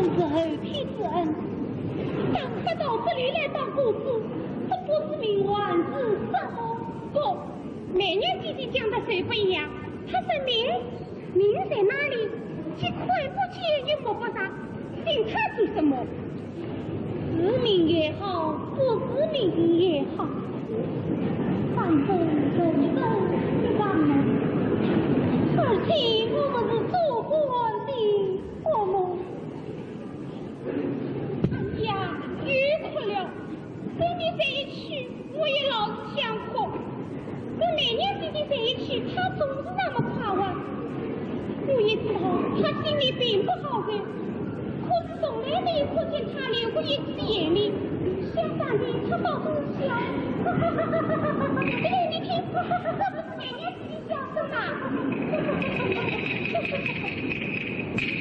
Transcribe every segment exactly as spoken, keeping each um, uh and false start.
是后天之恩。当他到这里来当公子，这不是名还是什么？不，每年姐姐讲的谁不一样？他说名，名在哪里？既看不见又摸不着，信他做什么？是名也好，不是名也好，反正人生一场梦，而且我们是做官的。 我们哎呀，又哭了。跟你在一起，我也老是想哭。跟美娘姐姐在一起，她总是那么快活。我也知道她心里并不好受，可是从来没有看见她流过一滴眼泪。相反的，她倒是笑。哎，你听，这不是美娘姐姐笑的吗？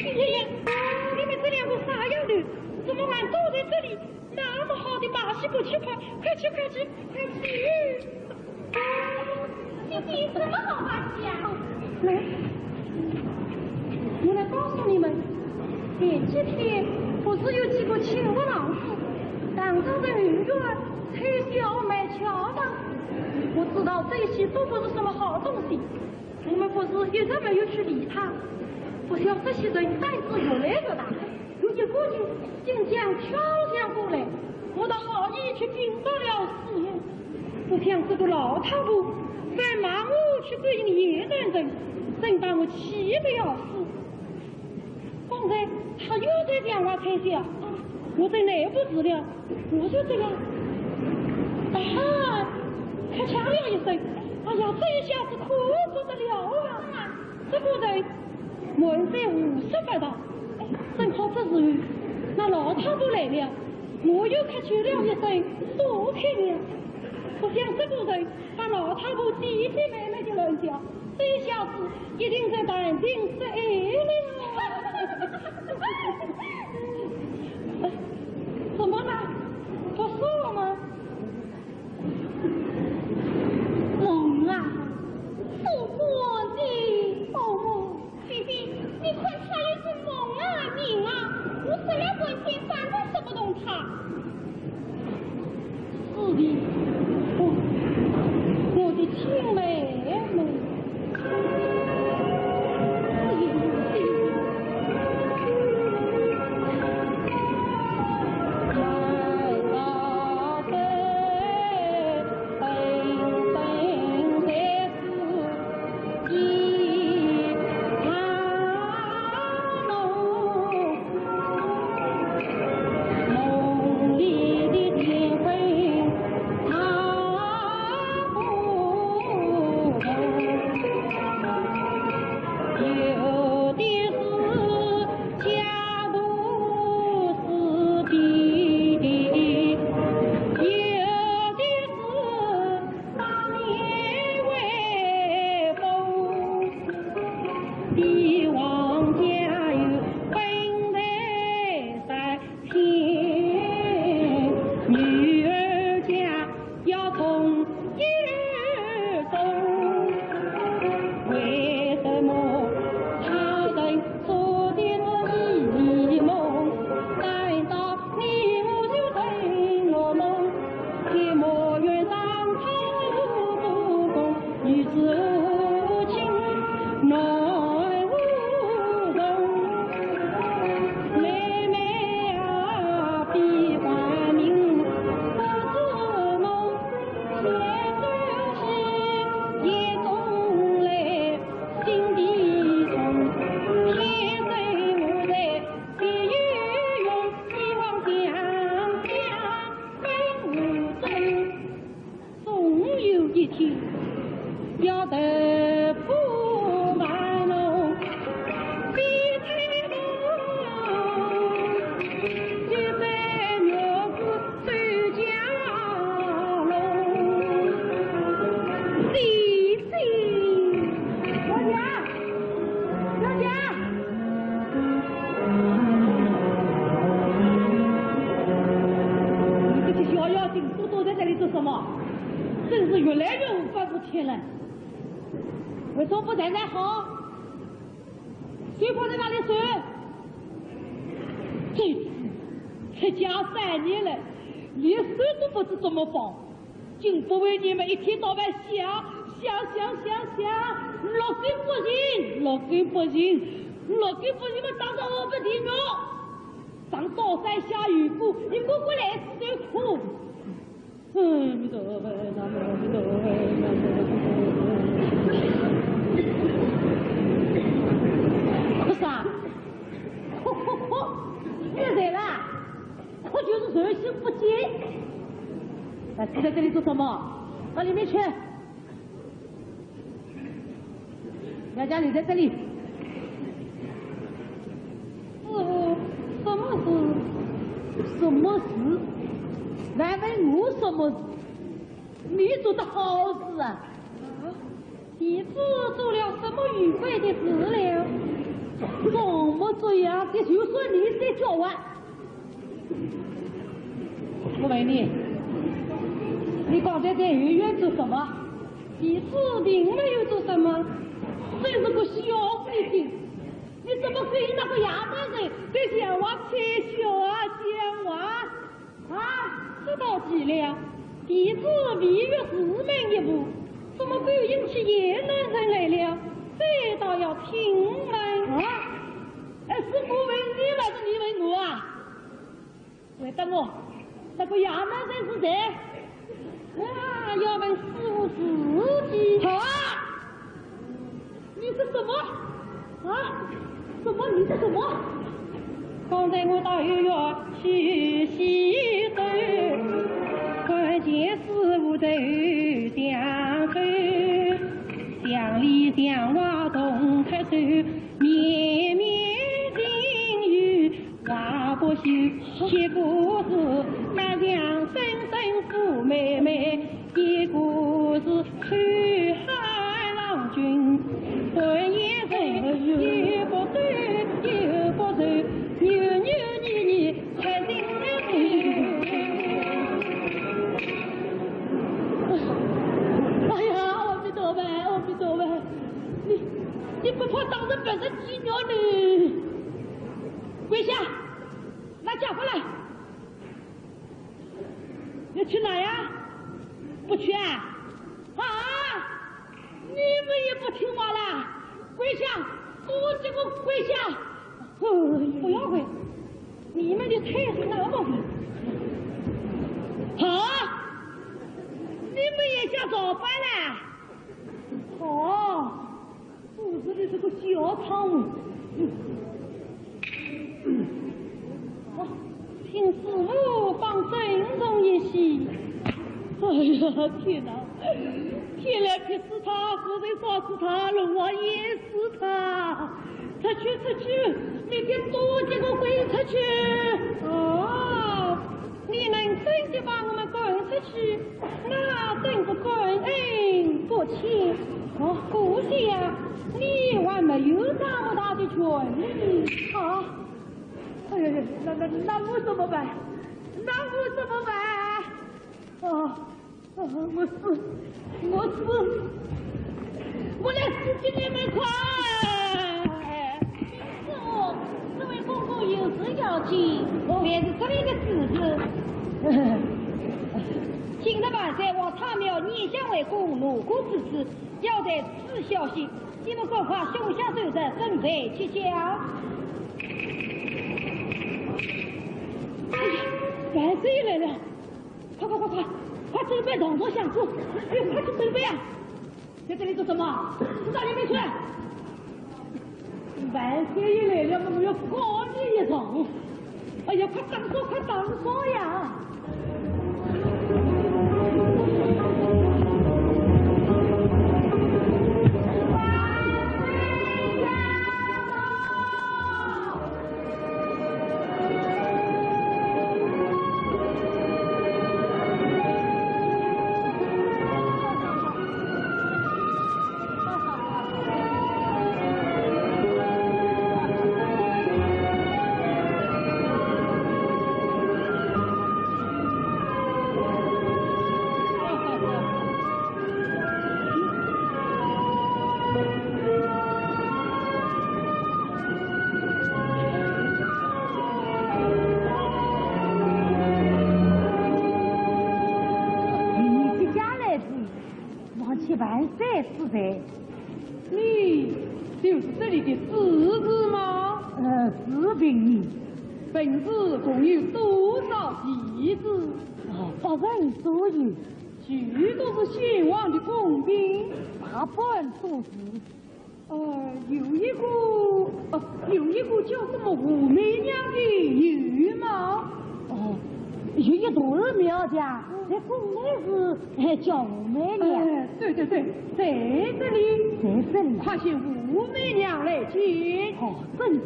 哎呀，你们这两个傻丫头，怎么还坐在这里？那么好的把戏不去看，快去，快去，快去！姐姐，什么好把戏啊？来，我来告诉你们，前几天不是有几个请客郎子，当着人面吹箫卖巧吗？我知道这些都不是什么好东西，我们不是一直没有去理他，不想这些人胆子越来越大。 有一个人竟将挑选过来，我的好意去禀告了师爷，不想这个老太婆反骂我去勾引野男人，真把我气得要死。刚才他又在讲话吹箫，我在内不住了，我就这样，哎呀，开腔了一声，哎呀，这一下子可不得了啊！ 这个人满嘴胡说八道，正好这时候，那老太婆来了，我又开口了一声，躲开了。不想这个人把老太婆姐姐妹妹的乱叫，这一下子一定在谈情说爱了。怎么了？不说了吗？ 梦啊，做官的。哦，姐姐，你看他也是梦啊，人啊，我这么关心，反正说不动他。是的，哦，我的亲妹妹。 总有一天，要得不满侬，比太郎，就在我 你这些小妖精，都躲在这里做什么？真是越来越无法无天了。为什么不站站好？ 水泡在哪里？水！这次出家三年了，连手都不知怎么放。 竟不为你们一天到晚想，想，想，想，想，六根不净，六根不净，六根不净嘛，当着我不地狱，上刀山下油锅，你滚滚来死就苦。嗯，阿弥陀佛，南无阿弥陀佛，南无阿弥陀佛。不是啊，哭哭哭，你来了。 哭就是神心不坚。哎，你在这里做什么？到里面去。苗家，你在这里。师父，什么事？什么事？来问我什么事？你做的好事啊！啊？ 弟子做了什么愚昧的事了？怎么这样？这就说你在叫唤。我问你，你刚才在后院做什么？弟子并没有做什么。真是个小鬼精！你怎么跟那个野蛮人在讲话？在讲话，讲话！ 啊，这倒奇了，弟子未入寺门一步，怎么勾引起野蛮人来了？这倒要听闻。啊？哎，是我问你还是你问我啊？回答我，那个野蛮人是谁？啊，要问师父自己。好啊！ 你说什么？啊？什么？你说什么？刚才我到后院去洗手，看见师父在巷口，巷里巷外动脱手，面面情缘。 话不休，结果是那样生生苦妹妹，结果是秋海郎君，半夜睡又不够，又不睡，扭扭捏捏，才醒了。哎呀，阿弥陀佛，阿弥陀佛，你，你不怕当成别人地狱呢？跪下！ 拿家伙来！要去哪呀？不去啊？啊！你们也不听话啦！跪下！都给我跪下！哦，不要跪，你们的腿是那么硬。好，你们也想造反啦？好。 我说你这个小苍蝇。哦，请师父帮珍重一些。哎呀，天哪！天来劈死他，火来烧死他，龙王淹死他。出去，出去，明天都给我滚出去！哦，你们真的把我们赶出去？ 那真是感恩不尽。哦，可惜呀，你还没有那么大的权力。啊，哎呀呀，那，那，那我怎么办？那我怎么办？啊，啊，我死，我死，我来死给你们看！师父，这位公公有事要紧，还是这里的事情。 今日晚上我太庙拈香为公，路过此处，要得此消息，你们赶快胸下手着，准备接驾。哎呀，万岁爷来了！快快快快，快准备动作相助，哎，快去准备啊！ 在这里做什么？到里面去！万岁爷来了，我们要告你一状。哎呀，快打扫，快打扫呀！你的子字吗？呃，是的呢。本字共有多少集子？哦，八十多集。许多是先王的宫嫔。大半都是。呃，有一个，呃，有一个叫什么武媚娘的有吗？哦，有一段儿苗家，在宫内是，哎，叫武媚娘。哎，对对对，在这里。在这里。快请武媚娘来见。哦，正是。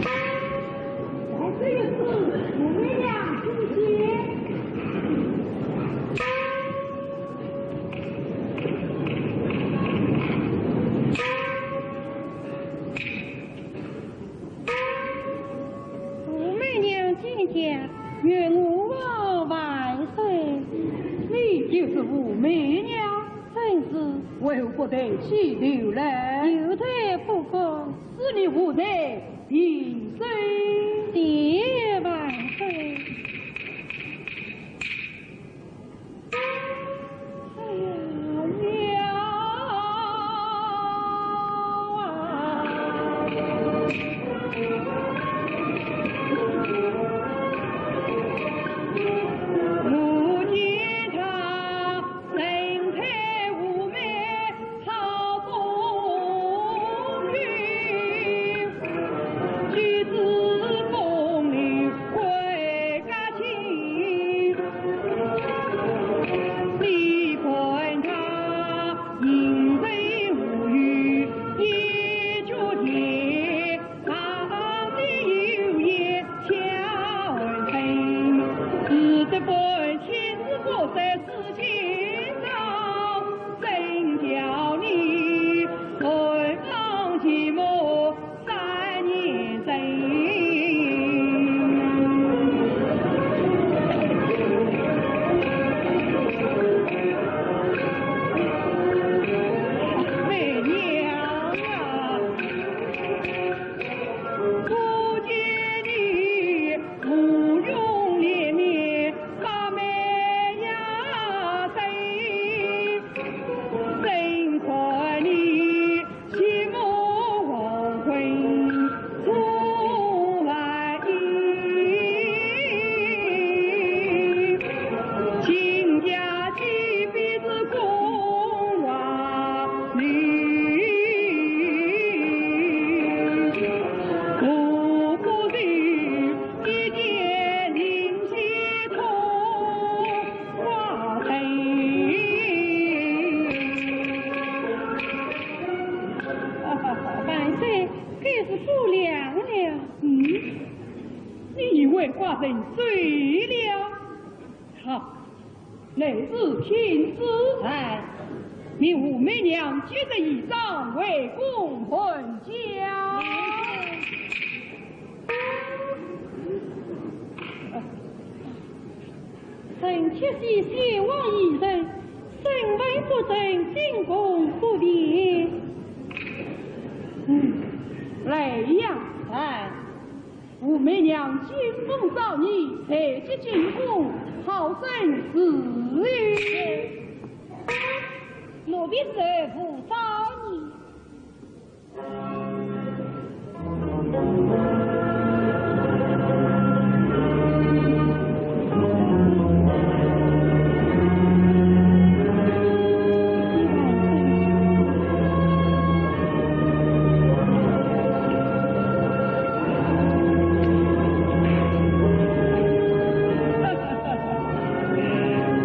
哎，这个是武媚娘请见。 武媚娘见驾，岳母万岁。你就是武媚娘？正是。为何不抬起头来？有头不高。是你无才平身。谢万岁。 哎呀，娘啊！我见她身材妩媚， 好风流，举止风流贵家亲。你看她英俊无与一绝天， 她的容颜像春，值得万千之国在世间上，怎叫你寒窗寂寞三年春？媚娘啊！ 不见你芙蓉脸面把美呀生，怎看你寂寞黄昏重来吟。秦家几比之宫外 里，步步是一点灵犀通花灯。万岁，该是不良了。嗯，你以为寡人醉了？ 好，来日请旨。哎，命武媚娘接着衣裳回宫还家。臣妾系先王遗姒，身份不正，进宫不便。嗯，来呀。哎。 武媚娘金凤朝你，才即进宫，好生侍候。奴婢侍候不着你。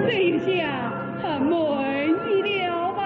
这一下很满意了吧？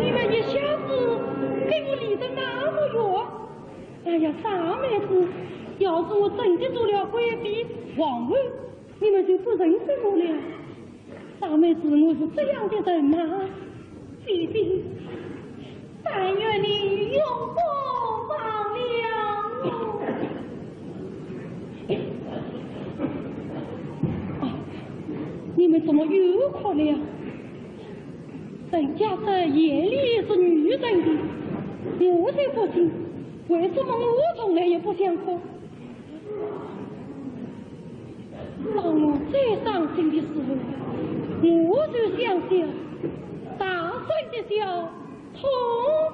你们一下子给我离得那么远。哎呀，傻妹子，要是我真的做了贵妃皇后，你们就不认得我了。 傻妹子，我是这样的人吗？姐姐，但愿你永不忘了我。啊，你们怎么又哭了呀？人家这眼泪是女人的，我才不信，为什么我从来也不想哭？ 当我最伤心的时候，我就想笑，大声的笑，痛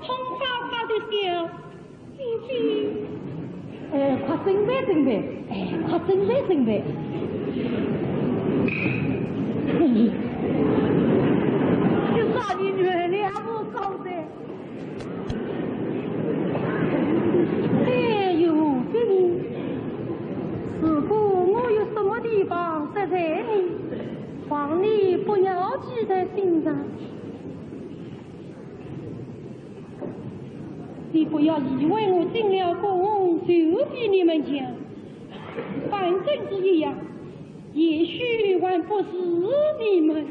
痛快快的笑。姐姐，哎，快准备准备，哎，快准备准备。哎，这啥人原谅我搞的？ 哎呦，这里，如果我有什么地方得罪你，望你不要记在心上。你不要以为我进了宫就比你们强，反正是一样，也许还不是你们。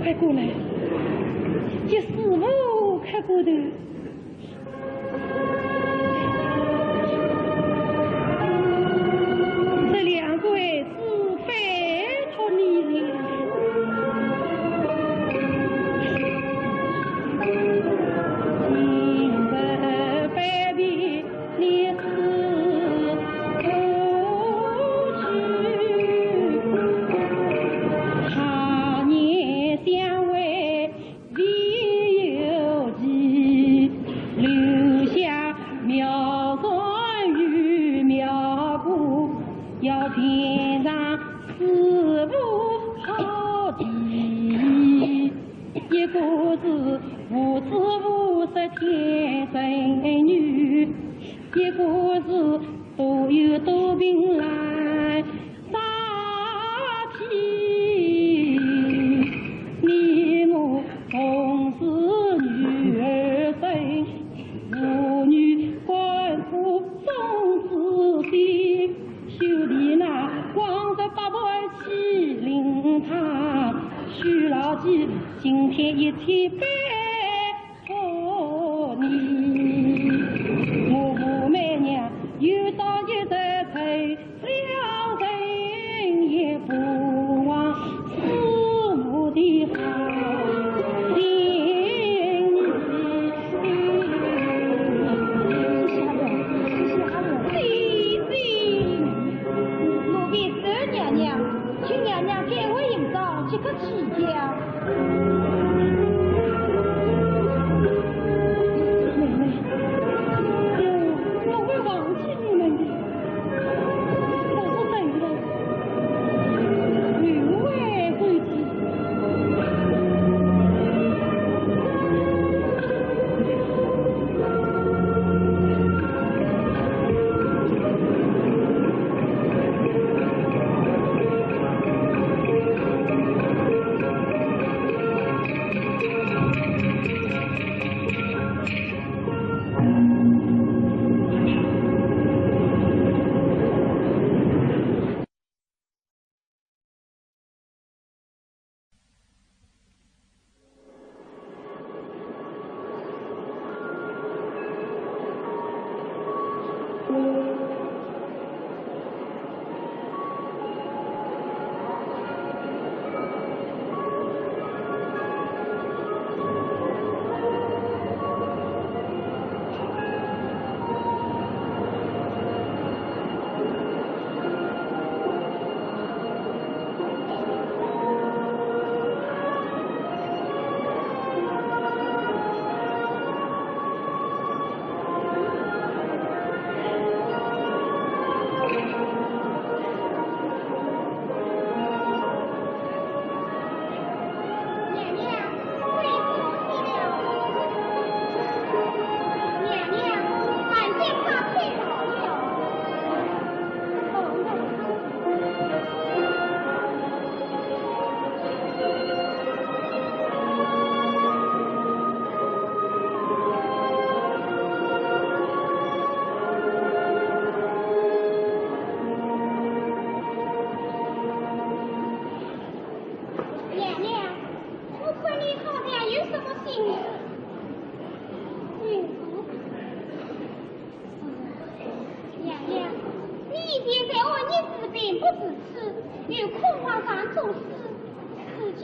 快过来，给师父磕个头。这两个儿子拜托你了。今日拜别 你是不知，他年相会未有期，留下描船与描画，要献上师父好题。 一个是无知无识天生愚，一个是多有多病来杀体。你我同是女儿身，父女甘苦总是心。 兄弟呐，往日百般欺凌他，许老弟，今天一起拜托你。我武媚娘有朝一日成了人也不请娘娘改换行装，即刻起轿。妹妹，我，我会忘记你们的。 但是等了，又会回去。娘娘，跪不起了。娘娘，俺爹他太老了。娘娘，我看你好像有什么心事。心事？娘娘，你以前在安徽治病不治此，又苦花上作诗，如今，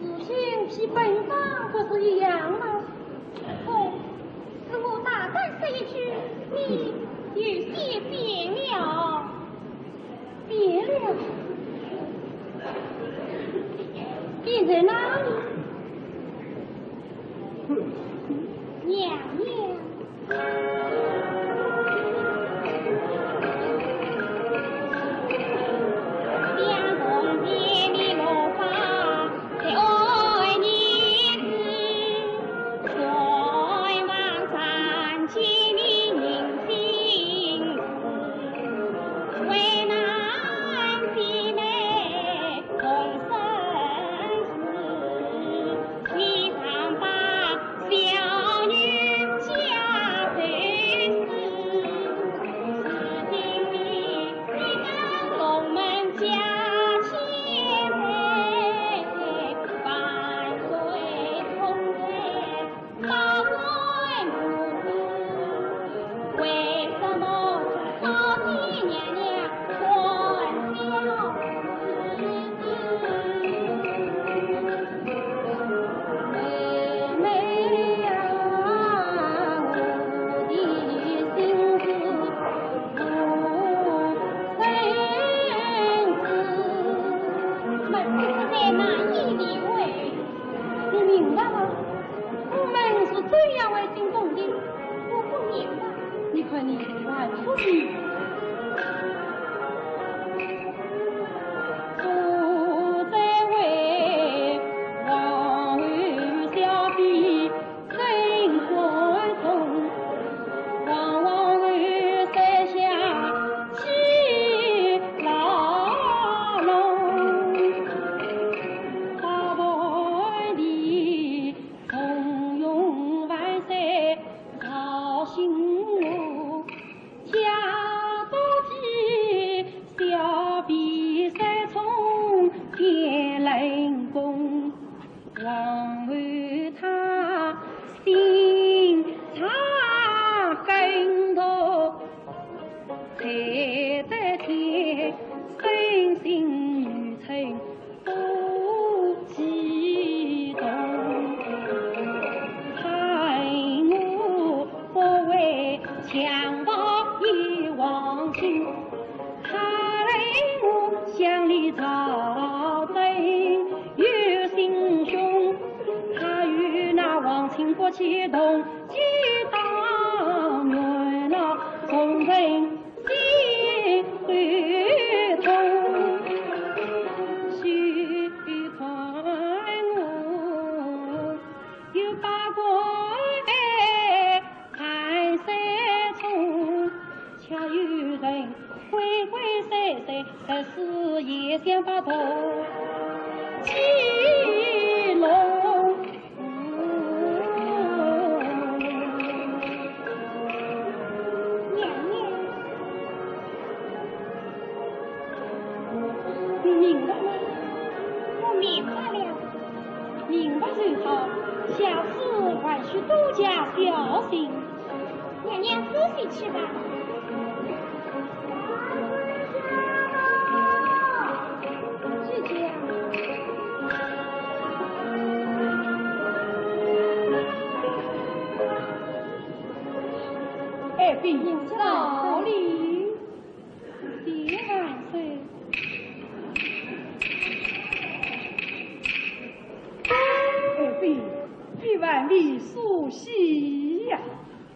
如今比本方不是一样吗？哦，是我大胆说一句，你有些变了。 变了。变在哪里？娘娘。激动激荡，热闹众人心会痛。许传我有八关寒山重，恰有人鬼鬼祟祟，十四夜想不透。激动。 娘娘，你明白吗？我明白了。明白就好，下次还需多加小心。娘娘，自己去吧。姐姐。 爱妃，到哩。谢万岁。爱妃，你还未梳洗呀？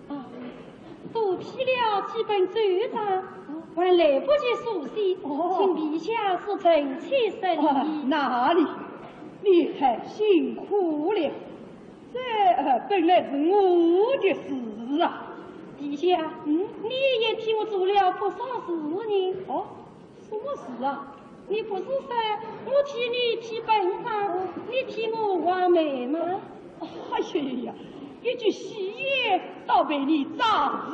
啊，多批了几本奏章，还来不及梳洗，哦。请陛下恕臣起身。啊，哪里，你太辛苦了。 这，呃，本来是我的事啊。陛下，嗯？你也替我做了不少事呢。哦，什么事啊？你不是说我替你批本章，你替我画眉吗？哎呀呀呀，一句戏言倒被你障住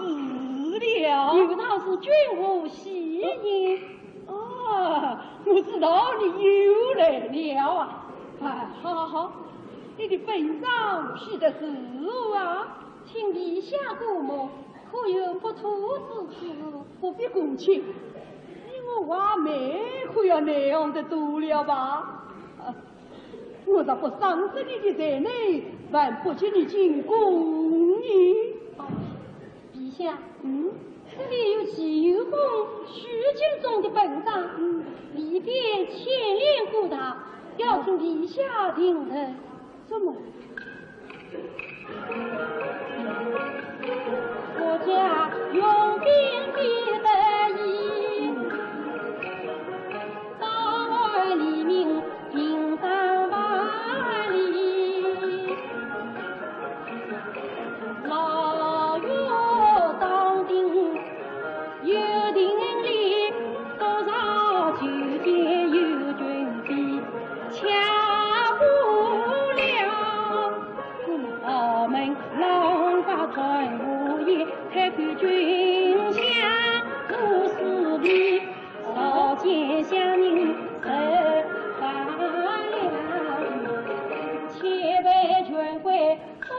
了。有道是君无戏言。 啊，我知道你又来了啊！哎，好好好，你的本章批得如何啊？请陛下过目，可有不妥之处？不必恭请，你我画眉可要难得多了吧？啊，我若不赏识你的才能，还不及你进宫呢。哦， 陛下，嗯？这里有齐右公许敬宗的本章，嗯。里边牵连过大，要请陛下定夺。怎么？我家用兵必得已，当晚黎明 平山万里，老岳当兵有定力，多少酒店有军费，吃不了。豪门浪花传无言，太后君相无势力。 少见乡民受罢了，千万权贵总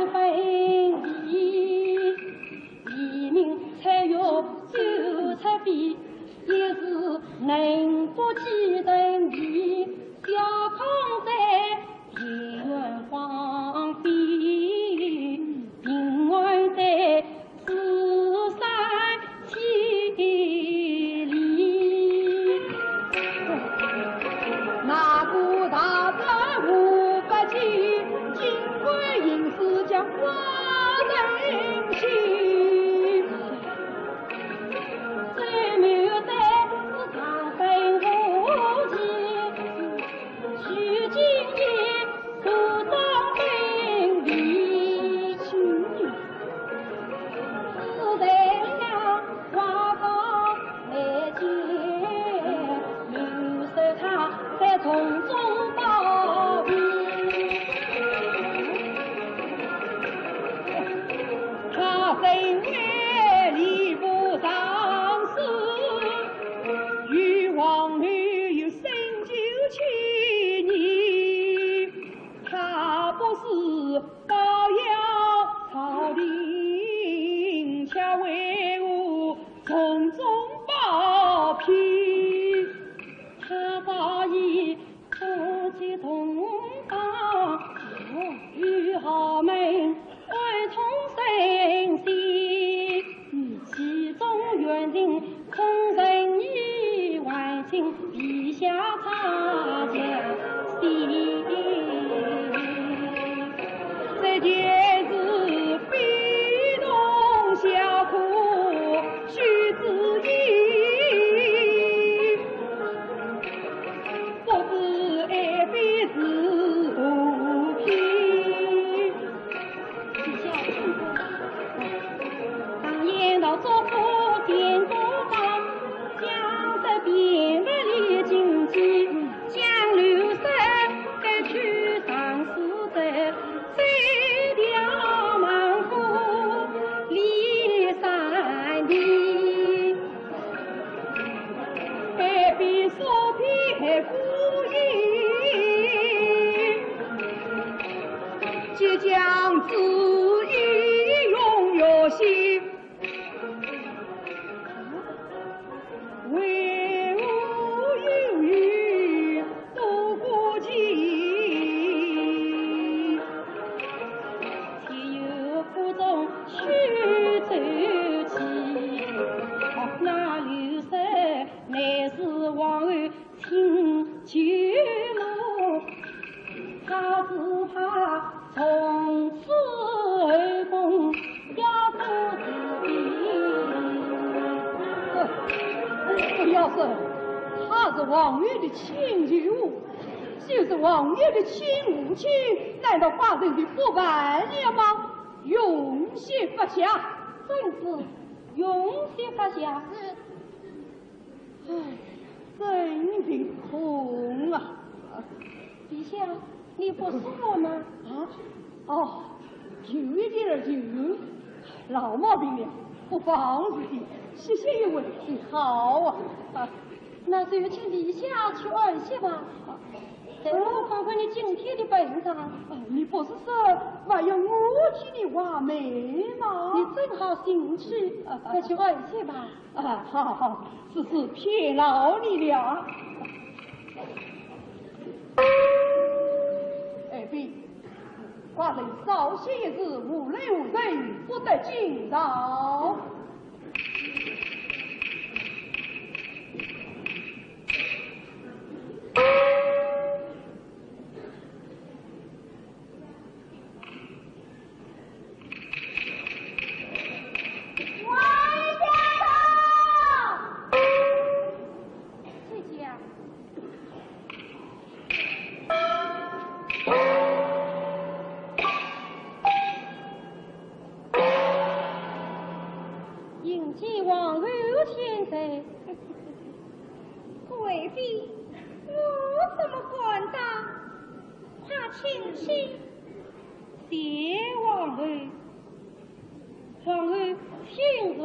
分离。黎民出游走出边，一时能不记人地，小康在 田园荒废，平安在此山千里。哪个大道无法去，金贵银子将我人心。最没有在此上分无情。 取经的武装兵力，只得了华国美金，留守他在从中保庇。他身为吏部尚书，与皇后有深 旧情谊，他不是高要朝廷，却为我从中保庇。他早已不及同胞，与豪门 万众生死，其中原因，空人意万幸，陛下差将心。再见。比所偏不倚，即将之意永远兮，为吾犹豫多不及。且由府中取酒器，那绿色 乃是皇后亲酒乐，她只怕从此后宫也不知。不要说，她是皇后的亲舅，就是皇后的亲父亲，难道寡人就不办了吗？容些发下。遵旨，容些发下。是。 唉，真心痛啊！陛下，你不舒服吗？啊？哦，有一点儿，有，老毛病了，不妨事的，歇歇一会就好啊。啊，那就请陛下去安歇吧。待我看看你今天的本章。啊，你不是说还要我替你画眉吗？你正好兴趣，啊，快去安歇吧。 啊，好，好，是，是，偏劳你了。爱妃，寡人早些一日，无论何人不得进朝。 迎接皇后千岁。贵妃，我怎么敢当？快请起。 谢皇后，皇后请坐。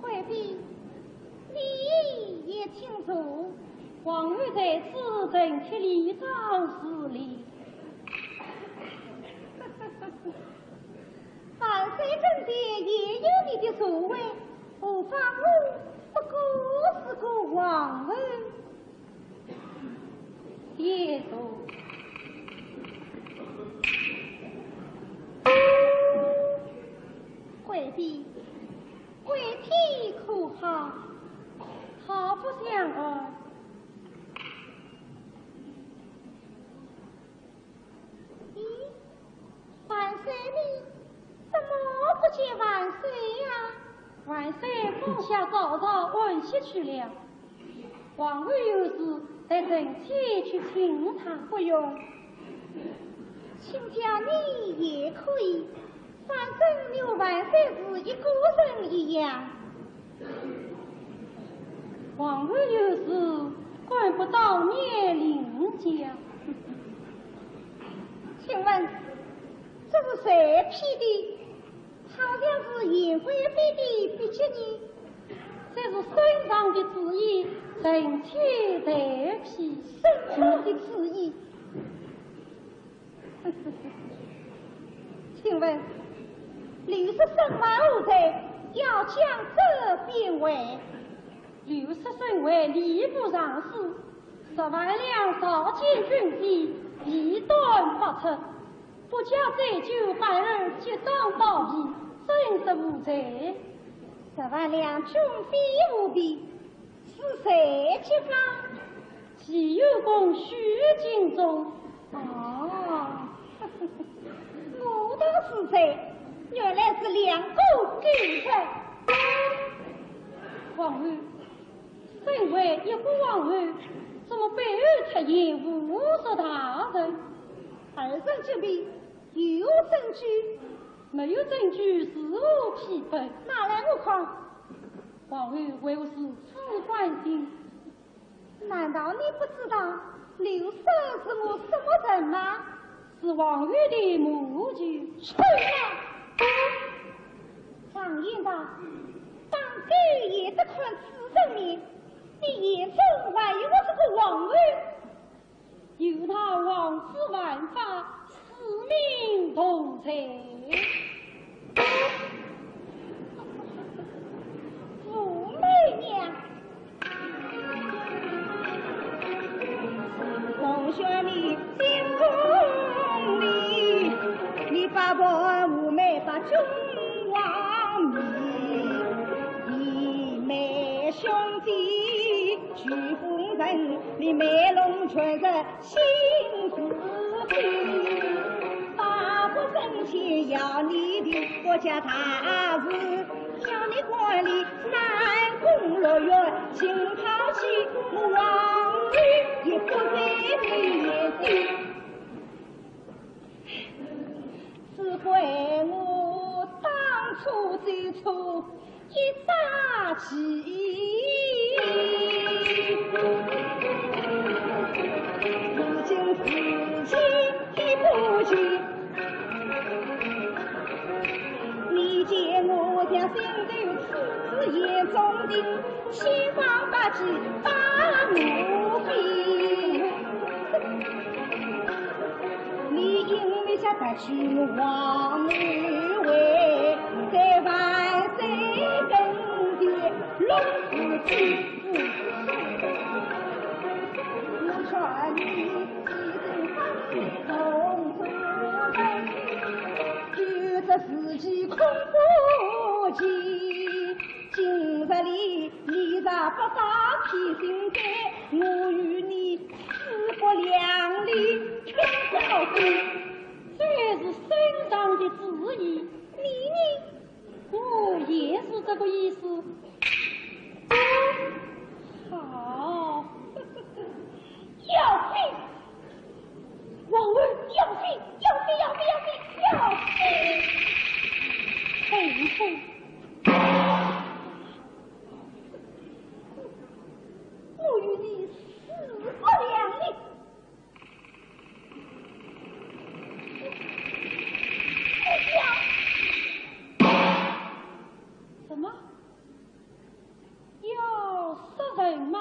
贵妃，你也请坐。皇后在此，臣妾礼让侍立。 万岁跟前也有你的座位，何况我不过是个皇后。谢座。贵妃，贵体可好？好不相安。 咦，万岁呢？怎么不见万岁呀？万岁刚下高朝安歇去了，皇后有事，待臣妾去请她。不用，卿家你也可以，反正你和万岁是一个人一样。 皇后有事，管不到你林家。请问，这是谁批的？好像是颜贵妃的笔迹呢。这是圣上的旨意，臣妾代批。圣上的旨意？ 请问，刘氏身犯何罪，要将这边围？刘氏身为吏部尚书，十万两朝见军机，弊端百出，不加追究，反而即当暴毙，真是无罪。十万两军费无比， 是谁揭发？齐有功许敬忠。哦，我道是谁，原来是两个狗日。皇后，身为一国皇后，怎么背后出言侮辱大人？二人揭弊，有证据？没有证据，如何批本？拿来我看。 皇后为何如此关心难道你不知道刘守是我什么人吗？是王后的母舅。吹啊！常言道，打狗也得看主人面，你眼中还有我这个王后？ 有道王子犯法，死命同罪。武媚娘，从小你进宫里，你八婆武媚八君王命，你妹兄弟 许夫人，你卖弄权势心思ผิ，八婆生前要你的国家大事，要你管理南宫六院，浸泡起王后也不在你眼底。只怪我当初最初 一大气，如今事情已不及。你见我将心头此事眼中钉，千方百计把我飞。 你因为想得去王后位，在万岁跟前弄死己。我劝你一定放你同出门，有这事情恐不及。 今日里你若不发批心改，我与你势不两立，天高地。这是圣上的旨意，你呢？我也是这个意思。好，要死！ 王后要死，要死，要死，要死，要死！混混！我与你势不两立！不要！什么？ 要杀人吗？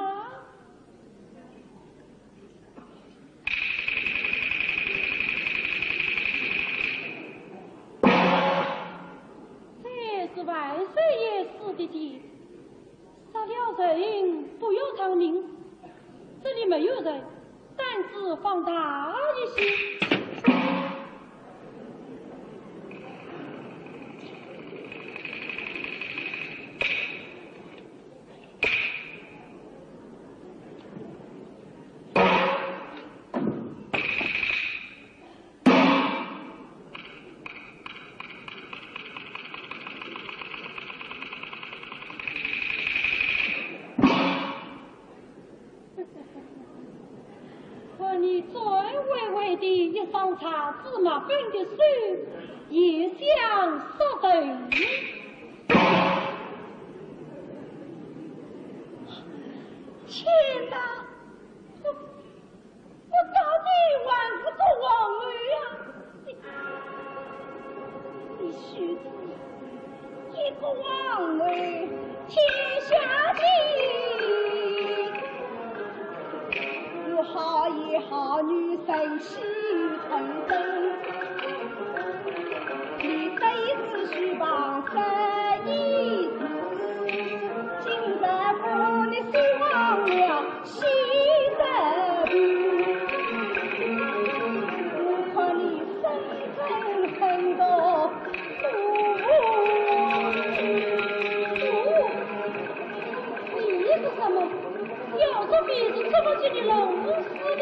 这是万岁爷赐的计，杀了人不要偿命，这里没有人， 胆子放大一些。看你皱紋微微的一双擦脂抹粉的手，也想杀人。天哪！我，我到底还是个王后呀！ 你，你须知，一个王后天下定，有好言好语，神气成真。你对子虚旁说一字，今日不如你死亡了。 西山路，我看你身份很高。你是什么？要说便是这么给你弄死的。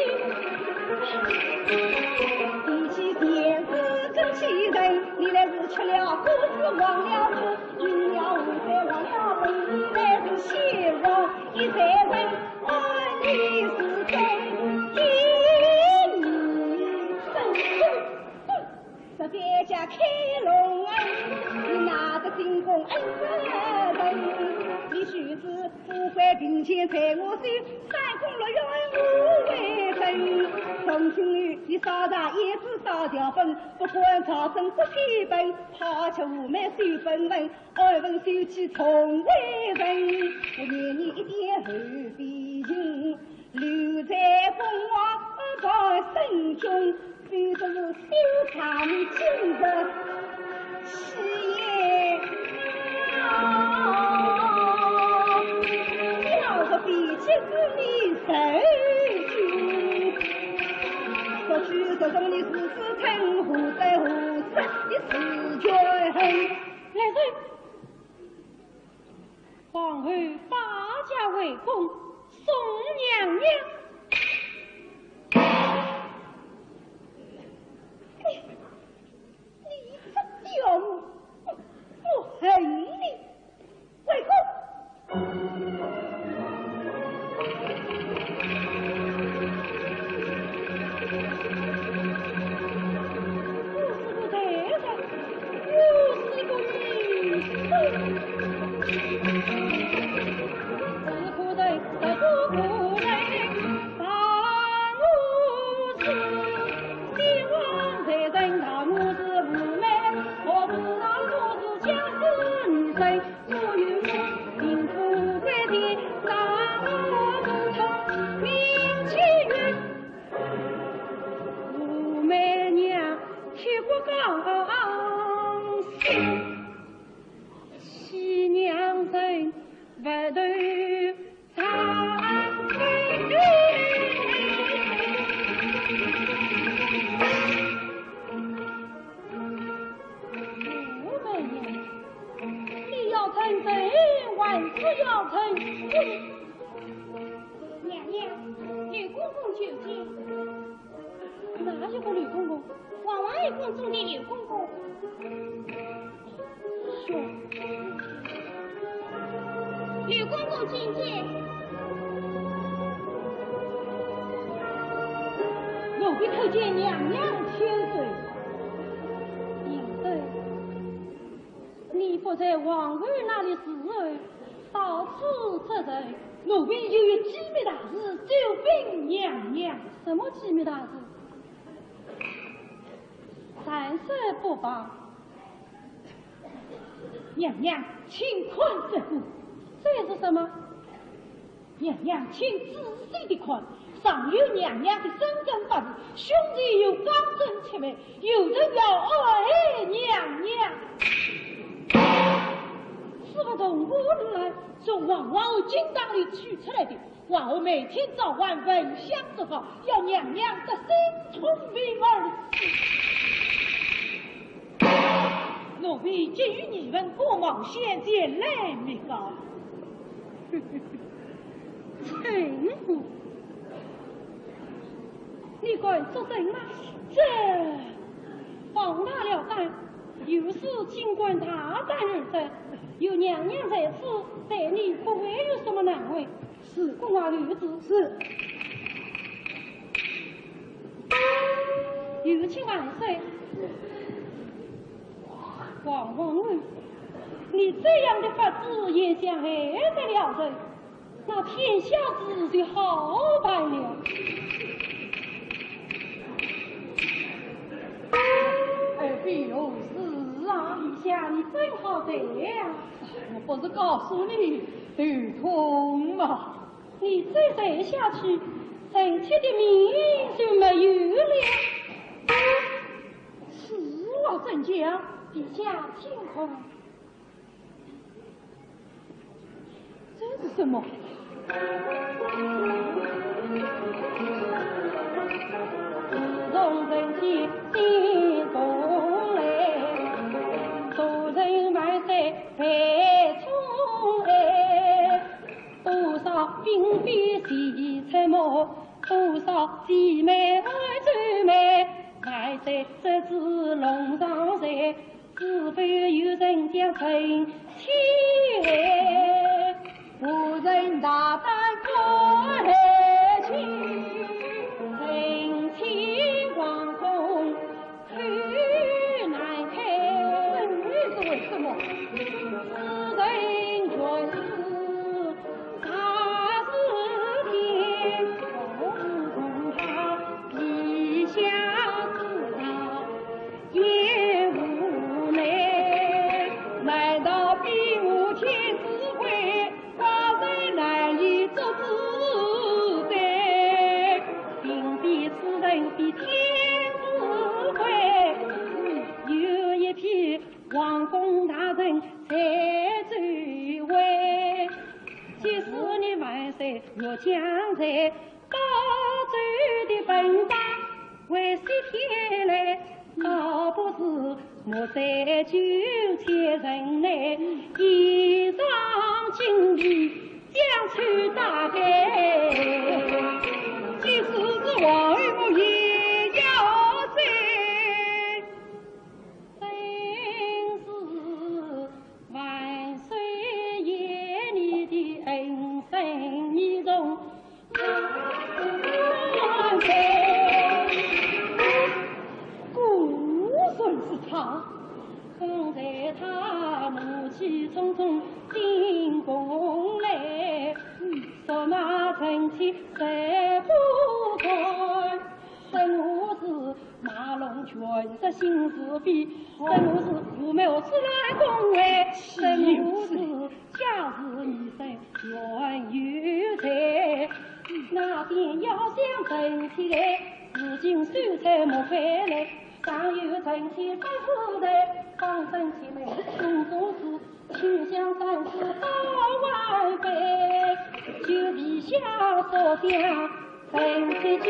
你既然是个奇人，你来是吃了果子忘了吃，饮了河水忘了盆，你来是仙人，一代人 你是真的，你真的，这个叫开龙恩，你拿得进宫恩人，你须知为并肩在我手，三宫六院我为证。从今以后，你烧茶胭脂烧条粉，不管朝政不显本，怕吃无名守本分，爱恨手机同为人。我念你一点后必行，留在公王在身中。 非是修长今日喜宴，要是比起是你受惊。说去说中你是自称何在何事的事权。来人，皇后摆驾回宫，送娘娘。 你，你这家伙，我，我恨你！回宫！我是个罪人，我是个女人。是个罪，是个罪，把我是 帝王在人，大我是愚昧，何不让我是将死女神，所有我幸福归天，让我不痛命去月。武媚娘替我讲心，西娘人不投 你要成真还是要成鬼？娘娘，柳公公求见。哪一个柳公公？王王后宫中的柳公公。 柳公公觐见。奴婢叩见娘娘千岁。平身。你不在皇后那里侍候，到此作甚？奴婢有一机密大事，奏禀娘娘。什么机密大事？ 暂时不报。娘娘，请看这个。这是什么？娘娘，请仔细地看，上有娘娘的生辰八字，胸前有刚正七脉，有人要害娘娘。此物从何而来？从王王后金堂里取出来的。 皇后每天早晚焚香祝告，要娘娘得生聪明儿子。奴婢给予你们个冒险，前来密告。陈公，你敢作证吗？这，放大了胆，有失清官大胆人者，有娘娘在此，待你不会有什么难为。 是。宫外留旨。是。有请万岁。王王后，你这样的法子也想害得了人，那天下事就好办了。哎，不是啊，陛下，你真好得呀。我不是告诉你， 头痛嘛。你再待下去，臣妾的命就没有了。此话怎讲？陛下请看。这是什么？自从人间新风来，做人万岁配宠爱。 多少嫔妃喜出望，多少姐妹爱赞美，万岁这次龙上山，是否有人将臣妻爱？无人大胆敢来求，臣妾惶恐 口难开。这是为什么？此人原是上在高州的本大为西天来，倒不是莫再求前程来，衣裳锦绣将去打开，即使是王后我也要在。真是万岁爷，你的恩深义重。 果然是他。刚才他怒气冲冲进宫来，说那臣妾实不敢，真我是卖弄权势行是非，真我是无谋出来恭维，真我是 假使你在原有在，那边要想臣妾来，如今秀才莫回来，尚有臣妾不是在，方卿妹妹胸中刺，休想三十八万倍，就地下所想 臣妾去，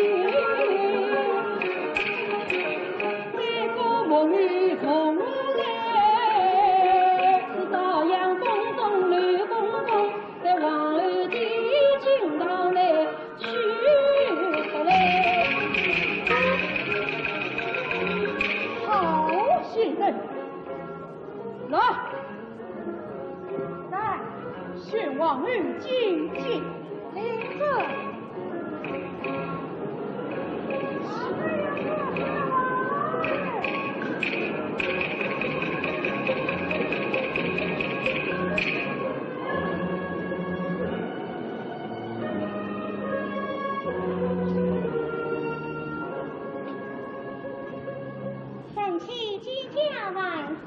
这个梦里从来，是朝阳宫中刘公公，在皇后的厅堂内去出来。好，先生，来。 来，宣王后觐见。领旨。臣妾见驾万岁。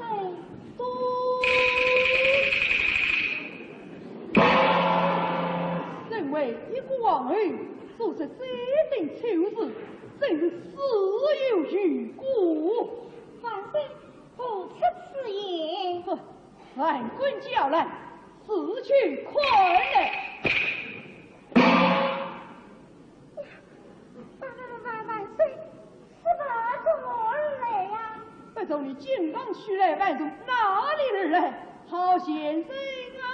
身为一个皇后，做出这等丑事，真是死有余辜。万岁，何出此言？哼，万岁驾来，仔细看来。 万万万岁，是不从何而来呀？不从你金榜书来，还从哪里而来？好先生啊！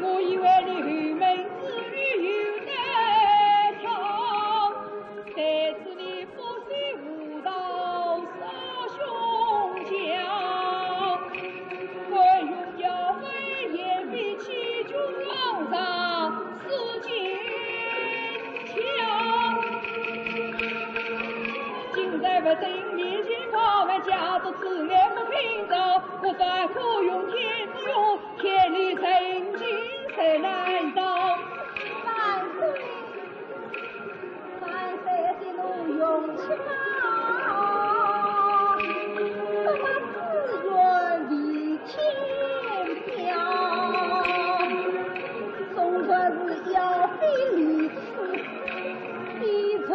我以为你后门之女有得宠，谁知你 不是无道少凶强，我用妖威言必欺君罔上，使奸巧。今在不正面前，他们假作慈爱不平道，我反可用天之勇，天理人情谁难当？万岁！ 万岁息怒，勇气高，什么自愿为天表，纵然是要非礼次，非错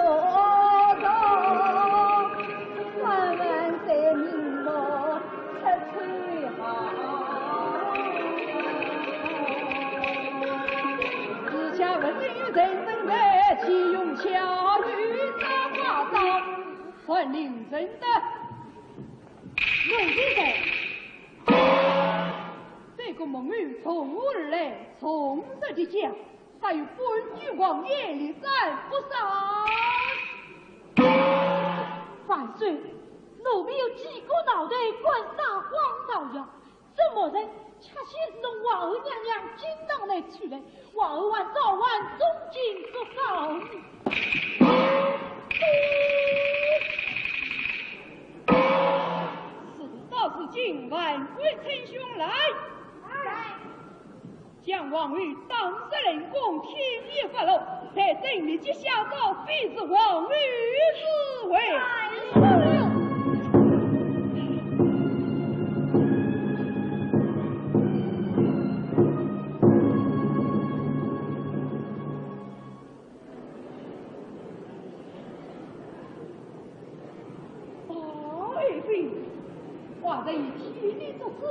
道，万万岁明白。 出丑好。时下文人人人才，岂容巧语耍花招，还令人得。陆先生，这个梦儿从何而来？从何而讲？ 还有本君王爷立斩不赦。万岁，奴婢有几个脑袋敢撒谎造谣，怎么人恰恰是从皇后娘娘金堂内出来，皇后还早晚重金不告呢。事到如今，万岁称兄来。来。 将王后打入冷宫，天也发怒，待朕立即下诏，废除王后之位。哎呦！哎，爱妃，寡人替你做主，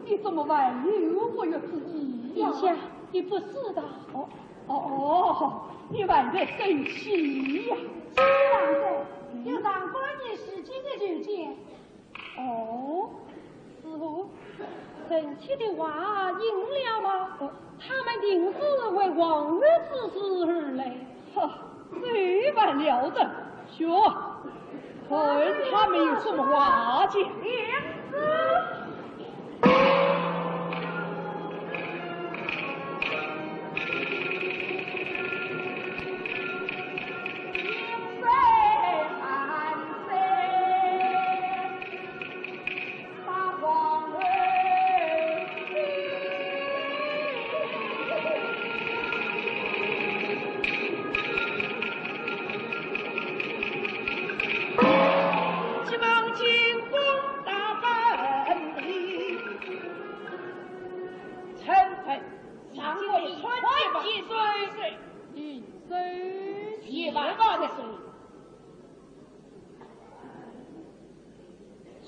你怎么还有不悦之意？陛下，你不知道。哦，哦，哦，你还在生气呀？是啊，有当官人时间的就见。哦，师傅，生气的话应了吗？呃。他们定是为王后之事而来。哈，这般了得，去，看他们有什么话讲。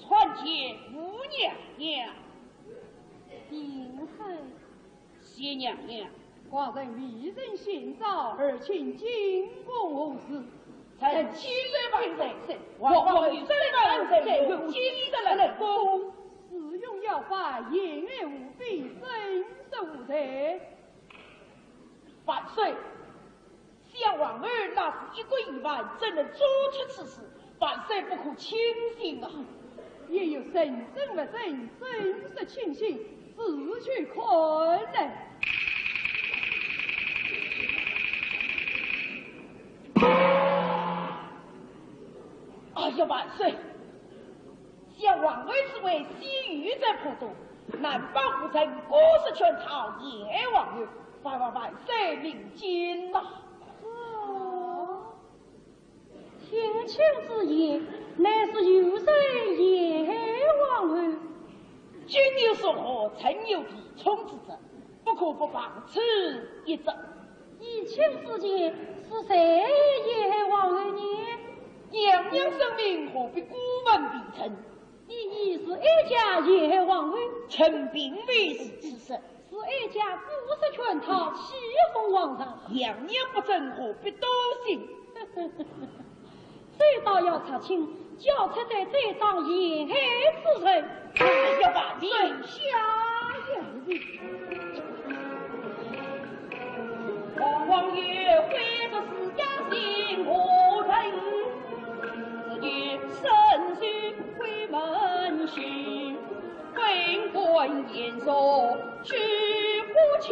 参见五娘娘。平身。谢娘娘。寡人未曾先到，而请进宫何事？臣启奏万岁，皇后身犯在京师冷宫。使用妖法，陷害无辜，生死无罪。万岁， 想王后那是一个疑犯，怎能做出此事？万岁不可轻信啊！也有人证物证，怎说轻信？仔细看来。哎呀，万岁！ 想王后之位，悉由在府中，难保不曾过失圈套，陷害王后，万万万岁明鉴呐！哦，卿卿之言，乃是有人陷害王后。君有所好，臣有避冲之责，不可不防此一责。 以卿之见，是谁陷害王后呢？娘娘圣明，何必过问微臣？你疑是哀家陷害王后？臣并非如此说。是哀家过失圈套，欺哄皇上。娘娘不争，何必多心？ 这倒要查清，交出这张陷害之人。哎呀，万岁！殿下呀！王爷为的是家姓何人？自己身世为门亲，本官严嵩，举不清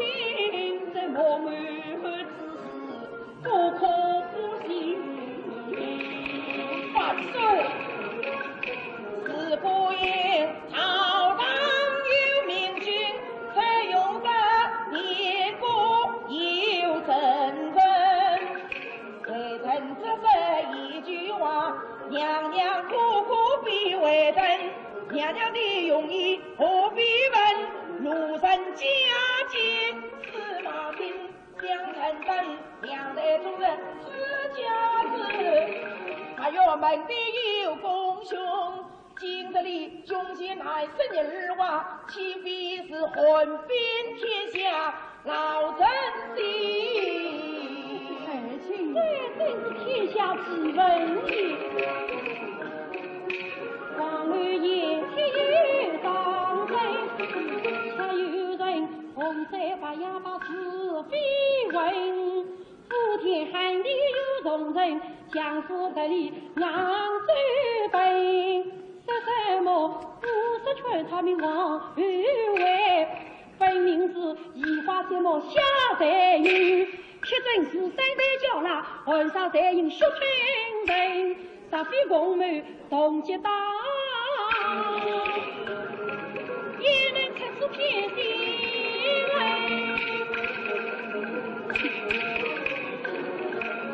这蒙昧之事。 不可不信。万岁！自古以朝堂有明君，才有个年过有成人。微臣只说一句话，娘娘可可比微臣，娘娘的容易何必问？路人家见司马bin， 两人等，两代宗人之家事。哎哟，门第有公兄，今日里凶险难赦人寰，岂非是害遍天下老臣心？爱卿，这真是天下奇闻也。王后言听当真，却有人 红色白呀白是绯闻，普天下地有众人，相思得里难周遍。说什么五十圈套命王后为，分明是移花接木下才女，铁证是三代娇娲，含沙才引血喷人。 煞费功夫动机大，也能出此天地来。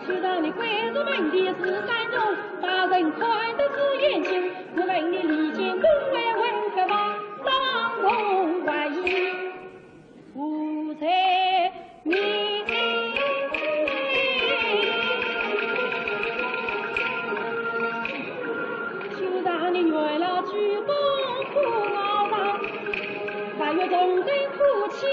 虽然你跪着问的是山中，大人看得是眼睛，我问你离间宫外问个吧，当中万一 无罪名。就让你原来鞠躬不熬上，但愿众人吐气。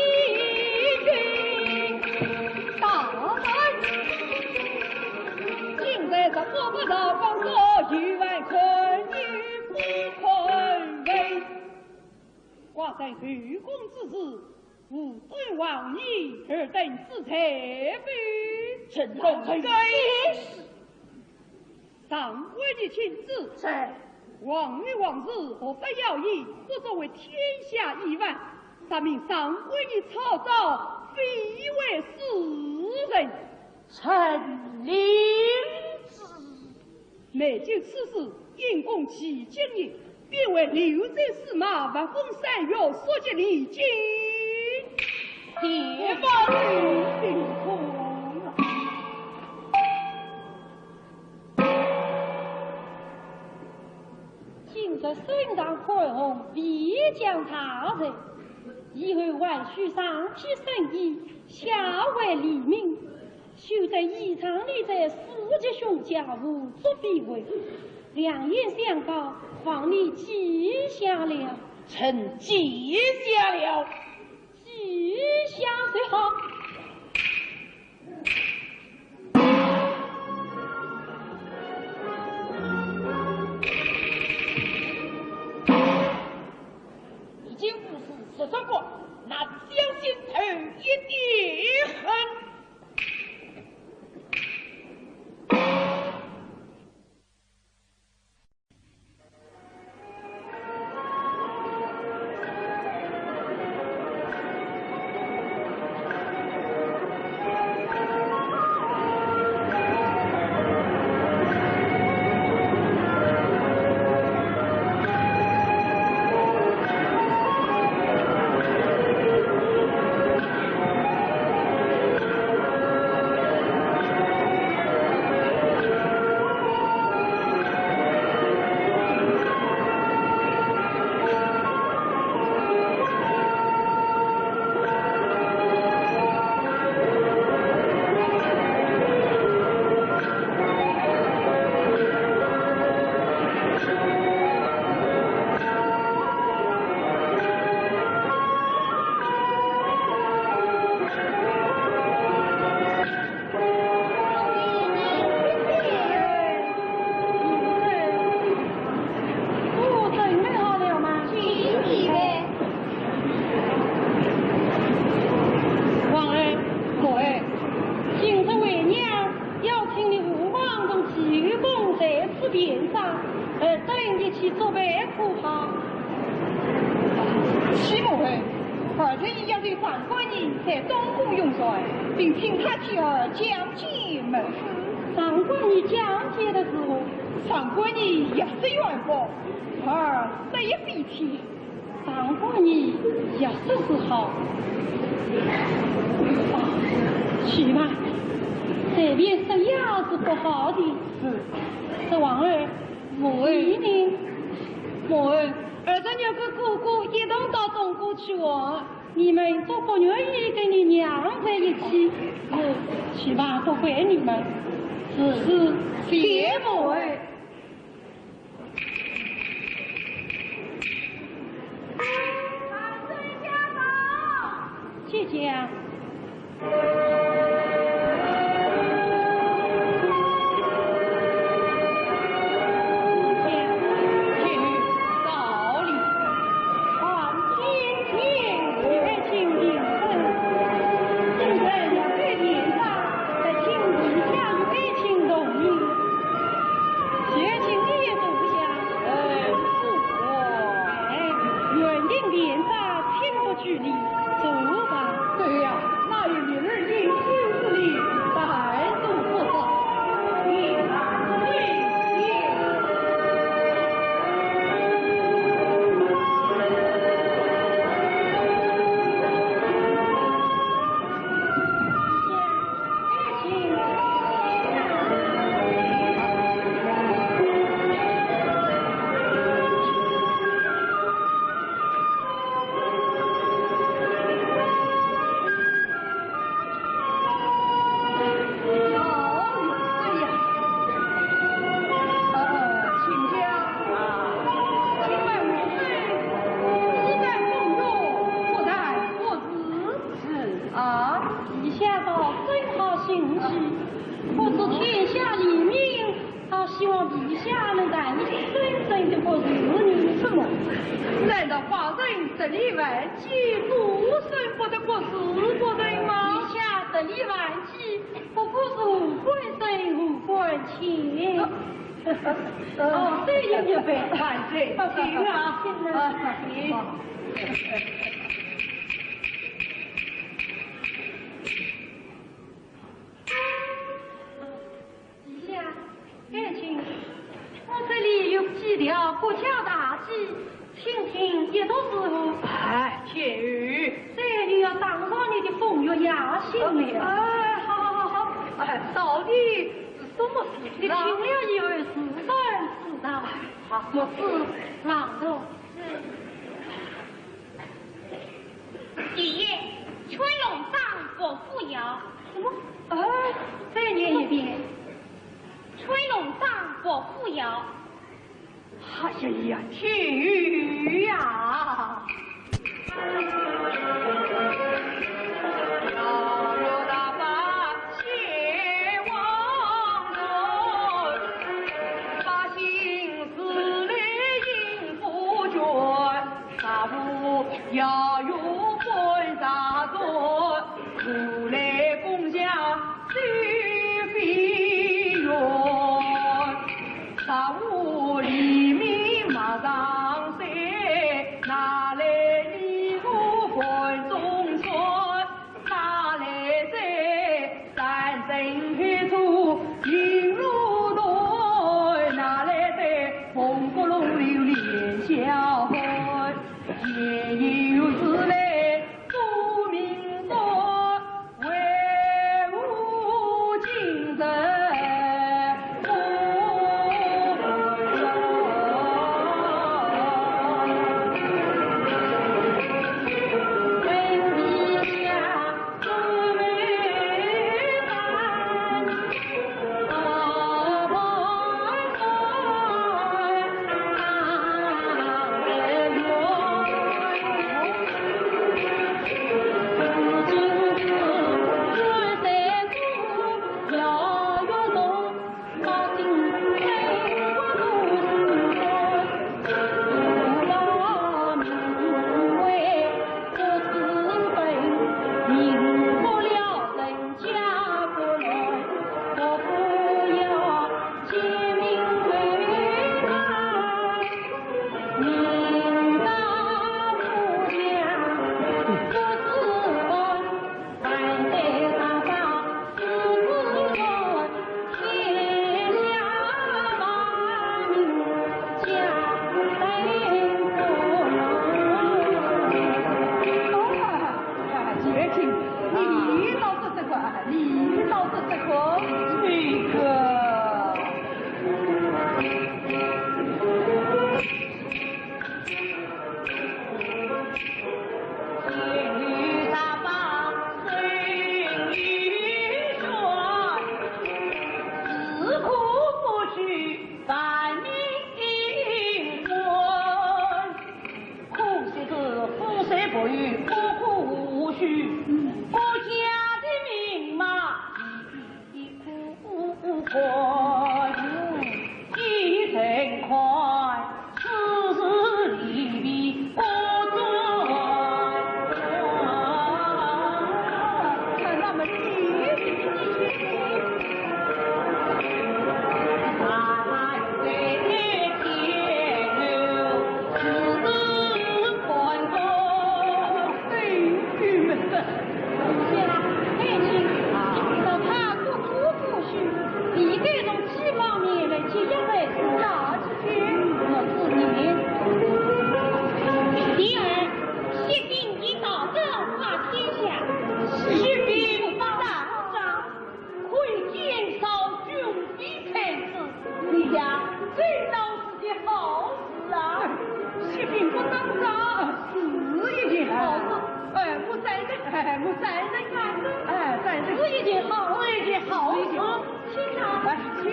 在后宫之事，无端王爷尔等之罪否？臣等该死。上官仪请旨。在。王后王氏何发妖言，不作为天下议案，说明上官仪曹操非为世人。臣领旨。 未经此事，因公其今日，必为流罪司马，发疯三月，速节离京。谢万岁。今日圣上宽宏，必将大赦，以后还需上批圣意，下为黎民。 休得倚仗你这四级凶将，胡作非为。两言相告，望你记下了。臣记下了。记下就好。已经不是十三国，那将心头一点恨。 哦，准备好了吗？请起来。王儿，母儿，今日为娘邀请你父王同齐后宫在此殿上，呃，带领一起作陪可好？是母后，儿臣已要求上官仪在东宫用膳，并请他前儿讲解门户。上官仪讲解的如何？上官仪也是圆滑，儿得意非浅。上官仪也是是好。啊，去吧，这边说呀是不好的。是。这王儿，母后。你呢？母后，儿臣要跟哥哥一同到东宫去玩。 你们都不愿意跟你娘在一起？是。去吧，不怪你们。是。是。谢母后。姐姐啊。 对呀，那与明日因亲之礼，但是不错。啊，陛下倒真好心计，不知天下黎民希望陛下能带你深深的国事呢。什么？难道寡人十里万骑，孤身不得国事不成吗？陛下十里万骑，不过是官人无官情。哦，这也明白。万岁，请啊。啊，请。 陛下，爱卿，我这里有几条国家大计，请听一读如何？哎，且慢。这又要打扰你的风月雅兴了。哎，好，好，好，好。哎，到底是什么事情啊？你听了以后自然知道。好，我是朗读。 第一，春龙生不扶摇。什么？哎，再念一遍。春龙生不扶摇。哎呀呀，去呀！啊，你倒是这个，你倒是这个，这个。 可惜是夫婿不育，不可无许。国家的名嘛，一官，一人官，此事利弊各专。那么你 第二，息兵已到，昭告天下。息兵到。 可以减少军费开支。你讲，这倒是件好事啊。息兵不打仗是一件好事。哎，我赞成，哎，我赞成，哎，赞成。是一件好，是一件好事。请啊。哎，请。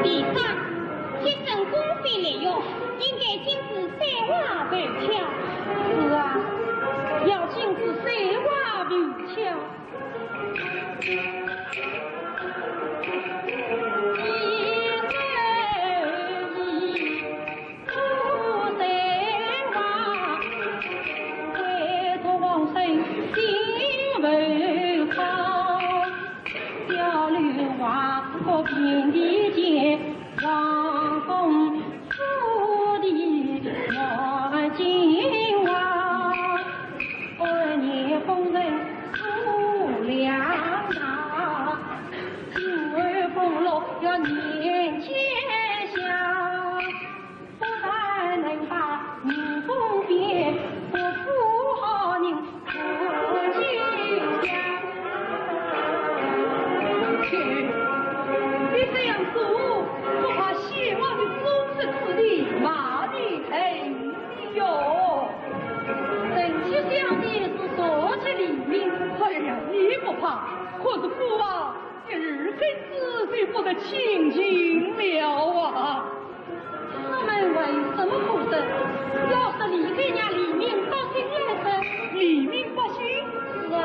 第三，节省军费利用，应该禁止散花投票。是啊，可是孤王一日更子就不得清净了啊！他们为什么不得？要是李干娘黎民百姓来说，黎民百姓？是啊，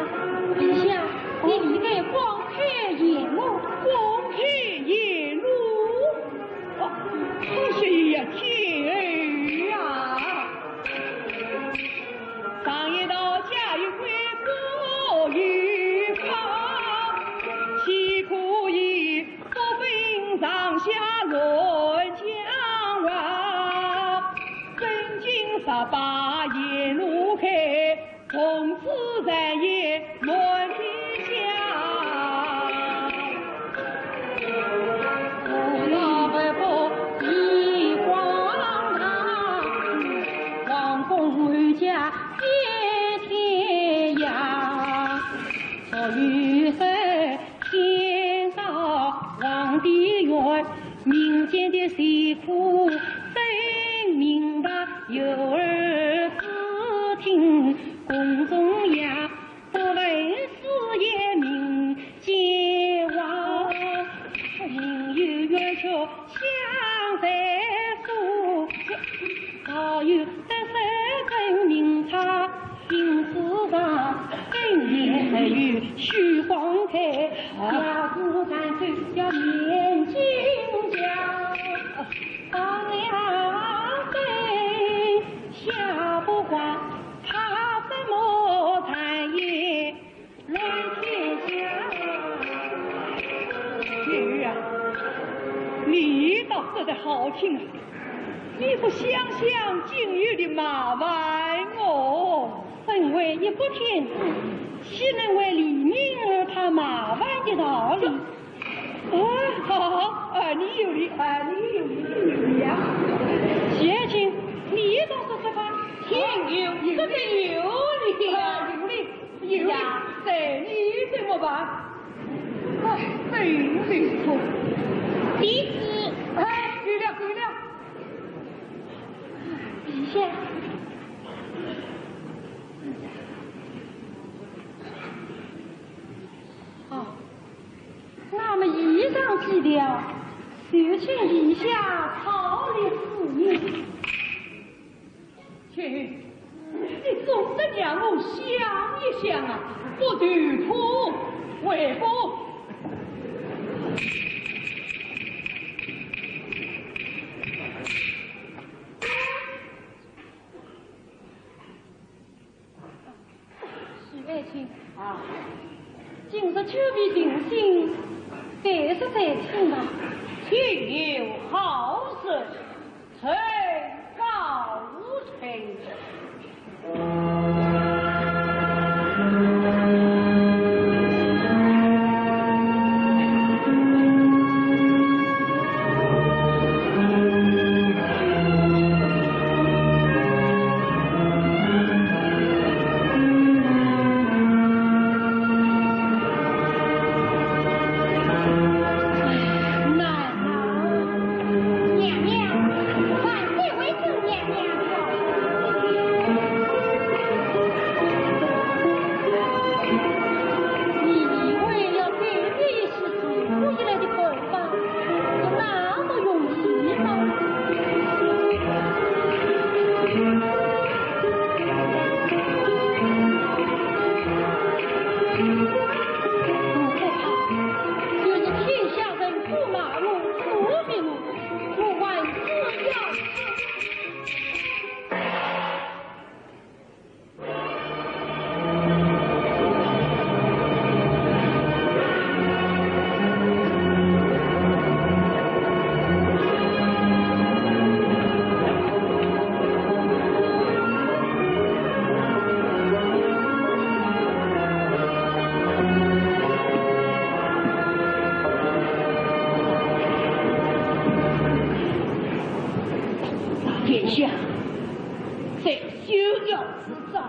陛下，你理该光开言路。光开言路？哦，可是呀，天儿啊！ 常言道，家有归，国有邦，岂可以不分上下乱将王？真金十八沿路开，从此人言满天下。 秋儿啊，你倒说得好听啊，你不想想今后的麻烦哦。身为一国天子，岂能为黎民而怕麻烦的道理？ 啊，好，好，啊，你有理，啊，你有理，你有理啊。谢卿，你倒说说看。卿有，这个有理啊。啊，有理，有理，呀。这你怎么办？哎，真是的。弟子。哎，够了，够了。陛下。好。 那么以上几条，就请陛下考虑仔细。卿，你总得让我想一想啊，不得不为不。 许爱卿啊，今日久别定亲，便是在请吧。卿有好事，臣告退。殿下，这休要自招，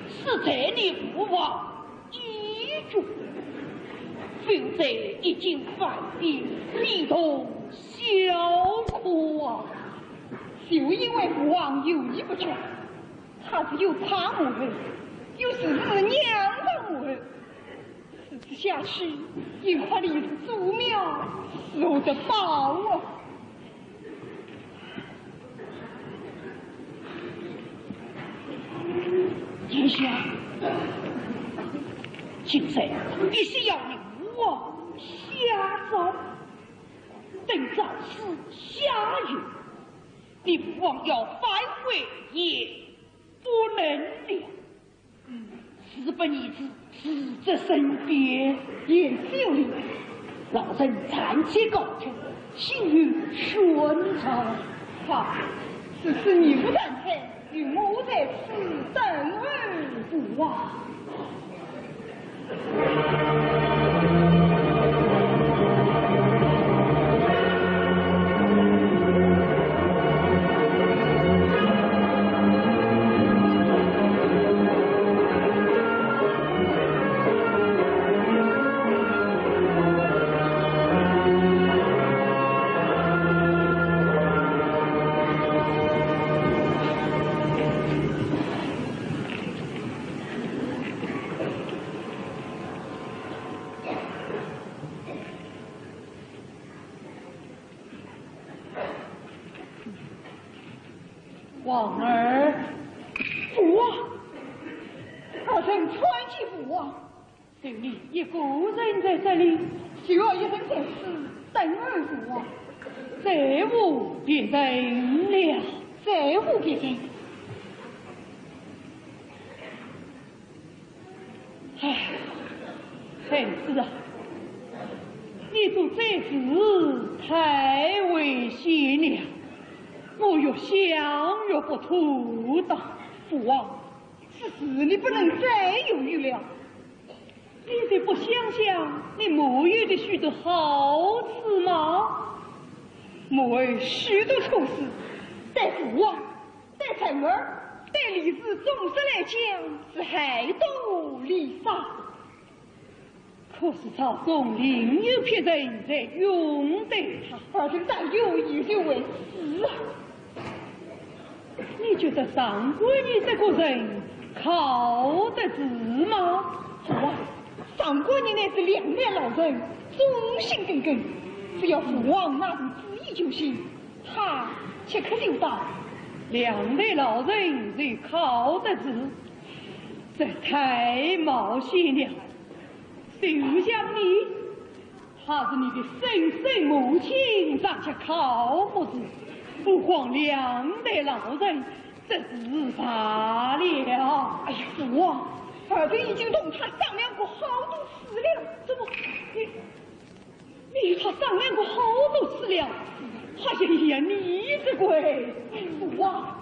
是罪孽勿忘一举，否则一经犯毕，非同小可啊！就因为父王有意不决，他是又怕母后，又是娘怕母后，是下去，幸亏你是祖庙，是我的宝啊！殿下，现在必须要你父王下诏，等诏书下谕，你父王要反悔也不能了。 事不宜迟，事在身边。贤婿有礼，老臣暂且告退，请你宣召。好，此事你父担待，由我在此等候父王。 王儿。父王，儿臣参见父王。就你一个人在这里？就我一人在此等候父王。再无别人了？再无别人。唉，孩子啊，你做这事太危险了，我越想越不妥当。父王， 此事你不能再犹豫了。你就不想想你母后的许多好处吗？母后许多处事，对父王、对臣儿、对李氏宗室来讲，是害多利少。 可是朝中另有别人在拥戴她。儿臣但有一句为是啊。你觉得上官仪这个人靠得住吗？父王，上官仪乃是两代老臣，忠心耿耿，只要父王拿定主意就行，他即刻就到。两代老臣就靠得住，这太冒险了。 就像你，她是你的生身母亲，尚且靠不住，何况两代老臣，这是罢了。哎呀，父王，儿臣已经同她商量过好多次了。怎么，你，你与她商量过好多次了？哎呀呀，你这个，父王，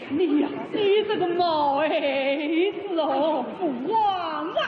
你呀，你这个毛孩子哦！父王啊！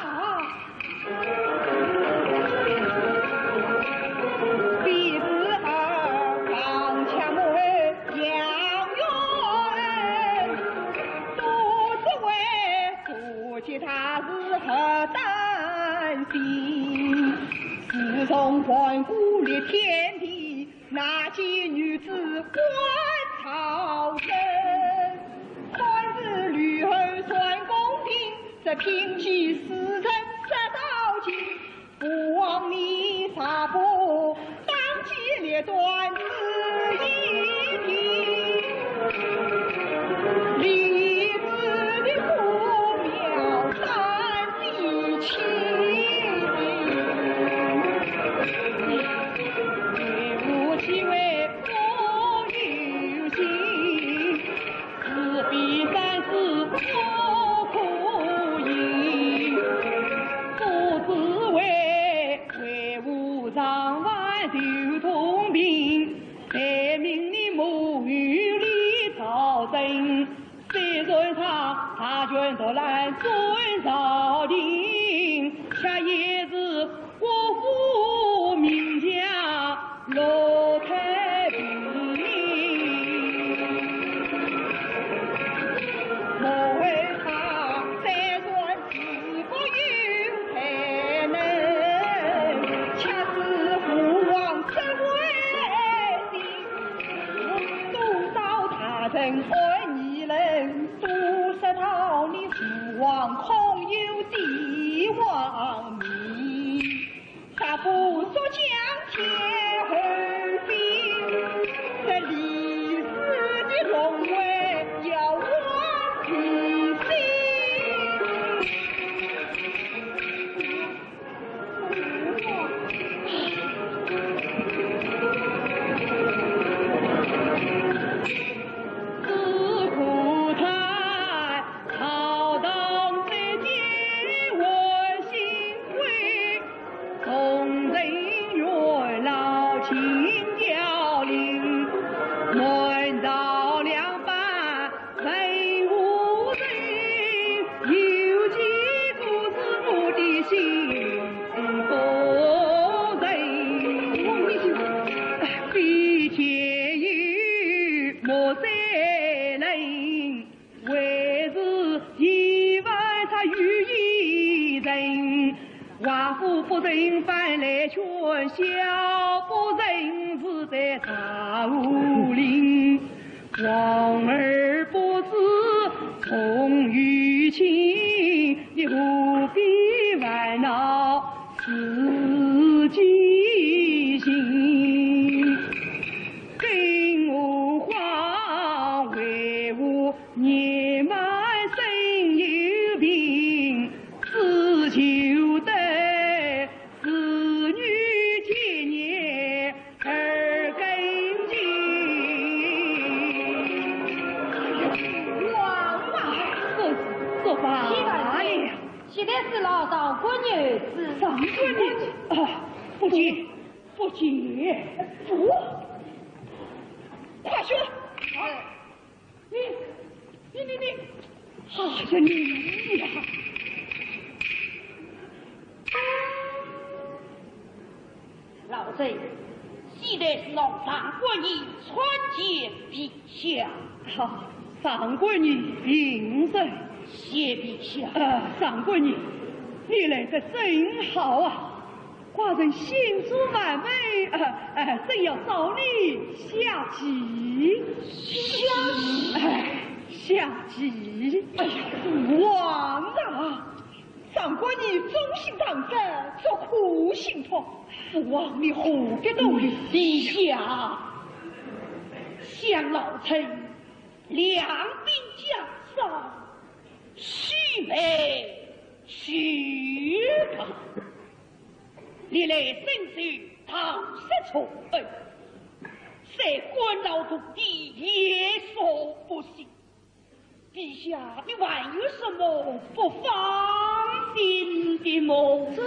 宿将天后兵，这李斯的龙威要望平息。自古太 朝堂再见我心归，从人月老请教令，南朝梁班谁无人？有几个是我的心腹人？非天有莫谁能， 为是一番他有一人，王府不仁反来劝，小不忍是在大武林。王儿不知从与亲，你何必烦恼自己心？更何况为我 年迈身有病，只求得子女千年而更静。王啊，说，说罢了。现在是老上官女子。上官女子啊，不见，不见。不，快说。 你，你，你，你，哎呀，你呀！老贼，现在是让上官仪参见陛下。好，上官仪平身。谢陛下。呃，上官仪，你来得正好啊。 寡人心腹满妹，呃，呃，正要找你下棋。下棋？哎，下棋。哎呀，父王啊！上官仪忠心耿耿，做苦心痛，父王你何必多虑？陛下，想老臣两鬓将衰，须眉须白。 历来深受唐室宠爱，在官老中的也所不幸。陛下，你还有什么不放心的吗？这，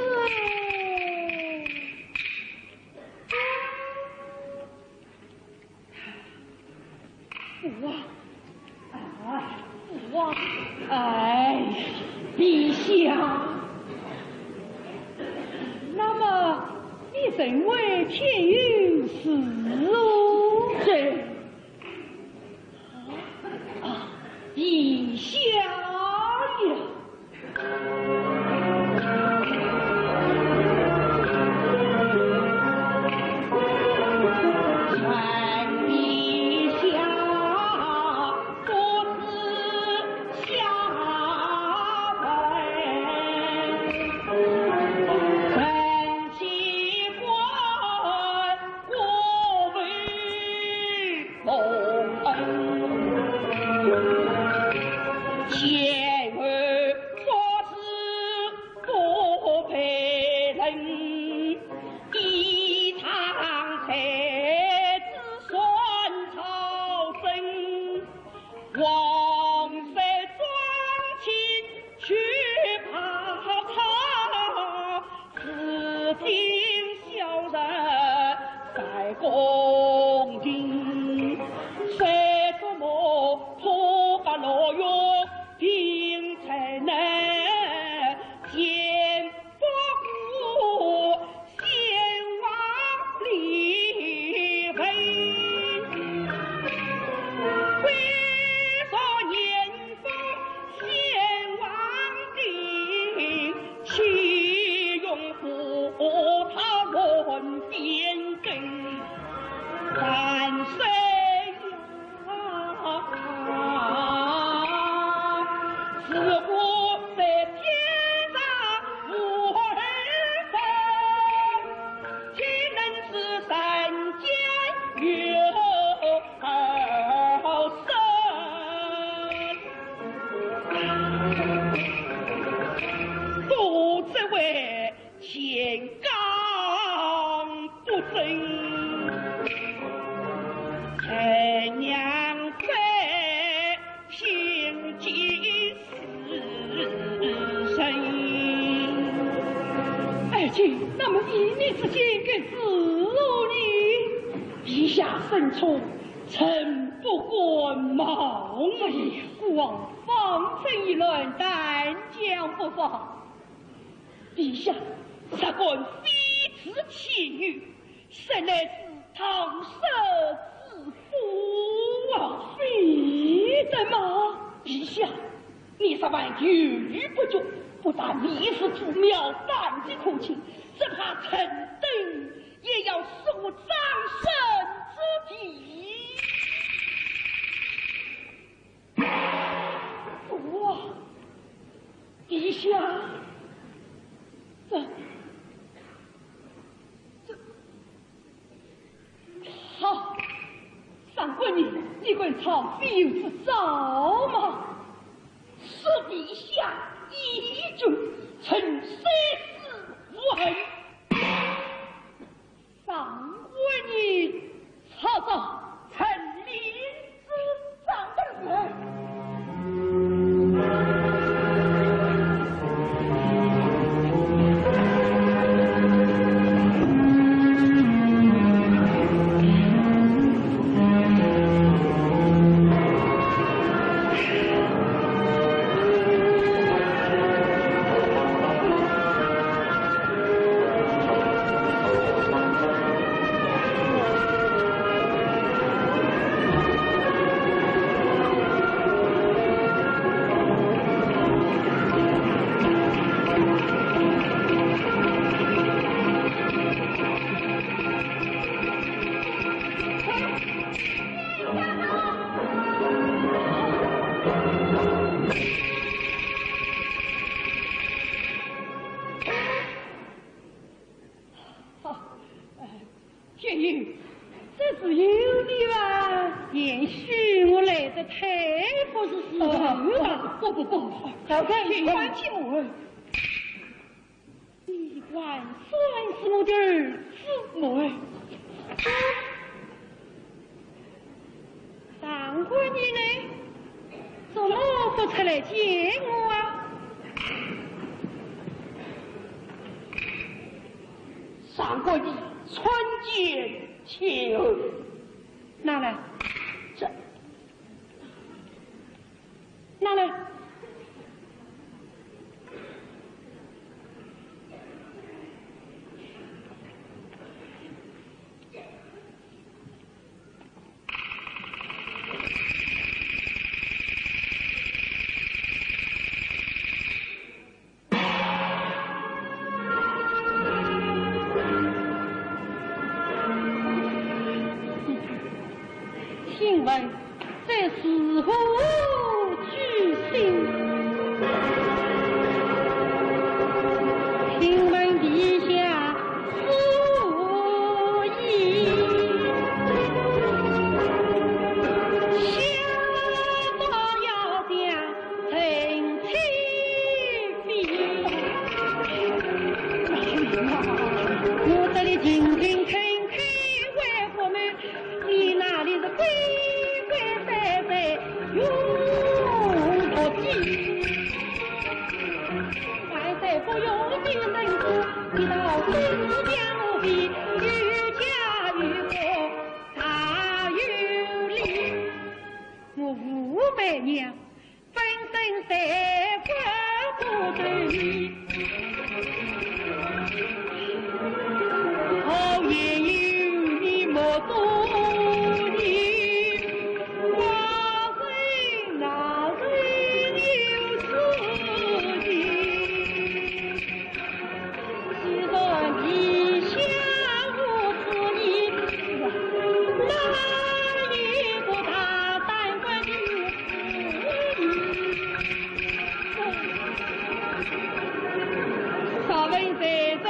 父王，啊，父王，哎，陛下。那么，你认为天有是哦？这，啊，陛下呀。娘非心机死人。哎，这，那么一念之间该如何呢？陛下圣宠，臣不敢冒。哎呀，孤王方寸已乱，但讲不妨。 陛下，若敢非之前有，实乃是唐室之福啊！非的吗？陛下，你这番犹豫不决，不但面目可憎，胆气可惊，只怕臣等也要死无葬身之地。 哇，陛下，这，这，好，上官仪，你敢唱非有之招吗？恕陛下依准，臣誓死无恨。 上官仪，曹操，臣领旨。上等人。好，呃，天佑，这是有礼吧？贤婿，我来得太不是时辰了。不，不，不，不，老太爷，天佑，请问。你还算是我的儿子么？哎。 上官仪呢？怎么不出来见我啊？上官仪参见天后。拿来。这。拿来。 请问这是何居心？请问陛下 所以，下到要将臣妻比。我这里勤勤恳恳为父母，你那里是规规矩矩用不计。 万岁不用你仁慈，你到底将我比，有家有国大有礼。我武媚娘，本身才不不对你。好言由你莫多言。 寡人哪曾有此意？既然陛下无此意，那也不大胆管有此意。若问罪臣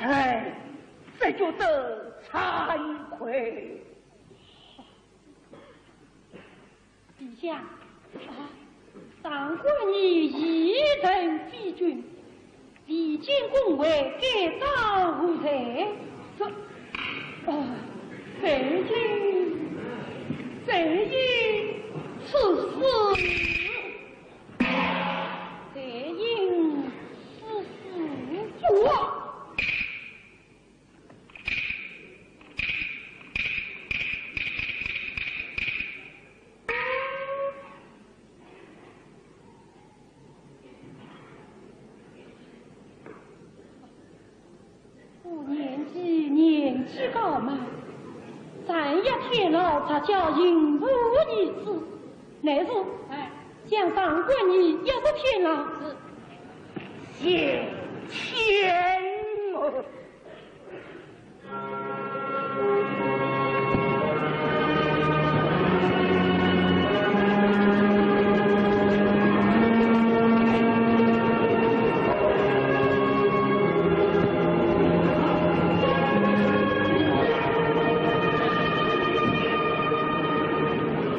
哎，这就得惭愧。陛下，啊，上官仪一人非君，未见公为该当何罪？这，啊，罪因，罪因此死。 罪因此死。我年纪，年纪高嘛，暂压天牢，直叫刑部二子。内侍，哎，将上官仪押入天牢。是。谢天哦。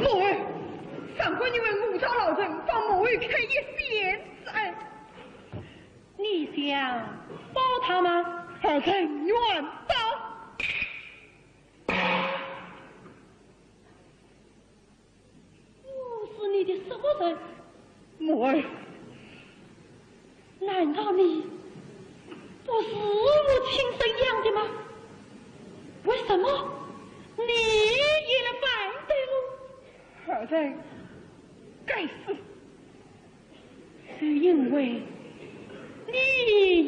母后，上官仪为误招老臣，望母后开一线之恩。你想保他吗？儿臣愿保。 我是你的什么人？母后。难道你不是我亲生养的吗？为什么你也来反对我？儿臣该死。是因为你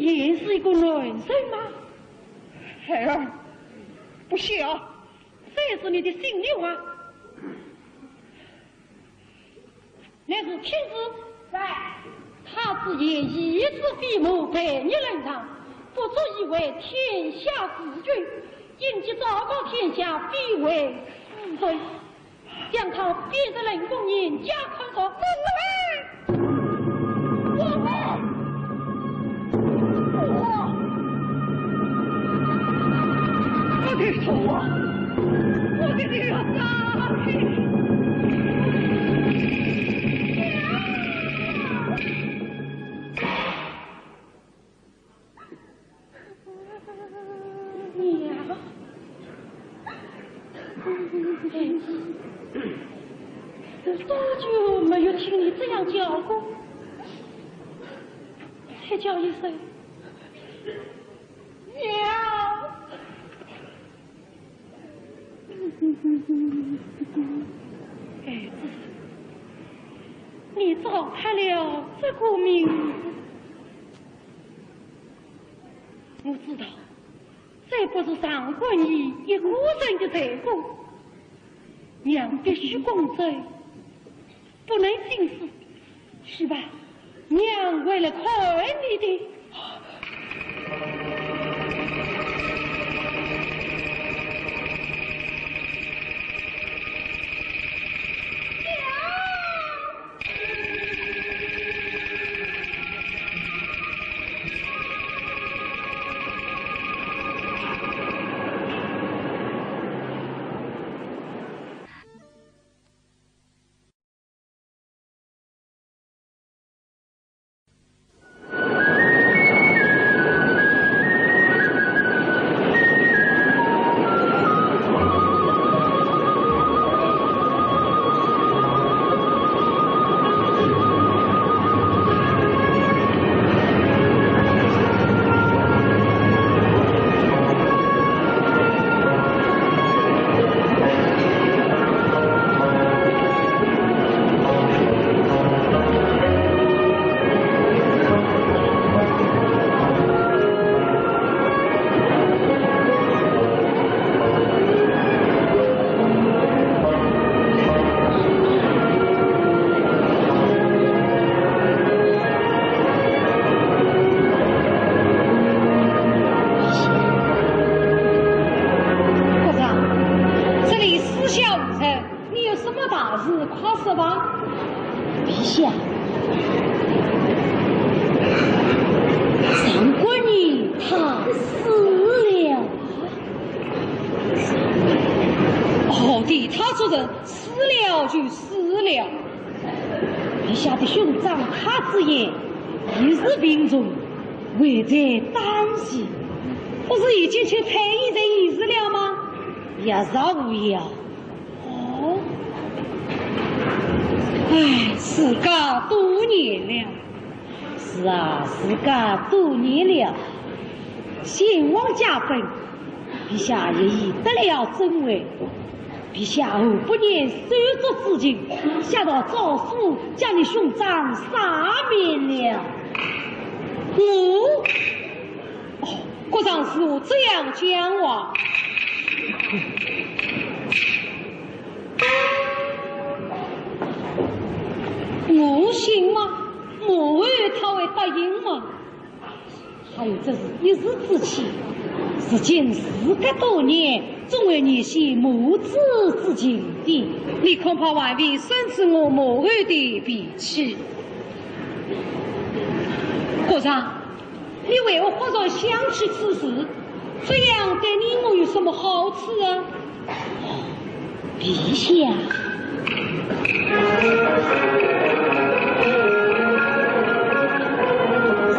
也是一个男人吗？孩儿不孝。 这是你的心里话。乃是天子。在。太子爷一世飞马，被你冷藏，不足以为天下之君，应该昭告天下，必为死罪。将他变成冷宫，严加看管。 我的头啊！我的头啊！娘，孩子，我多久没有听你这样叫过？再叫一声，娘。 孩子，你早开了这个名字。我知道，这不是上官仪一个人的罪过，娘必须公正，不能噤声。去吧，娘会来看你的。死了。哦，对他做人，死了就死了。陛下的兄长太子爷也是病重，危在旦夕，不是已经请太医在医治了吗？也是无效。哦，唉，自家多言了。 是啊，自家多言了。先王驾崩，陛下也已得了尊位。陛下何不念手足之情，下道诏书，将你兄长赦免了。哦，哦，国丈如何这样讲话？我信吗？ 母后她会答应吗？还有这是一时之气，如今事隔多年，总会念些母子之情的。你恐怕还未深知我母后的脾气。国丈，你为何忽然想起此事？这样对你我有什么好处啊？ 陛下，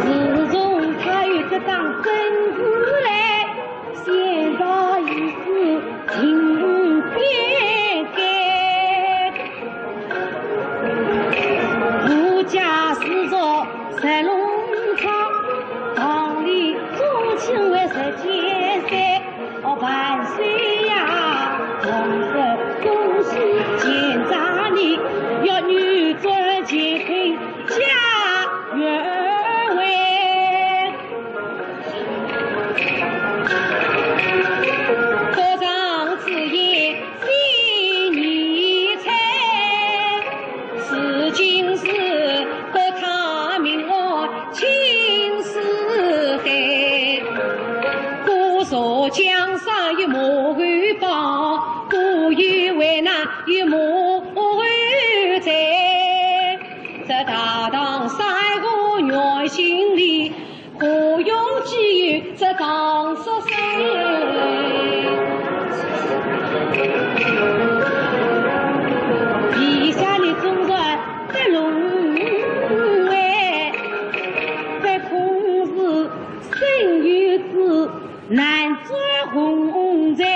自从他有这张真字来，先朝已是情变改。 无家世族在龙昌，堂里宗亲为十千岁。哦，万岁呀，同是恭喜见长你，要扭转乾坤家园为。 国丈之言，非言谄。如今是国泰民安，青丝黑。故所江山与母后报，故有危难与母后在。这大唐山河远行里， 何用几有这唐诗诗？陛下你总算得龙位，这空是生有子，难转红尘，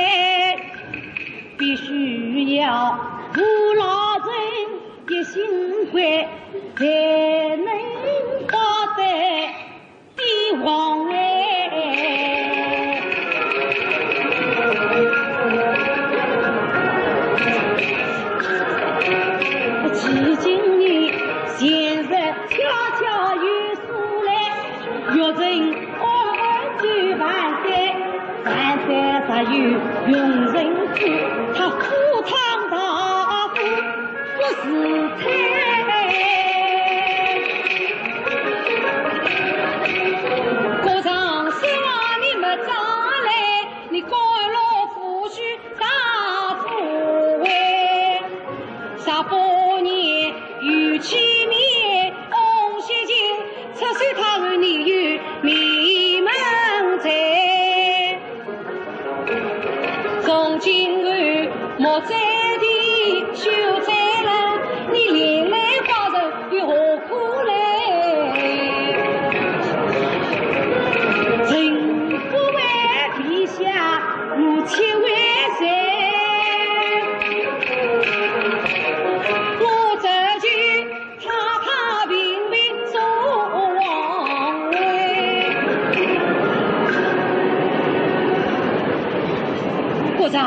必须要扶老人一心归，才能保得 帝王哎。如今你前日悄悄有书来，玉宸安置万岁，万岁若有容人之，他赴汤蹈火 不是忒。国丈希望你们早来，你官落府去大富贵。十八年有期免，翁喜庆，出手他和你有名门在。 从今后莫再提，休再来，你连累寡人又何苦来？臣不为陛下，我且为谁？我这就 踏踏平平坐王位。国丈，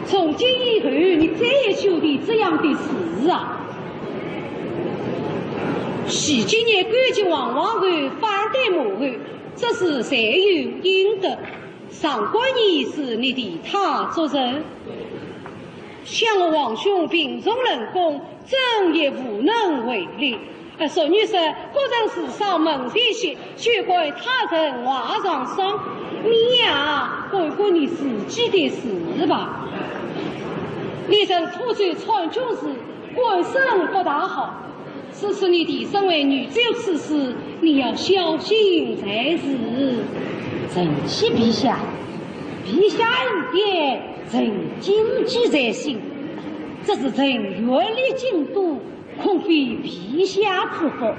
从今以后你再也休提这样的事啊！前几年干政王皇后反对母后，这是罪有应得。上官仪是你替她做主。 想我皇兄病重冷宫，朕也无能为力。呃，俗语说，各人事上门前雪，休怪他人话上霜。你呀，管管你自己的事吧。你曾吐出川军事，官声不大好。 此次你弟身为女主此事，你要小心才是。臣启陛下，陛下恩典，臣谨记在心。只是臣远离京都，恐非陛下之福。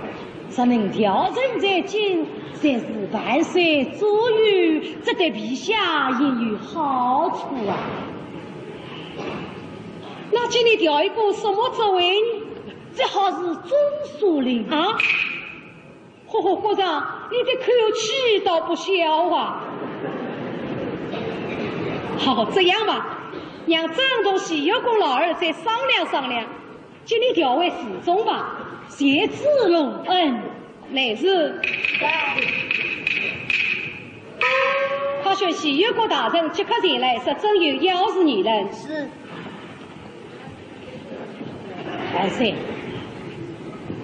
若能调任在京，虽是万岁左右，这对陛下也有好处啊。那给你调一个什么职位呢？最好是中书令啊。 呵呵，国丈，你的口气倒不小啊。好，这样吧，让张同、洗耳公老二再商量商量，给你调回侍中吧。谢主隆恩。来迟。快宣洗耳公大人即刻前来，说朕有要事议论。是。 万岁，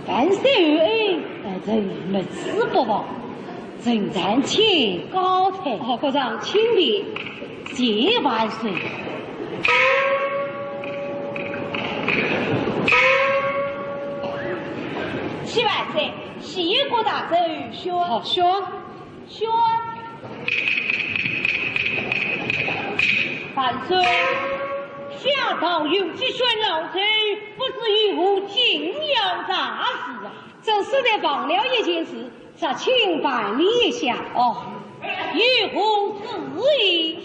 万岁有恩，呃，臣没旨不报，臣暂且告退。哦，国丈，请便。谢万岁。启万岁，洗耳公大人有宣。好，宣。 宣。万岁，下道有旨宣老贼，不知有何紧要大事啊？朕实在忘了一件事，查请办理一下。哦，有何旨意？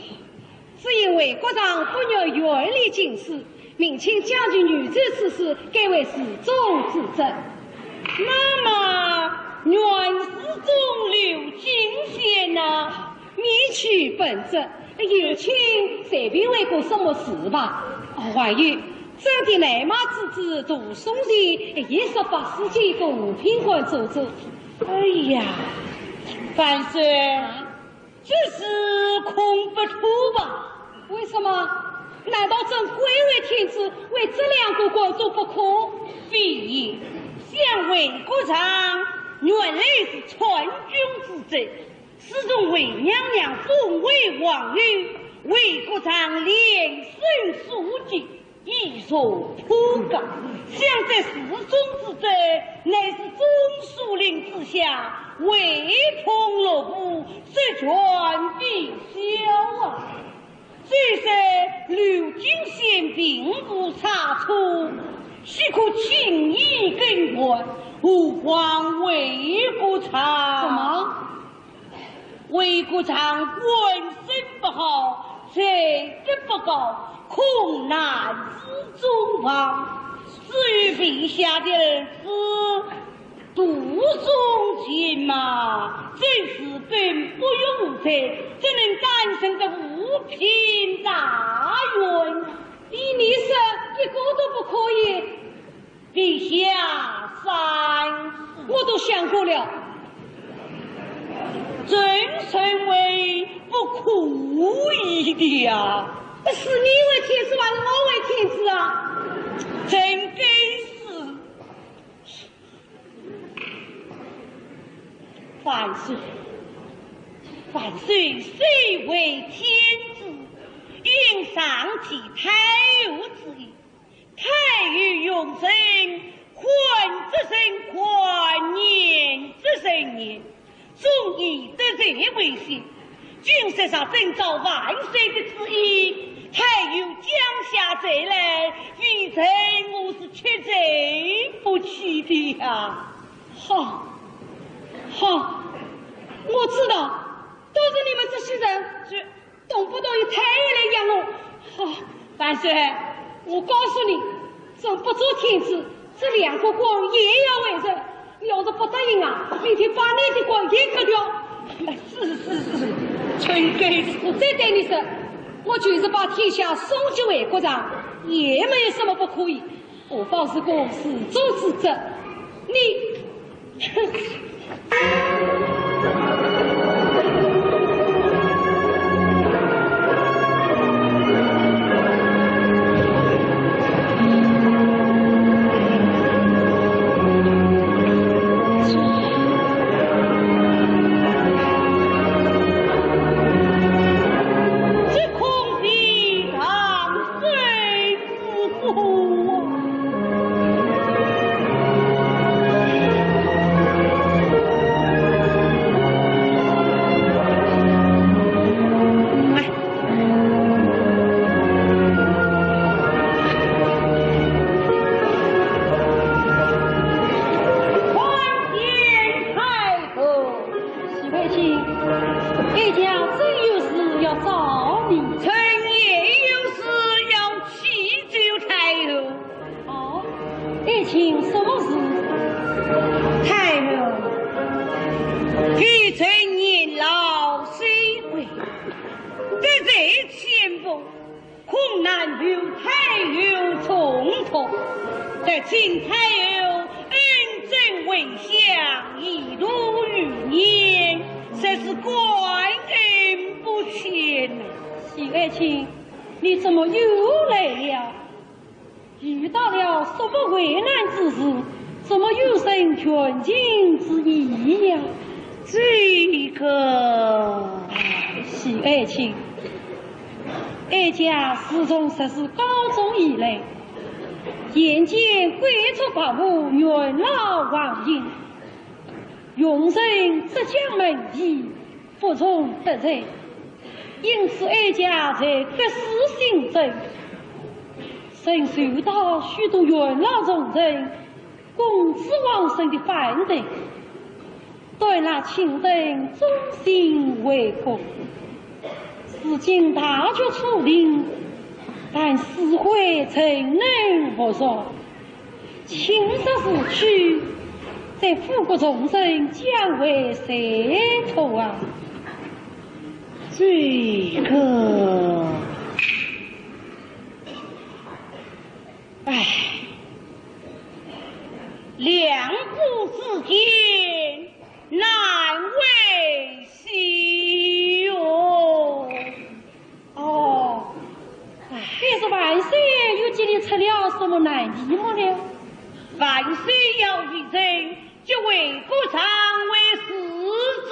只因为国丈不愿远离京师， 命卿将军游走此事，改为侍中之职。那么，原侍中刘敬先呢？免去本职，有卿随便问个什么事吧。还有，朕的来马之子杜松前，也说八世间个五品官做主。哎呀，万岁， 这事恐不妥吧？为什么？难道朕贵为天子，为这两个官做不可？非也，想魏国丈原来是川军之贼，自从魏娘娘封为王后，魏国丈连升数级， 易如破格，想在侍中之职，乃是中书令之下，唯恐落步，实全非小啊。虽说刘敬先并无差错，岂可轻易更换，何况魏国丈？怎么？ 魏国丈官声不好，才德不高，恐难治中望。至于陛下的儿子杜松前嘛，真是更不用猜，怎能担承得五品大员？依你说，一个都不可以。 陛下三思。我都想过了。朕认为不可以的呀。是你为天子还是我为天子啊？朕该死。万岁，万岁虽为天子，应上提太后之意。 太后用人，宽则人宽，严则人严，总以德才为先。今日若遵照万岁的旨意，太后降下罪来，微臣我是吃罪不起的呀。好，好，我知道，都是你们这些人。这 动不动就太后来养我。好，万岁，我告诉你，朕不做天子，这两个官也要为人。你要是不答应啊，明天把你的官也革掉。是是是，臣该死。我再对你说，我就是把天下送给魏国丈，也没有什么不可以。 何况是个侍中之职，你，哼！这空地上 谁之过啊？找你。臣也有事要启奏太后。哦，爱卿，什么事？太后，微臣年老虽贵，得罪千夫，恐难与太后重托，得请太后恩准回乡，一度余年，实是感恩不尽呐。徐爱卿，你怎么又来了？遇到了什么危难之事？怎么有人劝进之意呀？这个，徐爱卿，哀家自从入仕高中以来，眼见贵族跋扈，元老横行，用人只讲门第，不容得罪，因此哀家在各司行政，曾受到许多元老重臣、公子王孙的反对，对那卿等忠心为国。如今大局初定，但是非怎能不说？ 卿若是去，这府国重臣将为谁托啊？这个，唉，两国之间难为继哟。 哦，哎，便是万岁又给你出了什么难题么呢？万岁要一人，即为国丈为侍中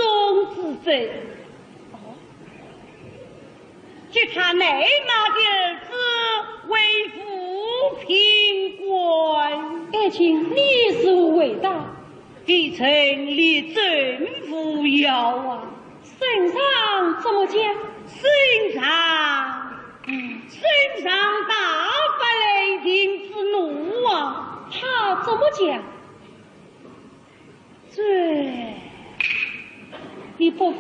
之职。哦，即他奶妈的儿子为五品官。爱卿，你如何回答？ 微臣力证无效啊。圣上怎么讲？圣上，嗯，圣上大发雷霆之怒啊。他怎么讲？这，你不敢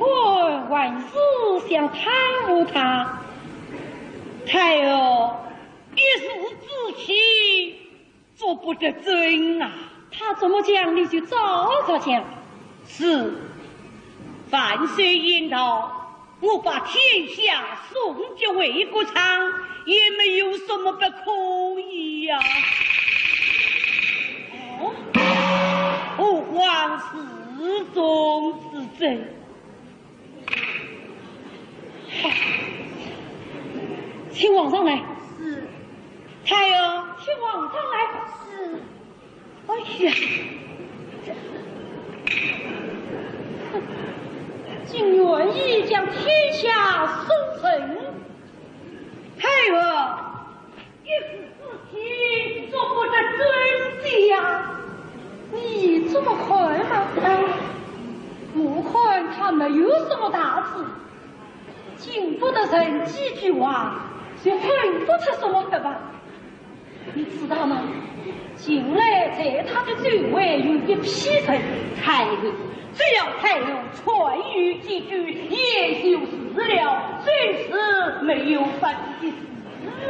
还是想贪污他？太后，一时之气， 做不得准啊。他怎么讲，你就照着讲。是，万岁言道，我把天下送给魏国昌，也没有什么不可以呀。哦，何况侍中之职？ 请皇上来。是。太后。请皇上来。是。哎呀，竟愿意将天下送人。太后。 一时之气，做不得准计呀。你怎么看嘛？哎，我看他没有什么大志，经不得人几句话，就准不出什么黑白。你知道吗？近来在他的周围有一批人，太后，只要太后劝谕几句，也就是了，真是没有法子的事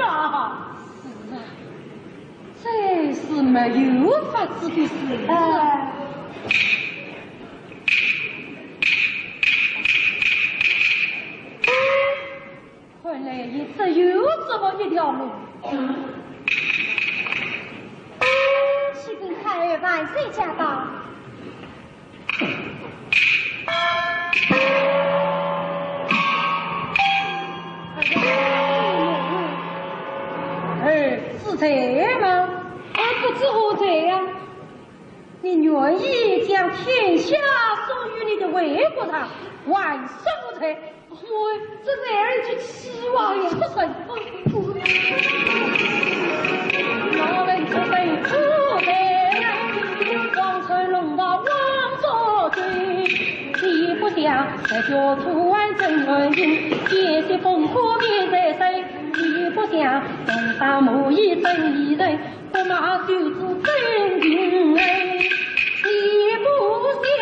啊。 是啊，这是没有法子的事啊。哎。看来也只有这么一条路。去禀太后万岁驾到。 哎，是罪吗？啊，不知何罪呀。你愿意将天下送与你的魏国丈，还是无罪？ 我这男儿就气坏了。出声！老人出声，出声！王孙龙袍王作对，你不想，这就出外真恩情，见些风波面在身，你不想，东方木易真一人，不骂就知真情人，你不想，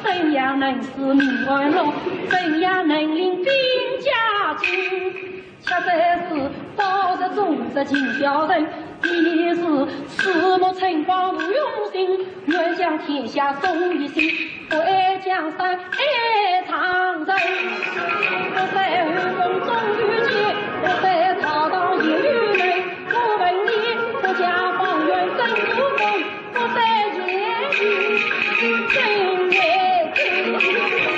谁怎样能使民安乐？怎样能领兵家进？恰在是道是忠直尽孝人，一是四目春光无用心，愿将天下送与谁？不爱江山爱长城，不在后宫中御前，不在朝堂也有人。我问你，不嫁方圆真不公？不在言语真言真言。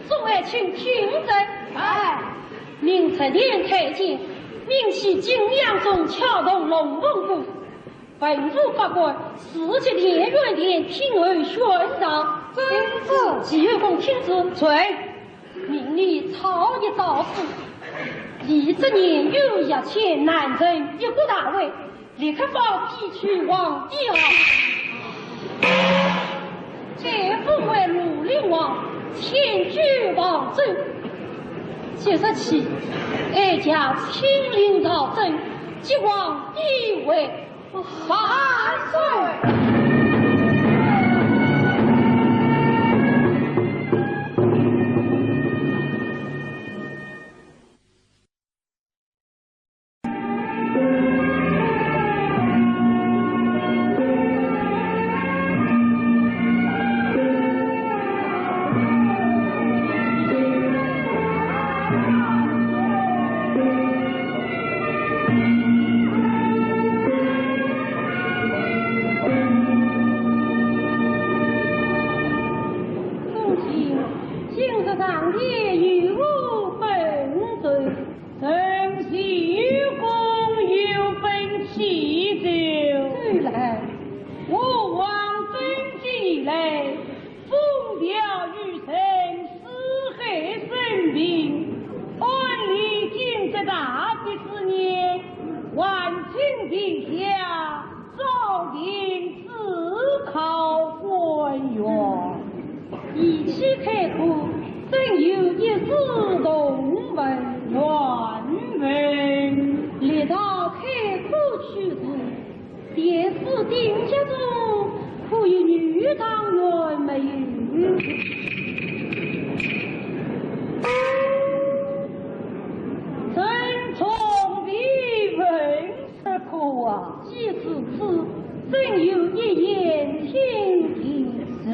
众爱卿听着。哎，明日念太监，命去景阳钟敲动龙凤鼓，文武百官齐集连元殿听候宣召。遵旨。徐后公听旨。在。命你抄一诏书，立这年有一千男人一个大会， 立刻发地去皇帝啊！再封为绿林王，迁居房州。即日起，哀家亲临朝政，即皇帝位。万岁！ 公卿，今日上殿有何本奏？ 臣徐公有本启奏。奏来。我王登基以来，风调雨顺，四海升平，按理今日大吉之年，还请陛下 朝廷主考官员。仪器开科，怎有一字同文？原文。历朝开科取士，殿试定甲中可有女状元没有？臣从未问。 这个啊，既如此，怎有一言听一字？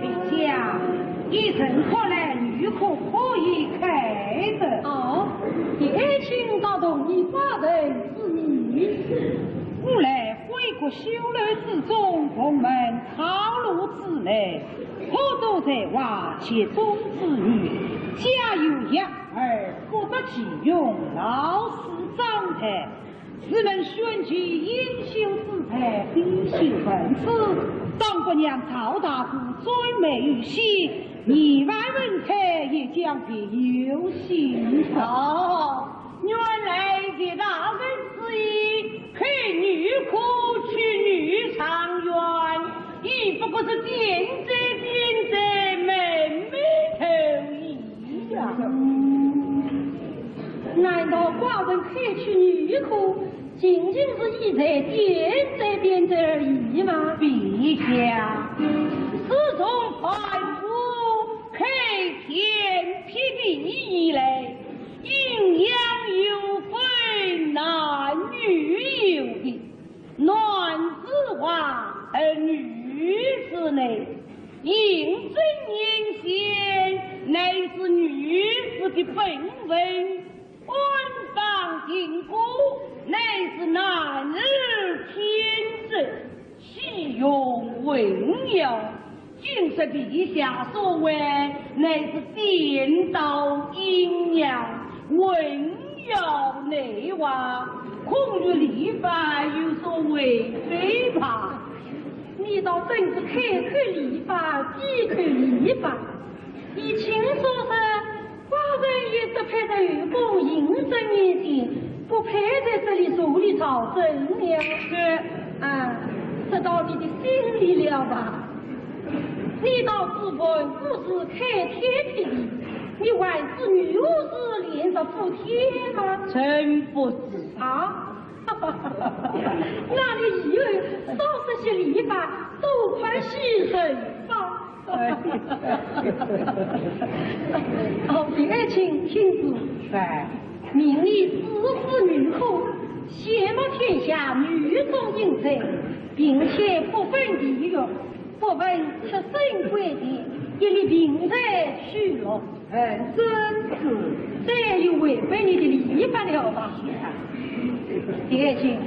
陛下，依臣看来女科可以开的。哦，爱卿倒同意寡人之意。我来回修楼之中，蓬门草庐之内，可做才华出众之女，家有一儿，不得其用，老死章台。自问选取优秀之才，必修文字。当姑娘赵大姑最美于先，二位文才也将别有心裁。哦，原来谢大人之意， 配女科取女状元，亦不过是点缀点缀，美美头一样。难道寡人配取女科，仅仅是以才点缀点缀而已吗？陛下，自从凡夫开天辟地以来，阴阳有分，男女有别。 男子华而女子内，应徵应选乃是女子的本分，官榜定过乃是男儿天职，岂容混淆？ 今日陛下所为，乃是颠倒阴阳，混淆内外，恐与礼法有所违背吧？你倒真是开口礼法，闭口礼法。依卿所说， 寡人也只配在后宫应征应选，不配在这里坐立朝政了。是。啊，这到你的心里了吧？你道子文武是开天辟地，你还是女武是练着补天吗？臣不是。啊？ 那你以后少说些礼法，多看些人法。哎。哦，第二请，请住。在。命你主持女科，显露天下女中英才，并且不分地域，不问出身贵贱，一律凭才取录。 嗯，真是。这又违背你的礼法了吧？第二请，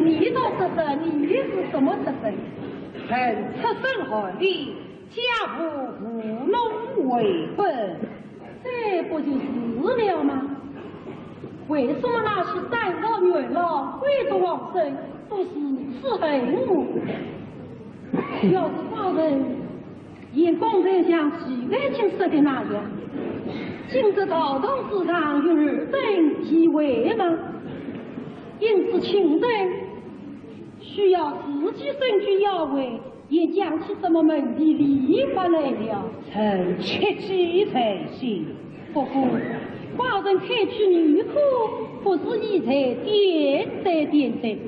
你倒说说，你是什么出身？臣出身寒门，家父务农为生。这不就是了吗？为什么那些三朝元老、贵族王孙都是此恨我？要是寡人 眼光才像徐爱卿说的那样，今日朝堂之上有二等地位吗？因此请人需要自己身居要位，也讲起什么门第礼法来了。臣切记在心。不过，寡人开取女科，不是以才点缀点缀。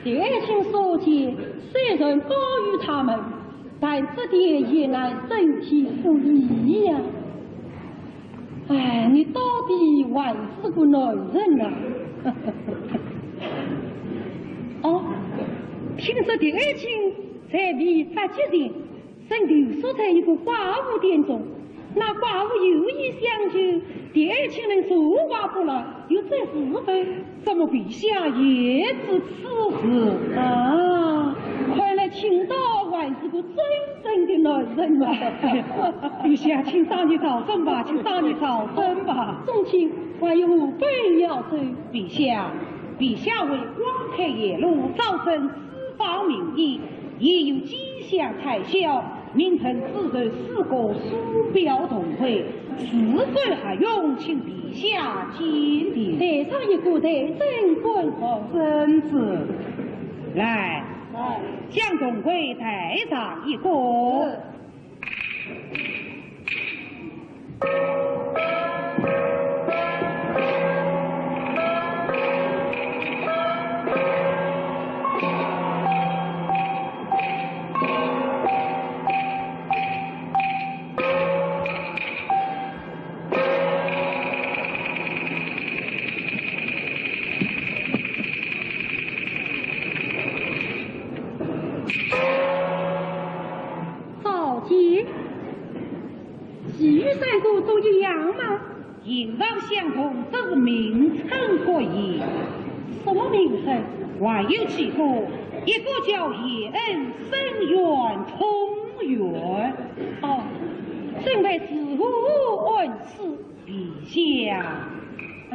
第二请所见，虽然高于他们，但这点也乃身体所宜呀。哎，你到底还是个男人呐。哦，听说第二请在未发迹前， 曾留宿在一个寡妇店中，那寡妇有意相救，第二请人坐怀不乱，又怎是非？怎么陛下也知此事？啊，看来卿倒还是个真正的男人嘛。陛下，请上去朝政吧，请上去朝政吧。宗亲，还有何本要奏？陛下，陛下为光开言路，招生 方名医，也有几项才校，名臣子侄四个素表同会，是否合用，请陛下鉴定。台上一个，待朕观看。遵旨。来，来。将同会台上一个。是。 召见。其余三个都一样吗？形状相同，只是名称各异。什么名称？还有几个，一一个叫谢恩，生源通源。哦，请问是何恩师？陛下。哎。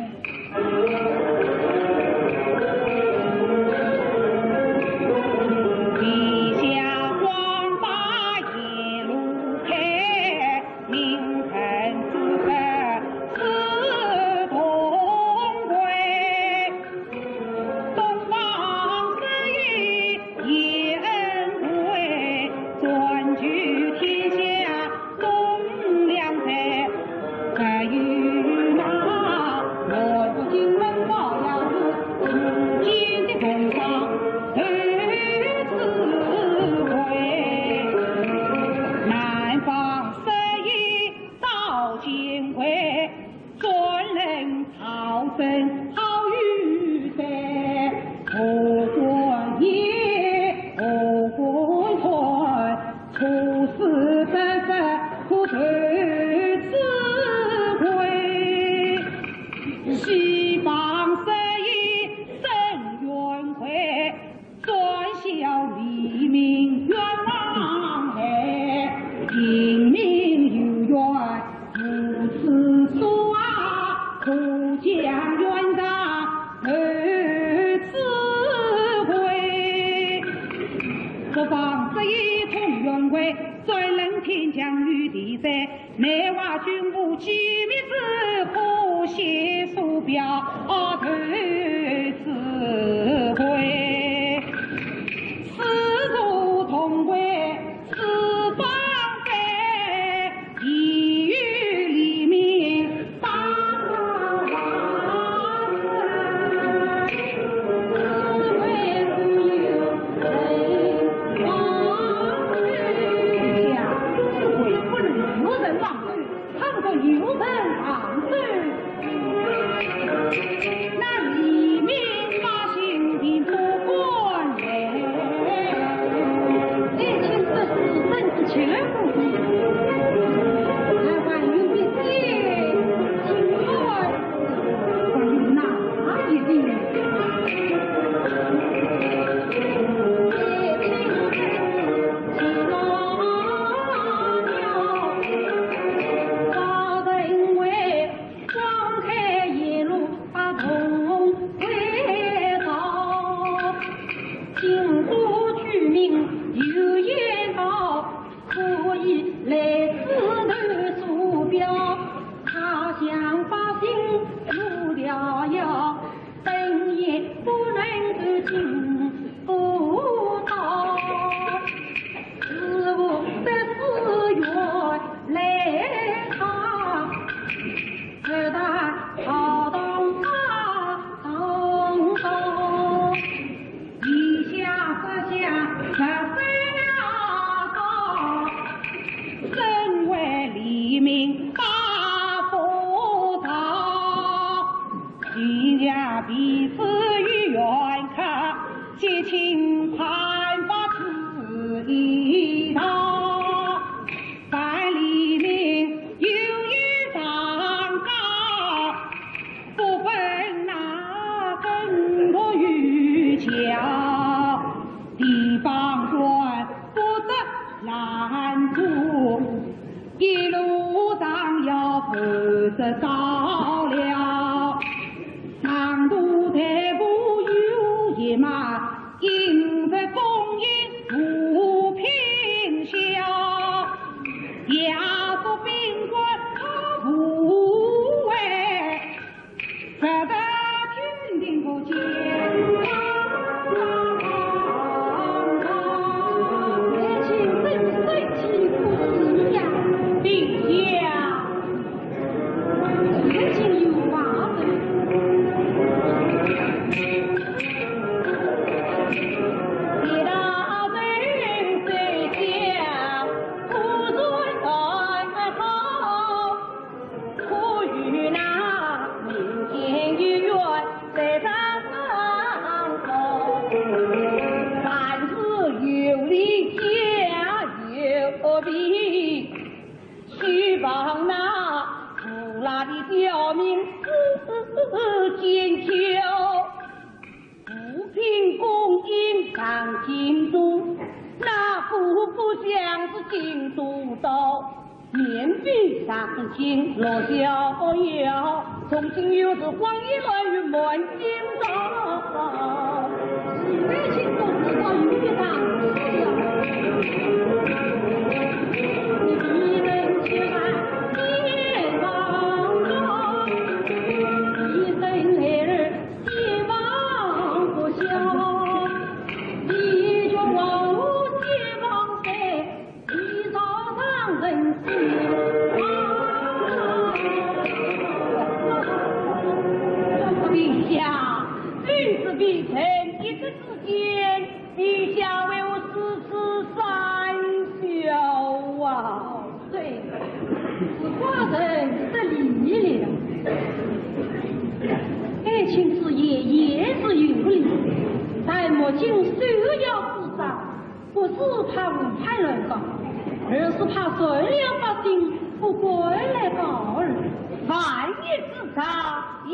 金公印上京都，那个不像是京都道，面壁上金罗逍遥，从今又是光阴乱云满京道。喜爱清风，只道有一场。一人去看天上道，一生来儿 希望不消，你就望我希望在，你早上人希望。陛下，君子必成一个之间，陛下为何如此善笑啊？ 对，是寡人失礼了。爱卿之言也是有理，但目前首要之战，不是怕吴派乱高，而是怕善良百姓不敢来告而已。万一之上，言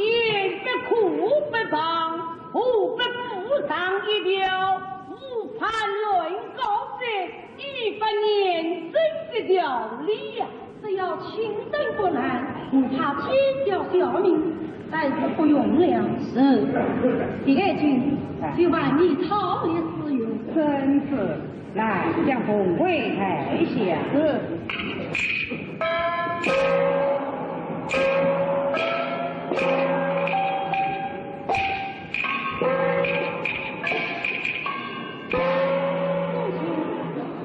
不可不防，何不补上一条，吴派乱高者， 以法严正的条例呀。只要清正国难，不怕天条小民，但是不用了。是。第二军，就万里草率使用。遵旨。来，将凤归台下。是。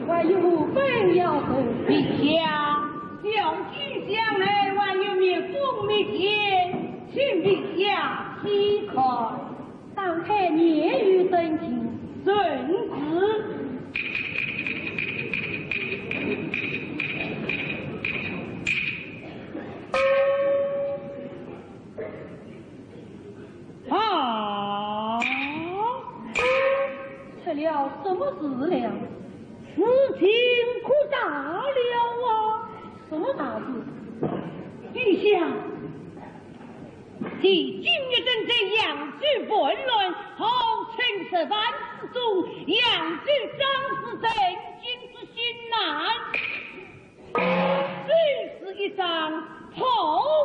还有何本要奏？陛下，小军将来还有密奏密奏，请陛下细看。打开年与真情。遵旨。 啊！出了什么事了？事情可大了啊！什么大事？陛下，继金玉珍在扬州叛乱，号称十万之众，扬州张氏震惊之心难。 这是一张讨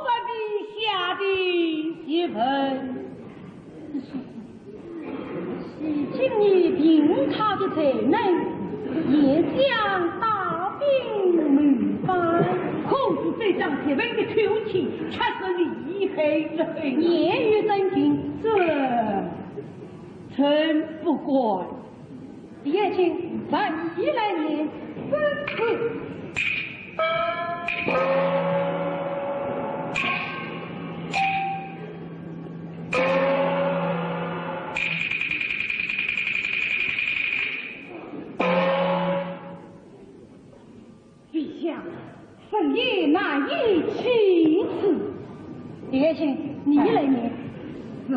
伐陛下的檄文。是，是，今日凭他的才能，也将大兵谋反。可是这张檄文的口气，却是厉害得很。年与真情。这，臣不敢。 第二军，万喜来年，吩咐。陛下， 臣也难以启齿。第二军，你来念。是。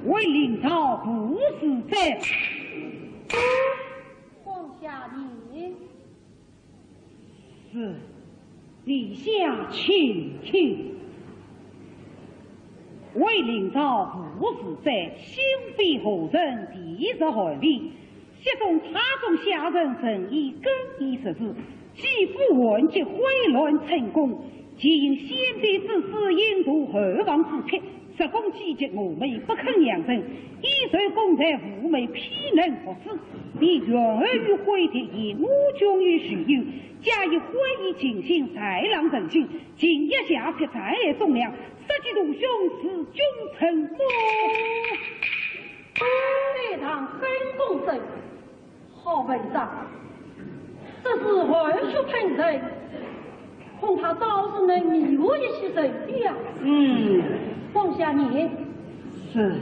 为临朝副使者。皇下念。 是，陛下请听。为临朝副使者，心非何人，地势寒微，室中太宗下人，臣以更衣食事，既不患急，挥乱成功，皆因先帝之旨，引渡后王之策， 实供积极，我们不肯让人，以受功罪，无媒譬能复之。你远而与会敌，以我军于许由，加以会议进行，豺狼成群，今夜下邳，斩害忠良，杀鸡屠兄，是君臣不。非常很公正。 好文章，这是热血喷人，恐怕倒是能迷惑一些人的呀。嗯。皇下念。是。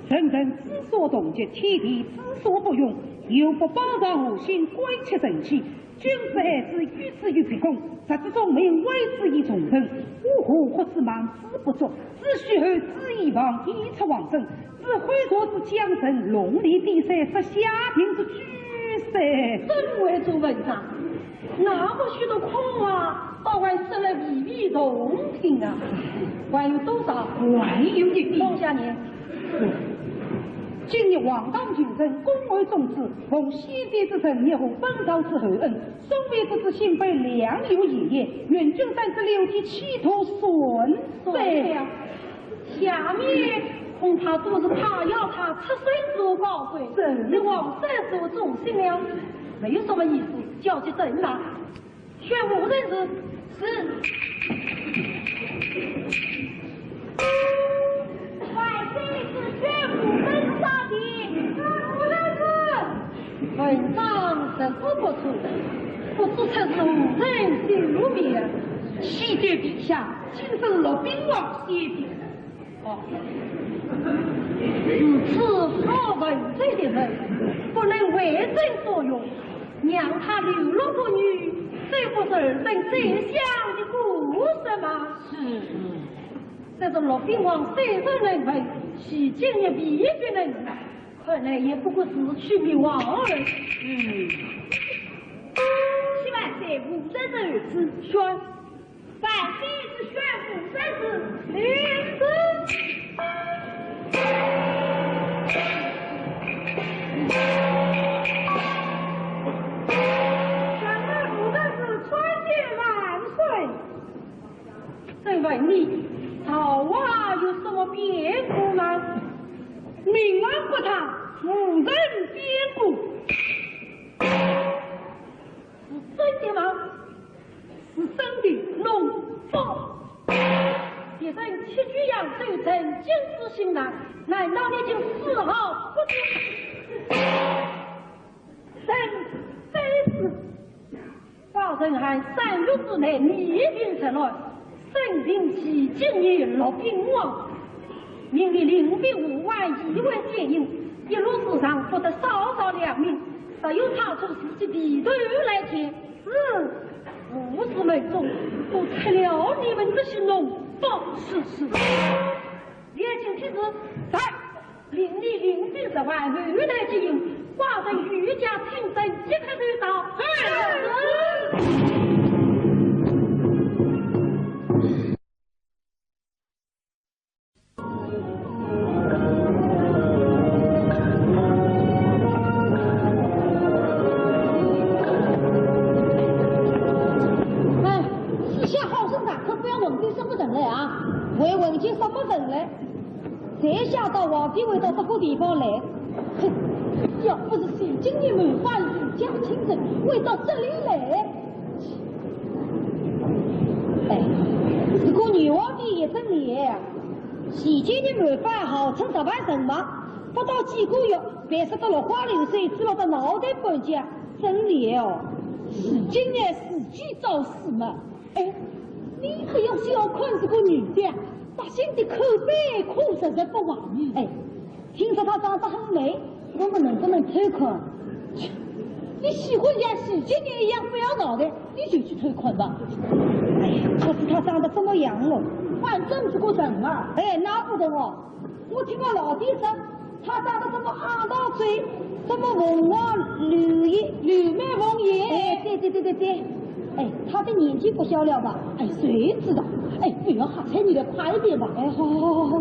人臣之所动急，天地之所不容，有不保朝护心，鬼气神气，君子爱之，于子于必恭，实之忠民，威之以从臣。我何或之忙之不足，只须后之以防，以出王孙， 只会作之将臣，龙离地塞，这下定之局势。真会做文章。那么许多空话，倒还说了娓娓动听啊！还有多少？还有一点。放下你。今日黄绛求赠，恭候宗旨，奉先帝之圣意和本朝之厚恩，送别之至，幸非良友言也，愿君三子六弟，其图顺遂。下面恐怕都是他要他出身做高贵，是。这王三做忠心了，没有什么意思，叫去等吧。宣武人是。是。万岁是宣武人上的，武人是。文章实是不错，不知出自何人手笔。启奏陛下，今是陆炳王写的。 哦，如此好文采的人，不能为朕所用，让他流落不语，这不是儿臣宰相的过失吗？是。这是陆炳王虽然能文，其今也未必能，看来也不过是取名望而已。嗯。启万岁，武则天有旨。宣。 万岁之宣武则是领旨。宣武则是参见万岁。朕问你，朝外有什么变故吗？明王不在，无人变故。 是真的吗？是真的，弄错。别人七曲扬州，成京师行南，难道你竟丝毫不知？朕非是，保人还三日之内，你一定承诺， 圣命其今日陆炳王，命你领兵护卫，以为接应，一路之上不得少召良民，若有差错，自己提头来见。是。武士们中都吃了你们这些弄法。是，是。列请听旨。在。 命你领兵十万，后台接应，寡人御驾亲征，即刻就到。是。哎，四下好生场，可不要问出什么人来啊！还问出什么人来？ 谁晓得皇帝会到这个地方来？哼，要不是徐敬业谋反，御驾亲征，会到这里来？哎，如果女皇帝也真厉害啊，徐敬业谋反号称十万人马，不到几个月，便杀得落花流水，只落得脑袋半截，真厉害哦！徐敬业自己找死嘛！ 哎，你可要小看这个女的，百姓的口碑可实在不坏。哎，听说她长得很美，我们能不能偷看？切，你喜欢像徐敬业一样不要脑袋，你就去偷看吧。哎呀，可是她长得这么样哦。反正这个人啊。哎，那不得哦。 我听我老爹说，她长得这么矮道嘴，这么凤凰柳眼，柳眉凤眼。哎，对对对对对，哎，她的年纪不小了吧？哎，谁知道？哎，不要吓坏你了，快一点吧。哎，好好好好好。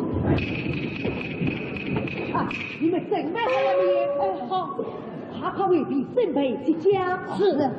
啊，你们准备好了没有？哎，好。快快回避，准备接驾。是。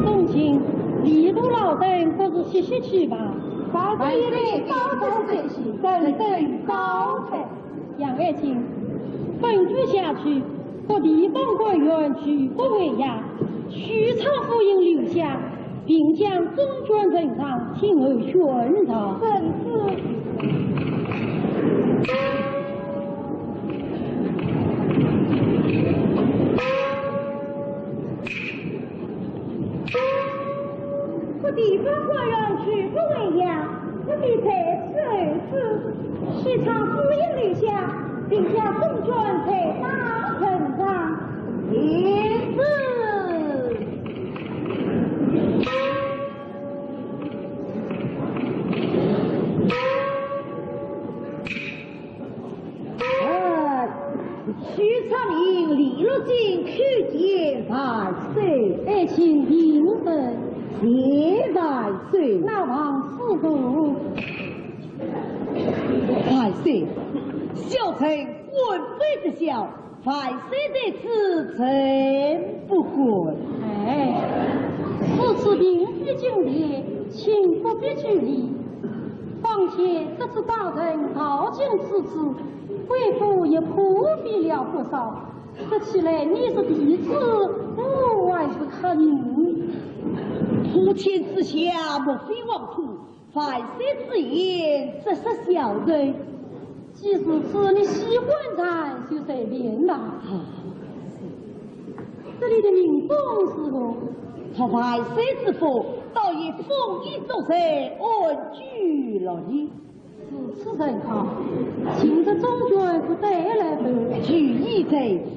东京，李杜老登不是歇歇去吧？万岁高升，万岁高升。杨爱卿，本郡下去，各地方官员举国为压，许昌府尹留下，并将中卷呈上，请候宣召。遵旨。 各地方官员举国为压，不必在此候旨。许昌府尹留下，并将中卷呈上呈上。遵旨。 呃，许昌令李洛金叩见万岁。爱卿平身。谢万岁。那王师傅。万岁，小臣官非职校，万岁在此怎不敢？哎，此处并非禁地，请不必拘礼。 况且这次大人到今此处，贵府也破费了不少，说起来你是弟子，我还是客人。普天之下，莫非王土，万岁之言，只是小人。既如此，你喜欢在就随便吧。啊。这里的民风如何？ 托万岁之福，倒也丰衣足食，安居乐业。如此甚好，今日中卷就带来吧。就已在此。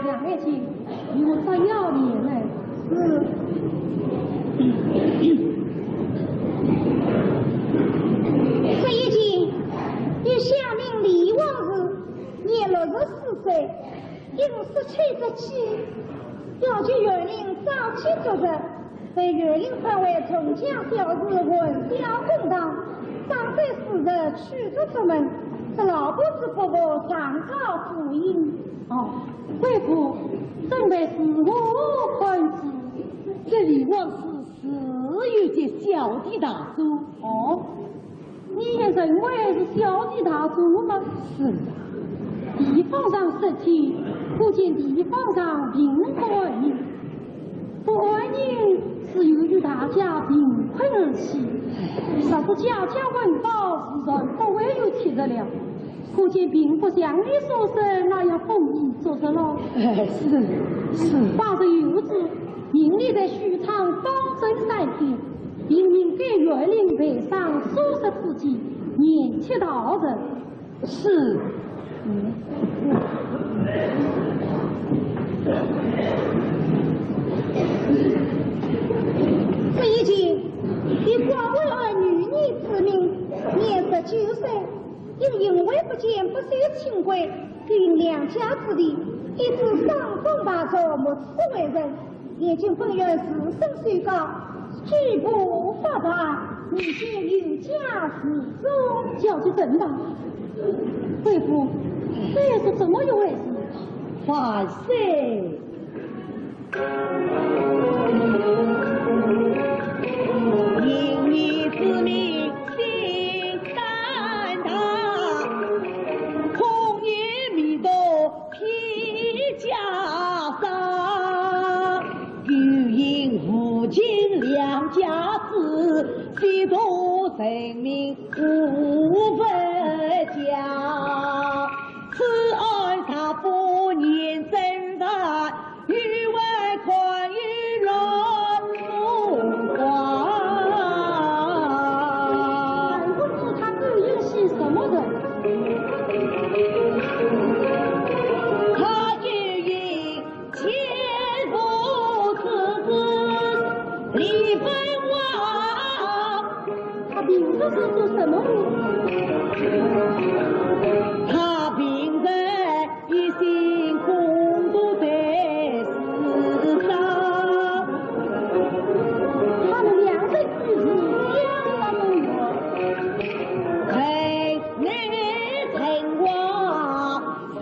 杨爱卿，与我摘要拈来。是。这一件，与下面李王氏 年六十四岁，因失妻之气，要求县令早期作实，被县令判为从强小事，混淆公堂，当罪事实，驱逐出门，这老不知不服，上告府尹。哦，贵府，准备如何判处？这李王氏是有些小题大做。哦， 你也认为是小题大做吗？是啊。地方上失天，可见地方上并不安宁。不安宁是由于大家贫困而起。若是家家温饱，自然不会有起事了。可见并不像你所说那样丰衣足食了。哎，是，是。话虽如此，命你在许昌当镇三天， 并命该县令备上数十子弟，严斥盗贼。是。这一件，以广惠安女儿之名，年十九岁，因行为不检，不守清规， 因两家之地，一直伤风败俗，没齿为人。现今本县自身受告，举步法办，你先有假自重。小姐等等，贵府，这又是怎么一回事？万岁！ 因你之名心胆大，恐你迷途披袈裟。又因父亲两家子，许多人民无分家。此案查不严正法， 与外看与乱无关。难不知他勾引些什么人？他勾引奸夫之子李本王。他平日是做什么的？他平日 一心攻读在书上。他们两人居住相当远，城内城外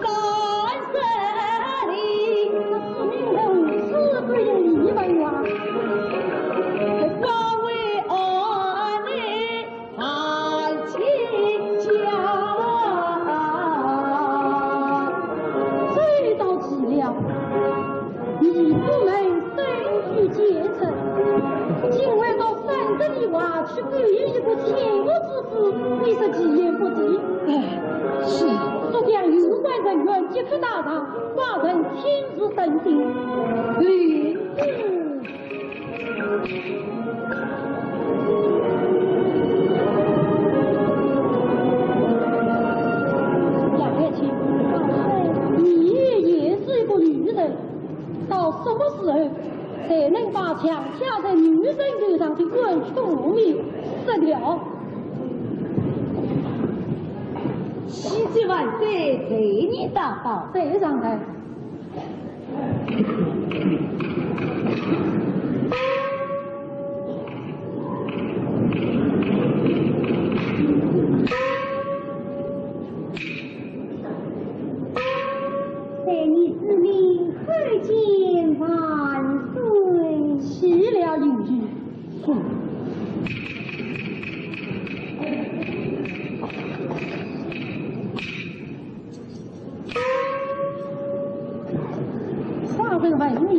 三十里。这说明人是不容易你不能深居简城，今晚到三十里外去勾引一个千户之子，你说其言不及。哎，是。速将有关人员即刻带上，寡人亲自登京。嗯。 杨爱卿，你也是一个女人，到什么时候才能把强加在女人头上的冤屈痛明说了？喜结万岁，罪孽大报。罪上台。 在你之命，叩见万岁。起了，允君。 寡人问你，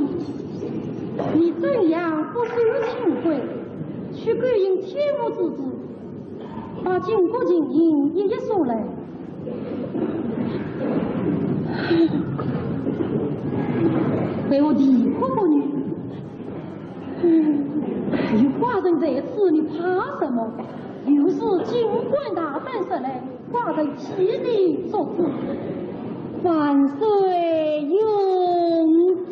你怎样不守清规，去勾引千户之子，把巾帼金银一一送来？被我啼哭不语。 有寡人在此，你怕什么？有事尽管大胆说来，寡人替你做主。万岁允旨。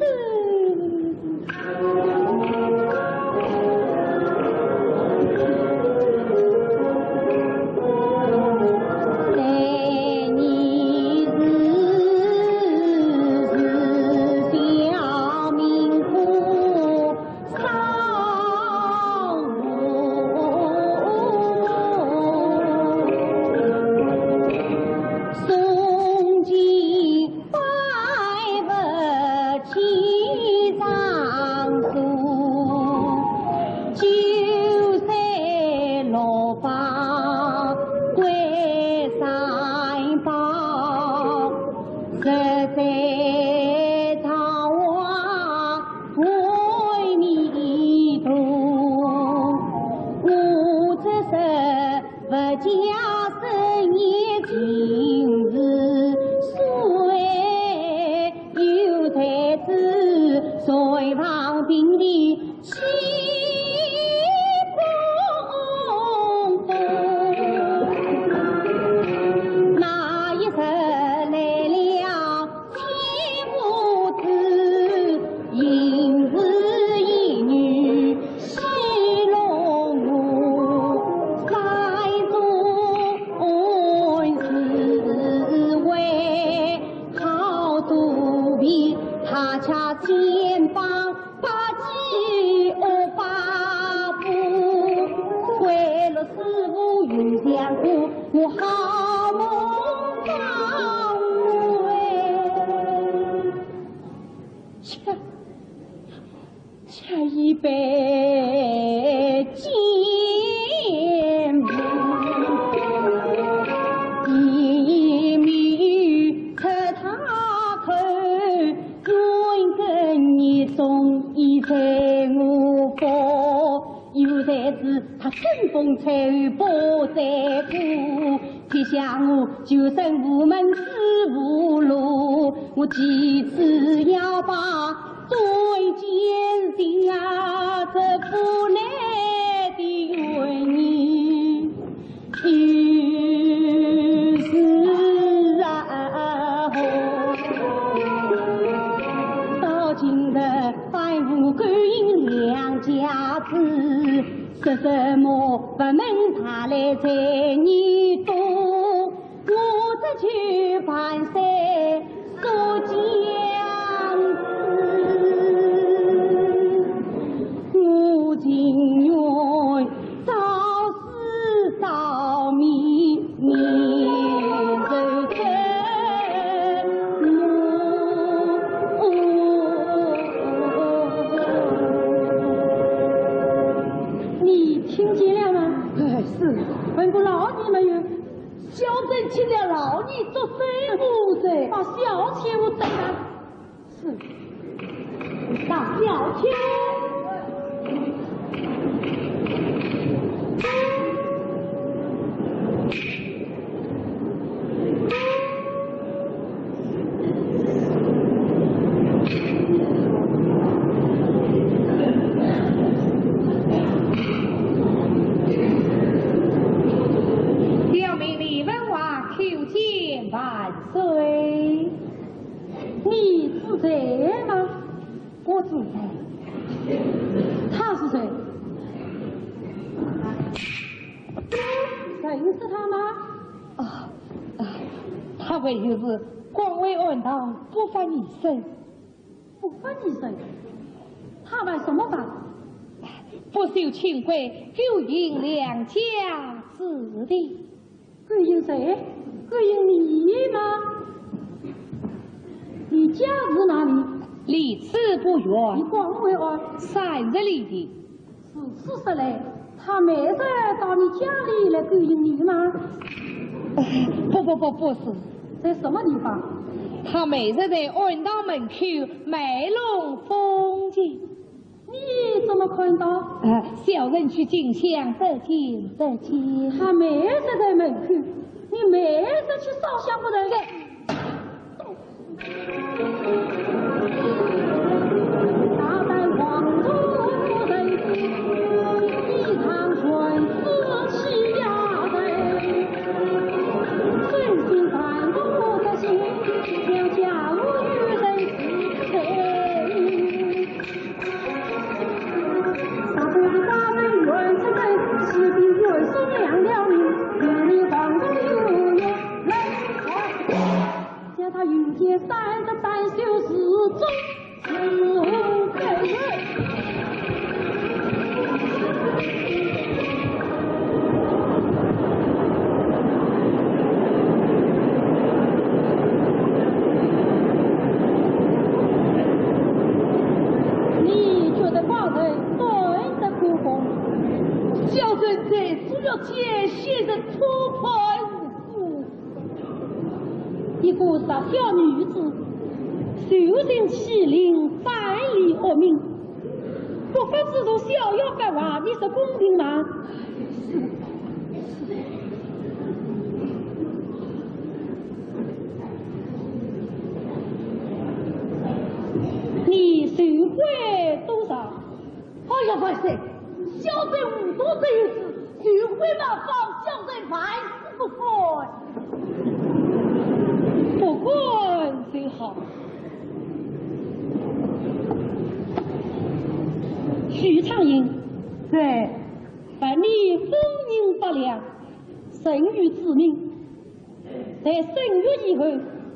你听见了吗？哎，是。问过老尼没有？小生听了老尼作甚？大小姐。表妹李文华叩见万岁。 你自在吗？我自在。他是谁？认识他吗？啊，啊，他为就是广为暗道，不发一声。不发一声？他犯什么法？不守清规，勾引良家子弟。 勾引谁？勾引你吗？你家住哪里？离此不远。你广为暗？三十里地。如此说来，他每日到你家里来勾引你吗？不不不，不是。在什么地方？他每日在暗道门口卖弄风情。 你怎么看到？呃，小人去进香，得见，得见。他每日在门口，你每日去烧香不成？这……大胆王族人，一场乱世欺压人，存心残酷的心，将家无女人之罪。 大都是大人原出门，启禀元帅娘娘，你与你王后有约，来，将他御前三个半宿侍从伺候。 你觉得寡人端得过吗？小人在书院间写得出款无数。一个弱小女子，受尽欺凌，沾了恶名，不法之徒逍遥法外，你说公平吗？ 你罪过多少？哎呀，万岁！小人无多这一事，罪过万方，小人万死不悔。不敢就好。许昌英。在。 问你婚姻不良，曾有子命，在生育以后，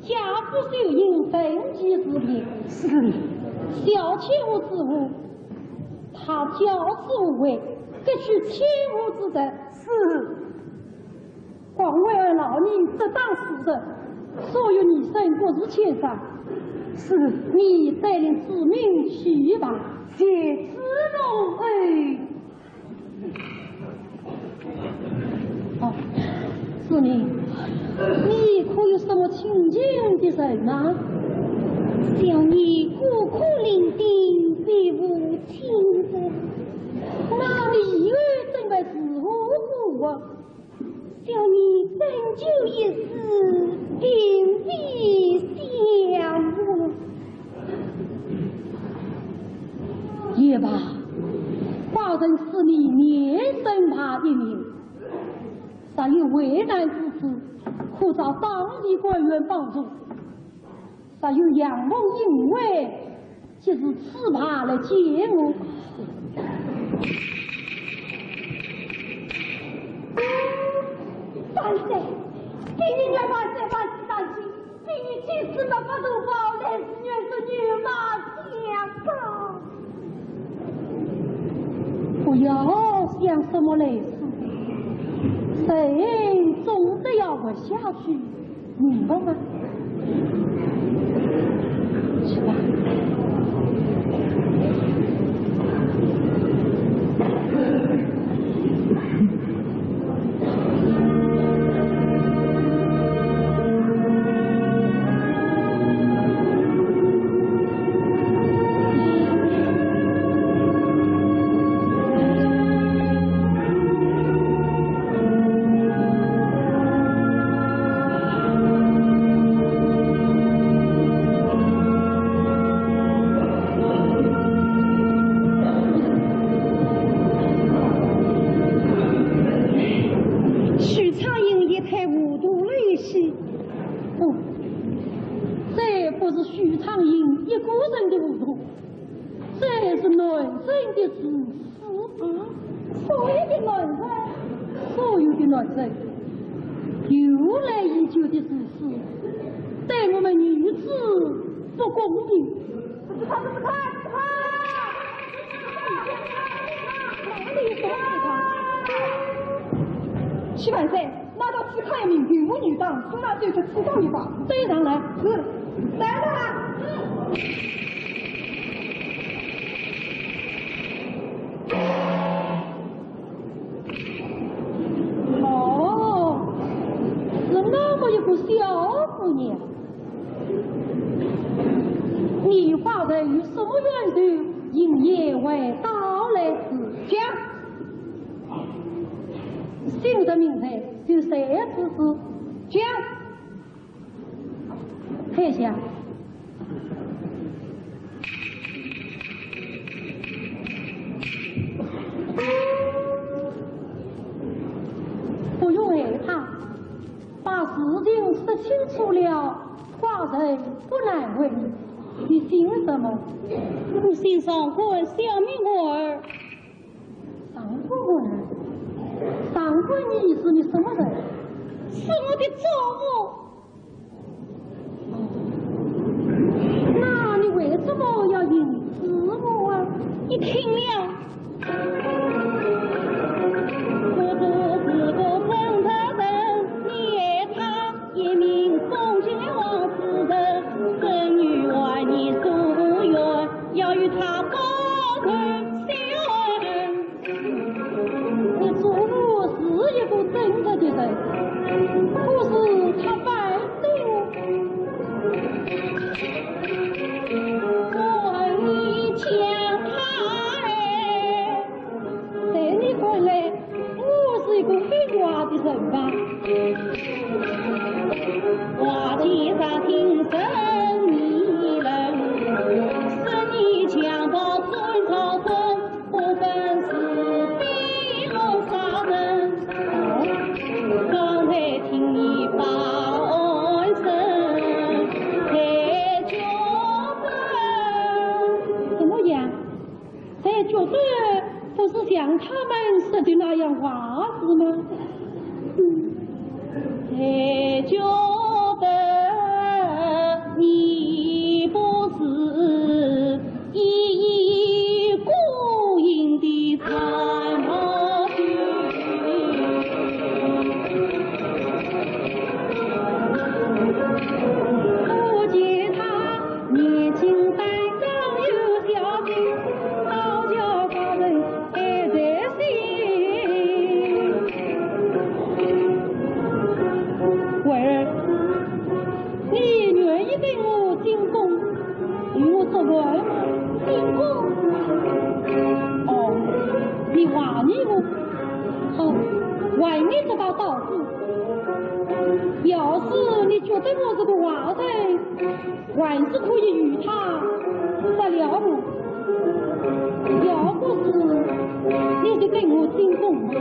家父受刑，分期自便。是。小妾无子嗣，他教子无位，革去千户之责。是。广为老年得当世人，所有女生各是千三。是。你带领子民去吧。谢子龙哎。 哦，子明，你可有什么亲近的人吗？小女孤苦伶仃，别无亲人。那你又怎会如何过活？小女本就一事，并未相忘。 也罢，寡人思你年深怕一年，若有危难之处，可找当地官员帮助；若有阳奉阴违，即是此法来见我。万岁！禀万岁，万岁！ 你今日没法度报，来世愿说女貌相告。不要想什么来世，人总得要活下去，明白吗？去吧。与苍蝇一个人的互动，这是男人的自私啊！所有的男人，所有的男人，由来已久的自私，对我们女子不公平。七万岁， 那道刺客要命，并无女当，速拿罪犯起到一把。对上来。是。来了。哦，是那么一个小姑娘。你方才与什么缘由，因夜未到来此？讲。 姓甚名谁，谁指使？讲。退下。不用害怕，把事情说清楚了，寡人不难为你。你姓什么？我姓上官，小名婉儿。 上官婉儿，上官你是你什么人？是我的祖母。那你为什么要迎娶我啊？你听了。我只是个正直人，你爱她也命风情王子人，正与万年夙愿，要与她高枕shaw hand。 你祖母是一个正直的人，可是她反对我。我问你讲来。在你看来，我是一个很坏的人吧？话题上听真理人，说你强盗孙朝春， 不分是非，我杀人。刚才听你把案审，太绝对。怎么样？太绝对不是像他们说的那样话是吗？嗯。 才觉得你不是一意孤行的参谋军。我见他年轻胆小又小心，倒叫高人 爱在心。婉儿，你愿意跟我进宫，与我做官？进宫？哦，你怀疑我？好，还你这把刀子。要是你觉得我是个坏人， 还是可以与他杀了我。要不是，你就跟我进宫吧。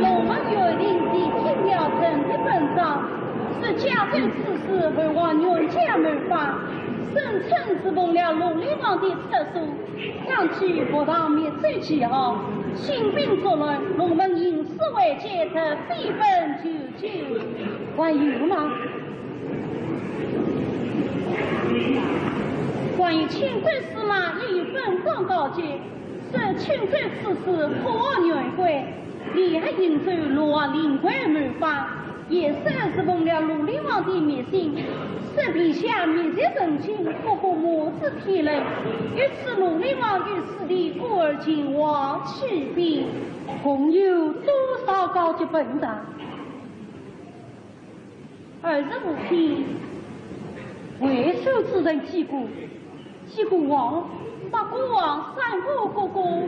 龙门县令李清标正的本章，是嘉靖 此时后王元嘉谋反，声称是奉了龙陵王的敕书，想取博唐灭周旗号，兴兵作乱，龙门县令史为解特，飞奔求救。还有吗？关于青州司马，也有本章告诫，说青州此事破案元贵，联合荆州、洛阳、临桂谋反，也算是蒙了庐陵王的密信，是陛下密旨成亲，不过母子天伦，于是庐陵王与此地故而前往去避。共有多少高级本章？二十五篇，为首之人几个？ 几个王，八个王，三个哥哥，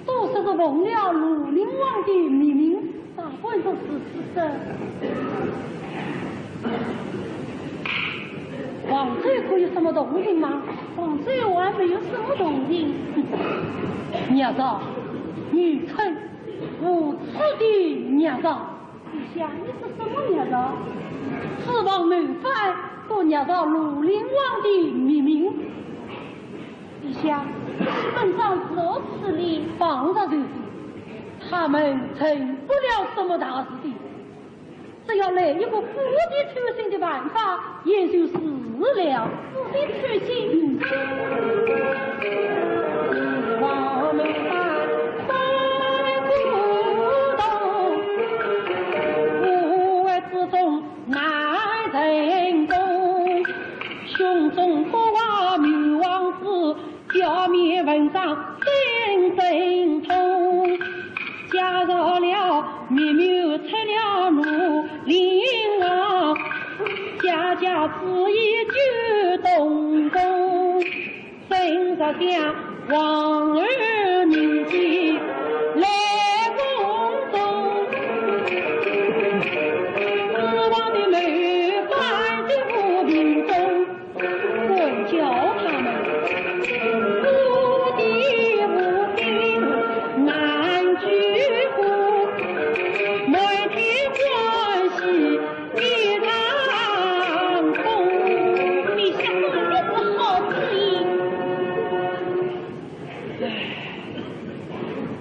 都说是奉了庐陵王的密命，大官都是此事。王周可有什么动静吗？王周还没有什么动静。孽障，愚蠢，无耻的孽障！ 陛下，你说什么孽障？诸王谋反，都孽着庐陵王的密命。陛下，本章如何处理？放着就是，他们成不了什么大事的。只要来一个釜底抽薪的办法，也就是了。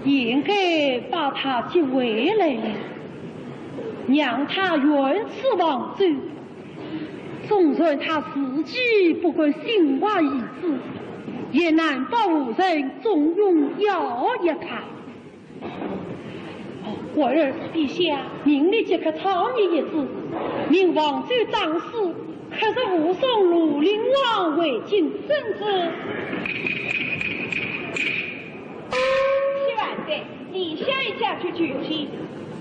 应该把他接回来了，让他远离王周。纵然他自己不敢心怀异志，也难保无人重用要役他。 哦，儿，陛下，命你即刻草拟一纸，命王周长史，刻日护送庐陵王回京。遵旨。启万岁，李相爷家去求见。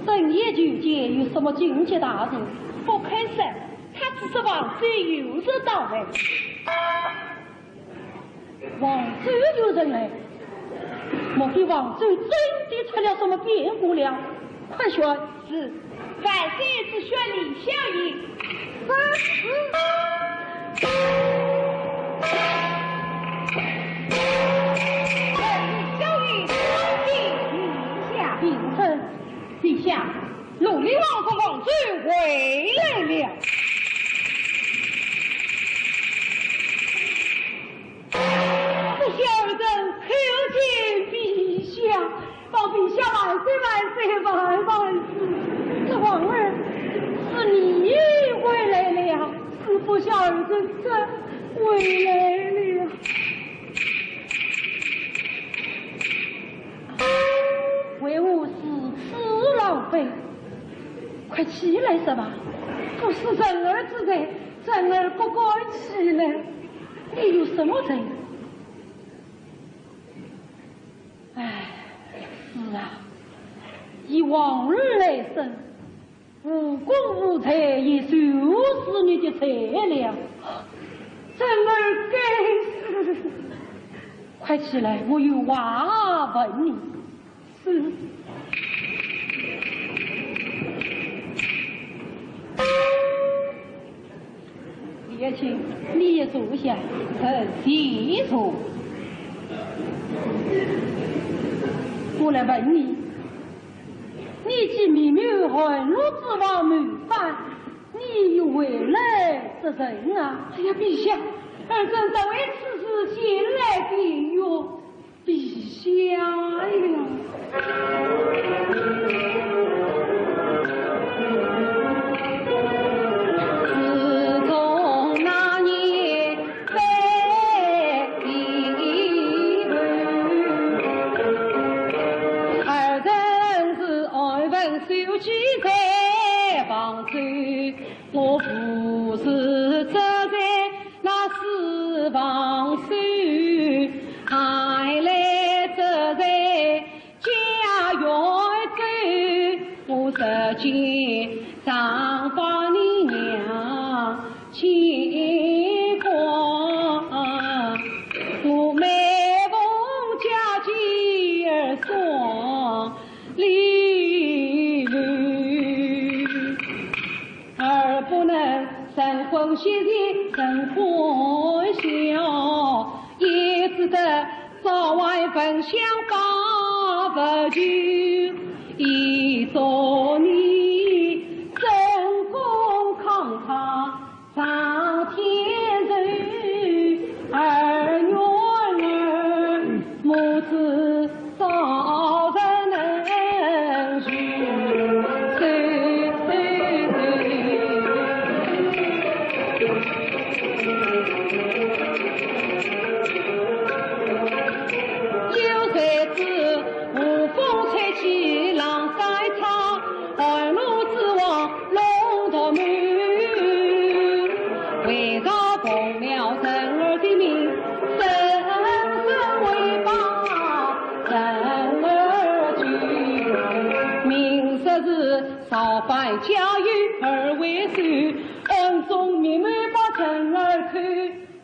深夜求见有什么紧急大事？不肯说，他只说王周有事到来。 王周有人来，莫非王周真的出了什么变故了？快宣。是，万岁只宣李相爷。是。李相爷，请下。平身。陛下， 庐陵王公王周回来了。不孝二人叩见陛下，望陛下万岁万岁万万岁！这皇儿，是你回来了呀，是不孝二人这回来了。 为何如此狼狈？快起来说吧，不是人儿之罪，人儿不敢起来。你有什么罪？唉，是啊，以王儿来说， 无功无罪，也就是你的罪了。真儿该死！快起来，我有话问你。是。李爱卿，你也坐下，臣谢坐。我来问你， 你既密谋汉洛之王谋反，你又为何作证啊？哎呀，陛下，儿臣实为此事前来辩冤，陛下呀。见丈八你娘牵挂，我每逢佳节儿送礼物，而不能晨昏歇息晨欢笑，也只得 早晚焚香拜佛求，一朝你真功康康上天寿，儿女儿母子早日能聚首。 有谁知无风吹起浪淘沙，二路之王龙图谋。为着奉了人儿的命，生死为保人儿救。明日是造反加油二位首，恩重密谋把人儿扣。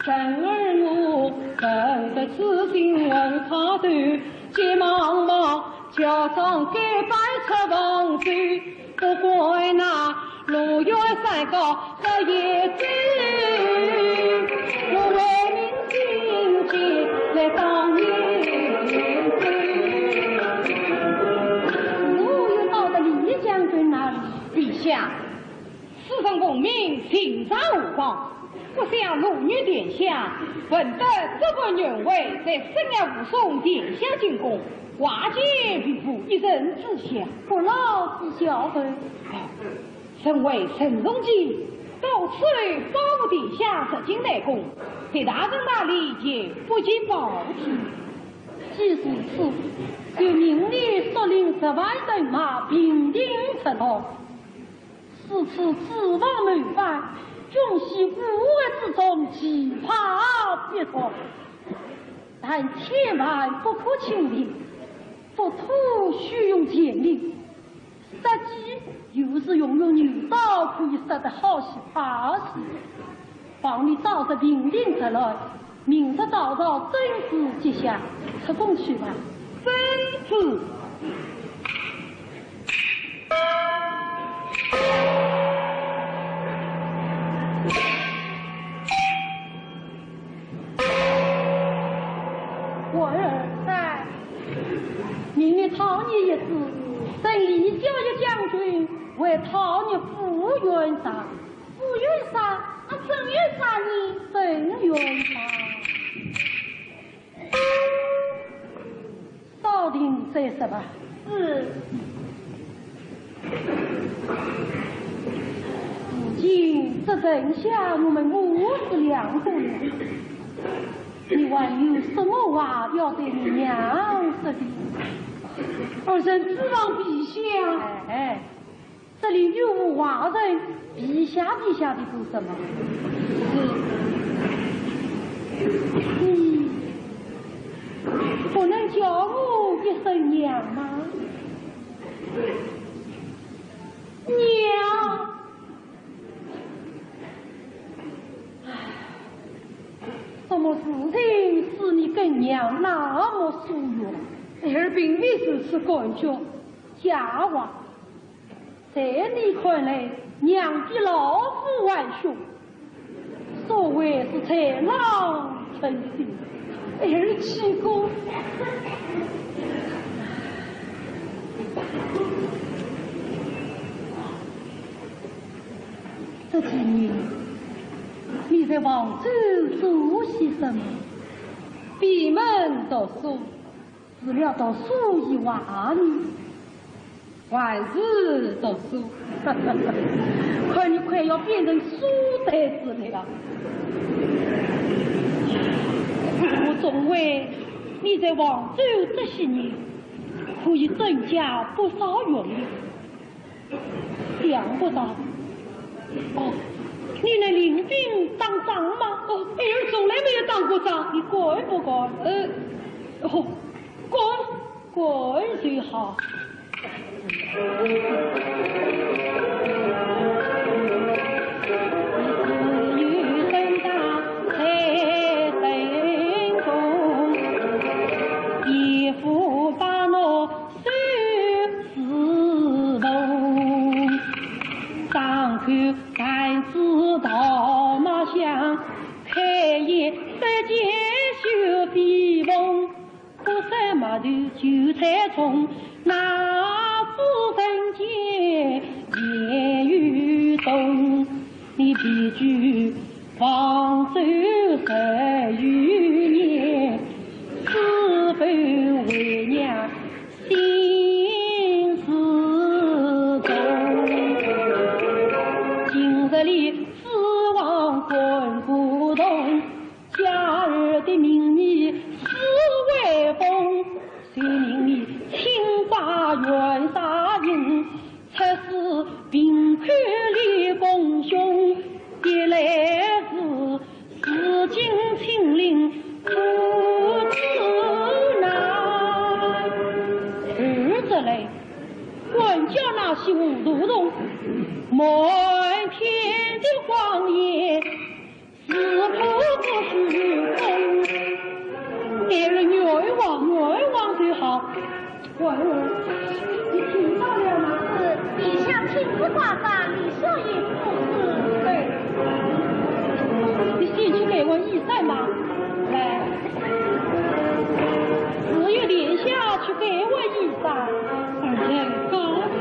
人儿我，恨得痴心为他斗，急忙忙，假装改扮出房舟，不管那路远山高黑夜走，我为民请命来当面走。路又到得李将军那里。陛下， 此人功名，寻常无望，不想路遇殿下，闻得这般恩惠，在深夜护送殿下进宫，挂记于父一人之下。不劳陛下恩。臣为陈仲基，到此来保护殿下入京来宫，在大人那里也不及保举。既如此，就命你率领十万人马平定直隶。 使此诸王谋反，军心乌合之中，其怕必作。但千万不可轻敌，不图虚荣权力，杀鸡又是用用牛刀可以杀得好些怕些。望你早日平定直隶， 明日早朝正是吉祥，出宫去吧。遵旨。我儿在，命你讨你一子，任李小一将军，为讨你赴元帅。 赴元帅，那正元帅呢？正元帅。稍停再说吧。是。如今这城下我们我是两个人，你还有什么话要对你娘说的？儿臣指望陛下。哎， 这里又无外人，陛下陛下的做什么？是，你不能叫我一声娘吗？娘！唉，什么事情使你跟娘那么疏远？儿并非如此感觉。假话。 在你看来，娘比老虎还凶，所谓是豺狼成性。哎呀，奇哥，这几年你在杭州做些什么？闭门读书。 除了读书以外呢？还是读书。看你快要变成书呆子了。我总为你在杭州这些年可以增加不少阅历。 想不到。哦，你能领兵打仗吗？哦，儿从来没有打过仗。你敢不敢？呃，哦，敢，敢就好。张口弹指稻马香，开眼不见雪飞凤。隔山买豆韭菜种，哪知人间夜雨中。你避居房中十余年，知否为娘 心事重。今日里指望干古铜，假日的名义是威风。谁明你清白愿杀人，出使平口李公兄，一来是 自尽亲临不知难。二则来，管教那些糊涂虫，满天的谎言，是否不虚空？给了冤枉，冤枉就好。 官人，你听到了吗？是，殿下亲自挂赏，李相爷不是。对。你先去给我医生吗？来。只有殿下去给我医生，而且高兴。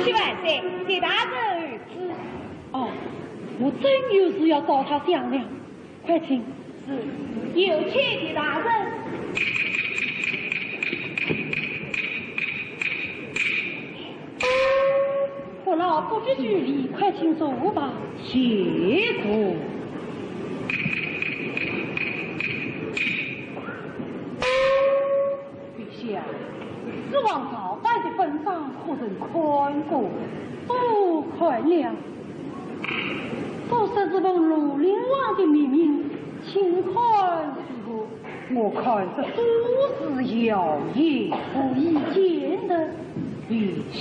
七万岁，谢大人。哦，我真有事要找他商量。 快请。是，有请谢大人。不劳不必拘礼，快请坐吧。谢坐。 陛下，这王朝版的本章可曾看过？都看了。都说是奉绿林王的密命，请看如何？我看这都是谣言。无意见的。陛下。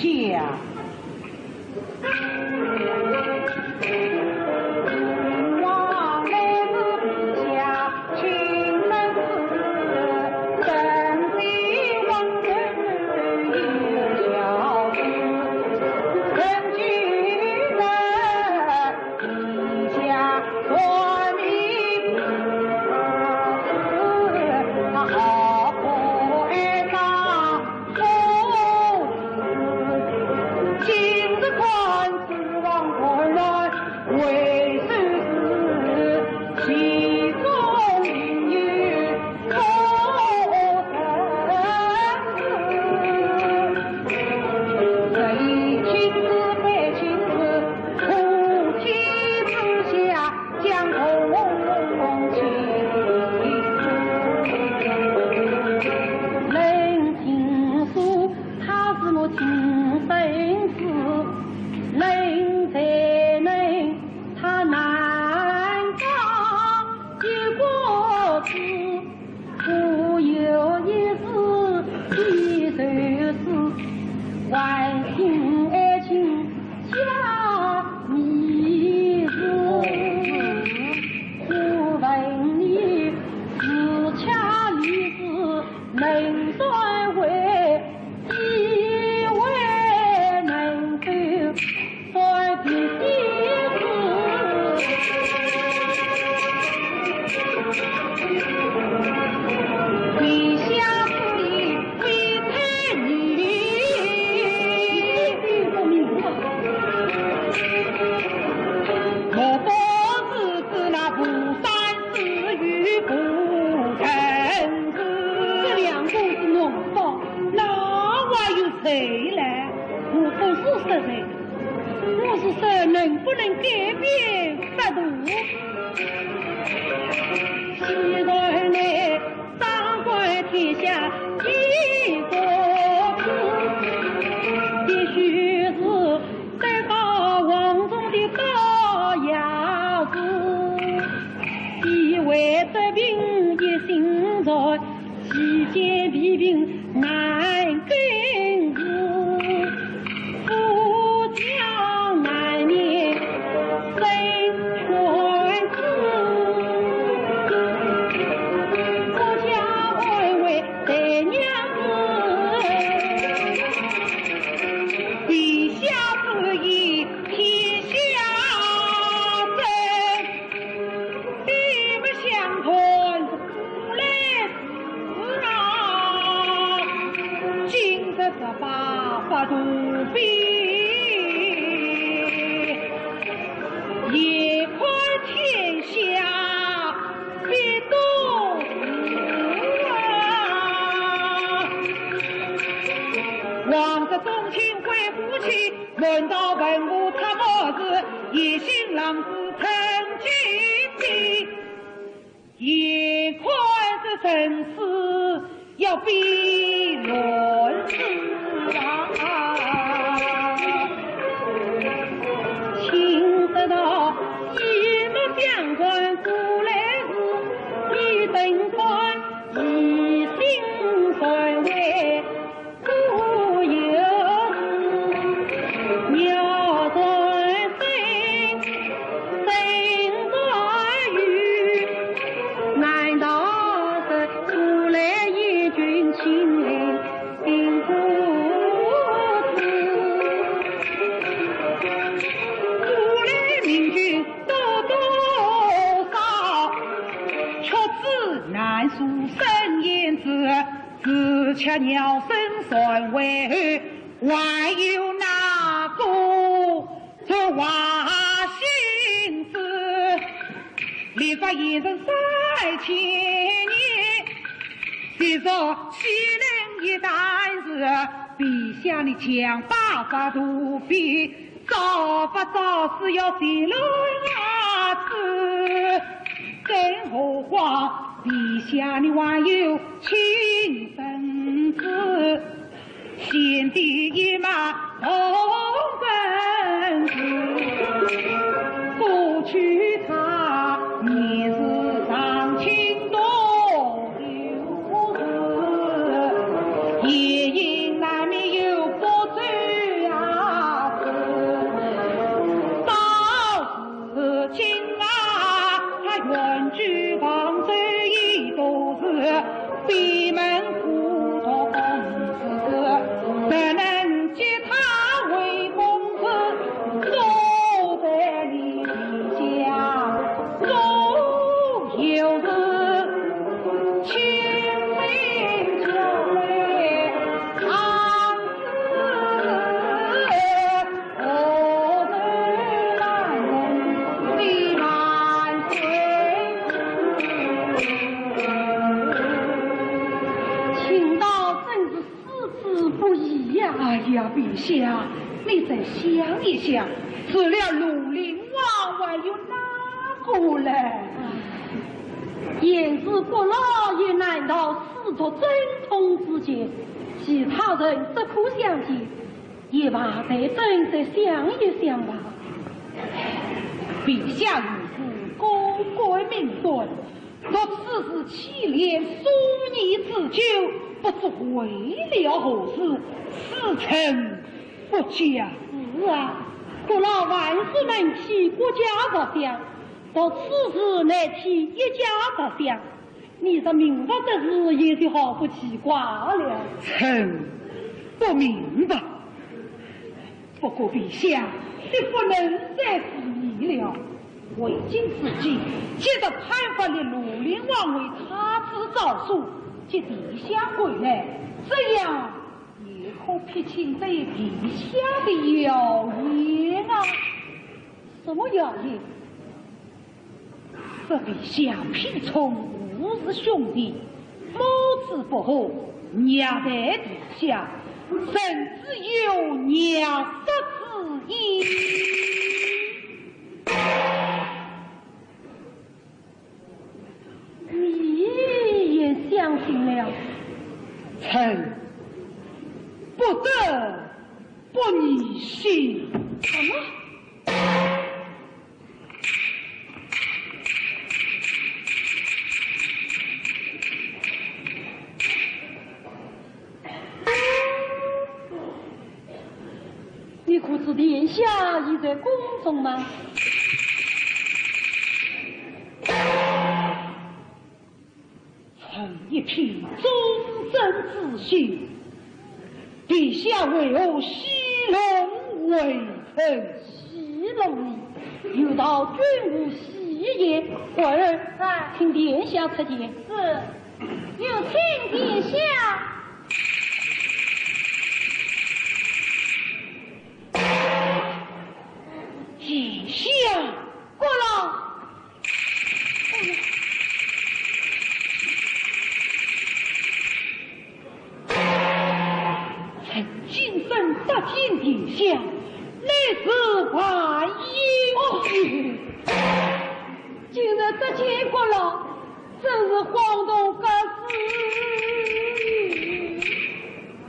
论情书，他是我情深知，论才能，他难当一国之。我有一事，一事为得病一心热，其间疲病难根治。夫家难免身全之，不加安慰谁娘子。陛下之意，天下正。 你们想看是古来事啊，今日十八发肚皮，一看天下必多事啊。王室宗亲贵夫妻， 难道文武他们是一心狼子成疾病？眼看这生死要变乱世啊！请得到一目相看，古来事，你怎敢疑心乱为？ 故有鸟在飞，声在雨，难道是古来一群亲人并不知？古来明君多多少，却只难诉深言之。 只觉鸟声传回后，还有哪个说话心思？历发贤人三千年，谁说岂能一旦事？陛下你强把法度变， 早不早是要泄露啊子，更何况陛下你还有亲孙子，先帝一脉同生子，不娶她你是丧亲多 有时，夜莺难眠又不走啊，到如今啊，他远居房中已多时，闭门苦读公子，怎能及他为公子，坐在你家。 请到正是 此事不易呀。哎呀，陛下，你再想一想，除了绿林王，还有哪个嘞？现时国老爷难逃四族争宠之劫，其他人只可相信，也罢，待朕再想一想吧。陛下如此高官命断， 若此事牵连数年之久，不知为了何事，使臣不解。是啊，国老万事能替国家着想，若此事乃替一家着想，你这明白的事也就毫不奇怪了。臣不明白。 不过陛下，你不能再迟疑了。为今之计，即日派发绿林王为太子诏书，接殿下归来，这样也可辟清这殿下的谣言啊。什么谣言？ 说陛下偏宠吴氏兄弟，母子不和，虐待殿下，甚至有虐杀之意。你也相信了？臣不得不疑心。什么？殿下已在宫中吗？臣一听，忠贞之心，殿下为何戏弄微臣？戏弄你？有道君无戏言。婉儿，在。请殿下出见。是。有请殿下。 殿下。郭老。臣今生得见殿下，乃是万幸。哦，今日得见郭老， 真是恍动不适。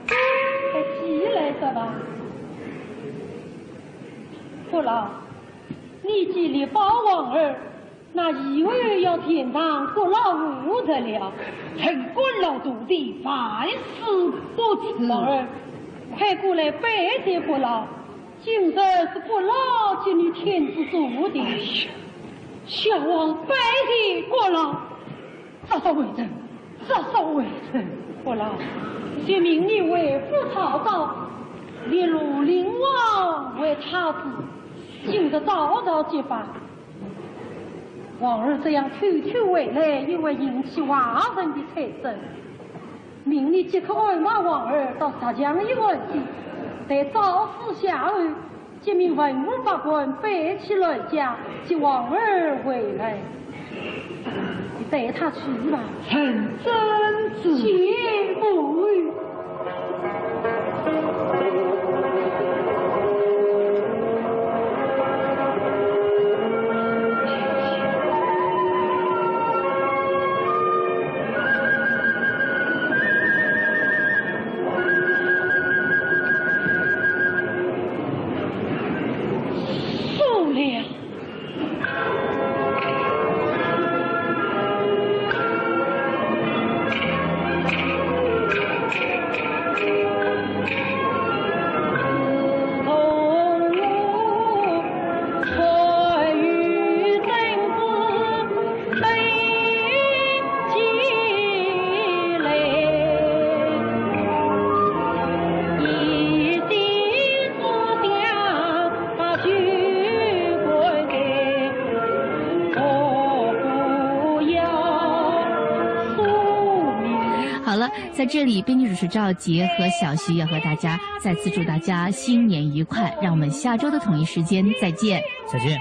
哎，起来说吧。郭老，你既力保婉儿，那以后要全仗郭老护着了。臣郭老徒弟万死不辞。婉儿，快过来拜见郭老。 今日是郭老给你添置做的。哎呀，小王拜见郭老。早早回转，早早回转。郭老，昔明你为父操刀，立贺灵王为太子，今日早早结拜。婉儿这样偷偷回来，又会引起外人的猜测。 命你即刻安排婉儿到石墙一案去，待诏书写后，即命文武百官摆起銮驾，接婉儿回来。你带她去吧。臣遵旨。且慢。 好了，在这里，编剧主持赵杰和小徐要和大家再次祝大家新年愉快，让我们下周的同一时间再见。再见。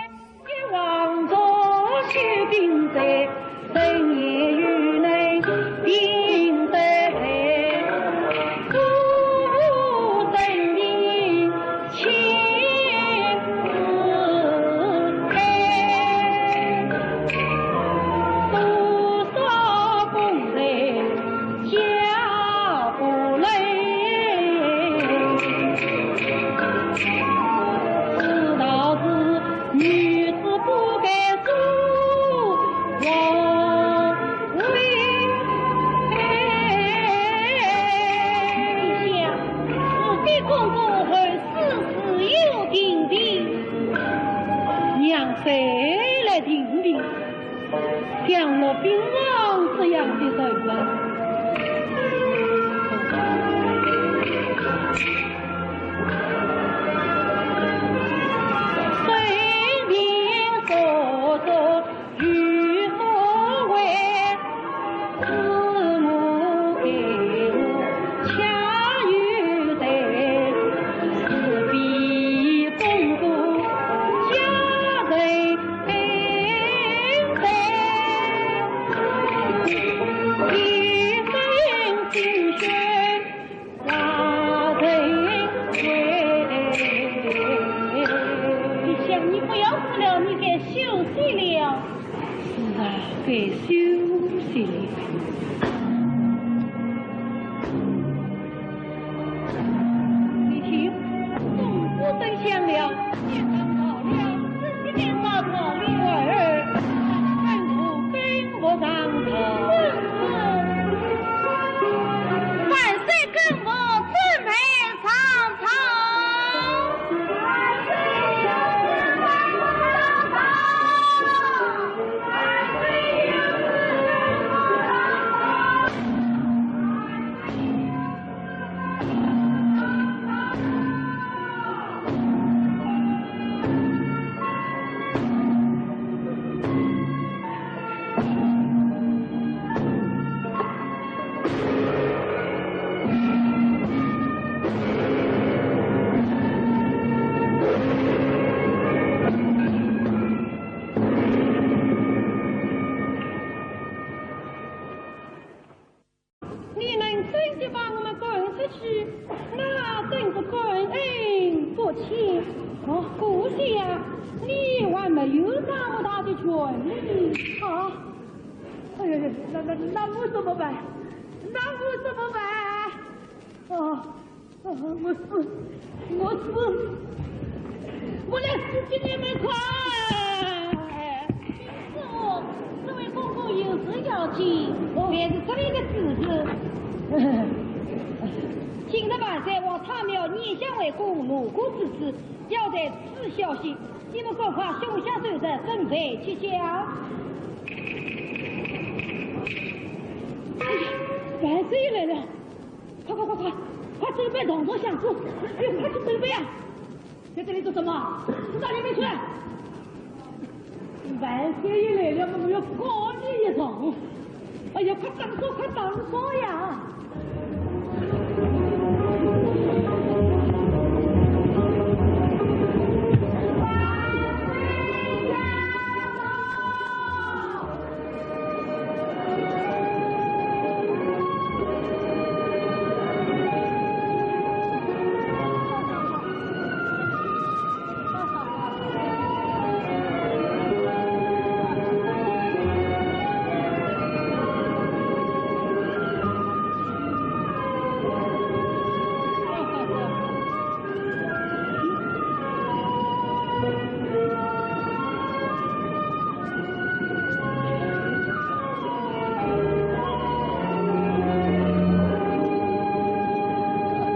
那真是感恩不尽。哦，可惜呀，你还没有那么大的权力。啊，哎呀呀，那，那，那我怎么办？那我怎么办？啊，啊，我死，我死，我来死给你们看！师父，这位公公有事要紧，哦，便是这里的事。今日万岁王太庙拈香为公，路过此处，要在此消息，你们赶快胸下手着，准备接驾。哎呀，万岁爷来了！ 快快快快，快准备动作相助，快去准备啊！在这里做什么？到里面去！万岁爷来了，我们要告你一状。哎呀，快动手，快动手呀！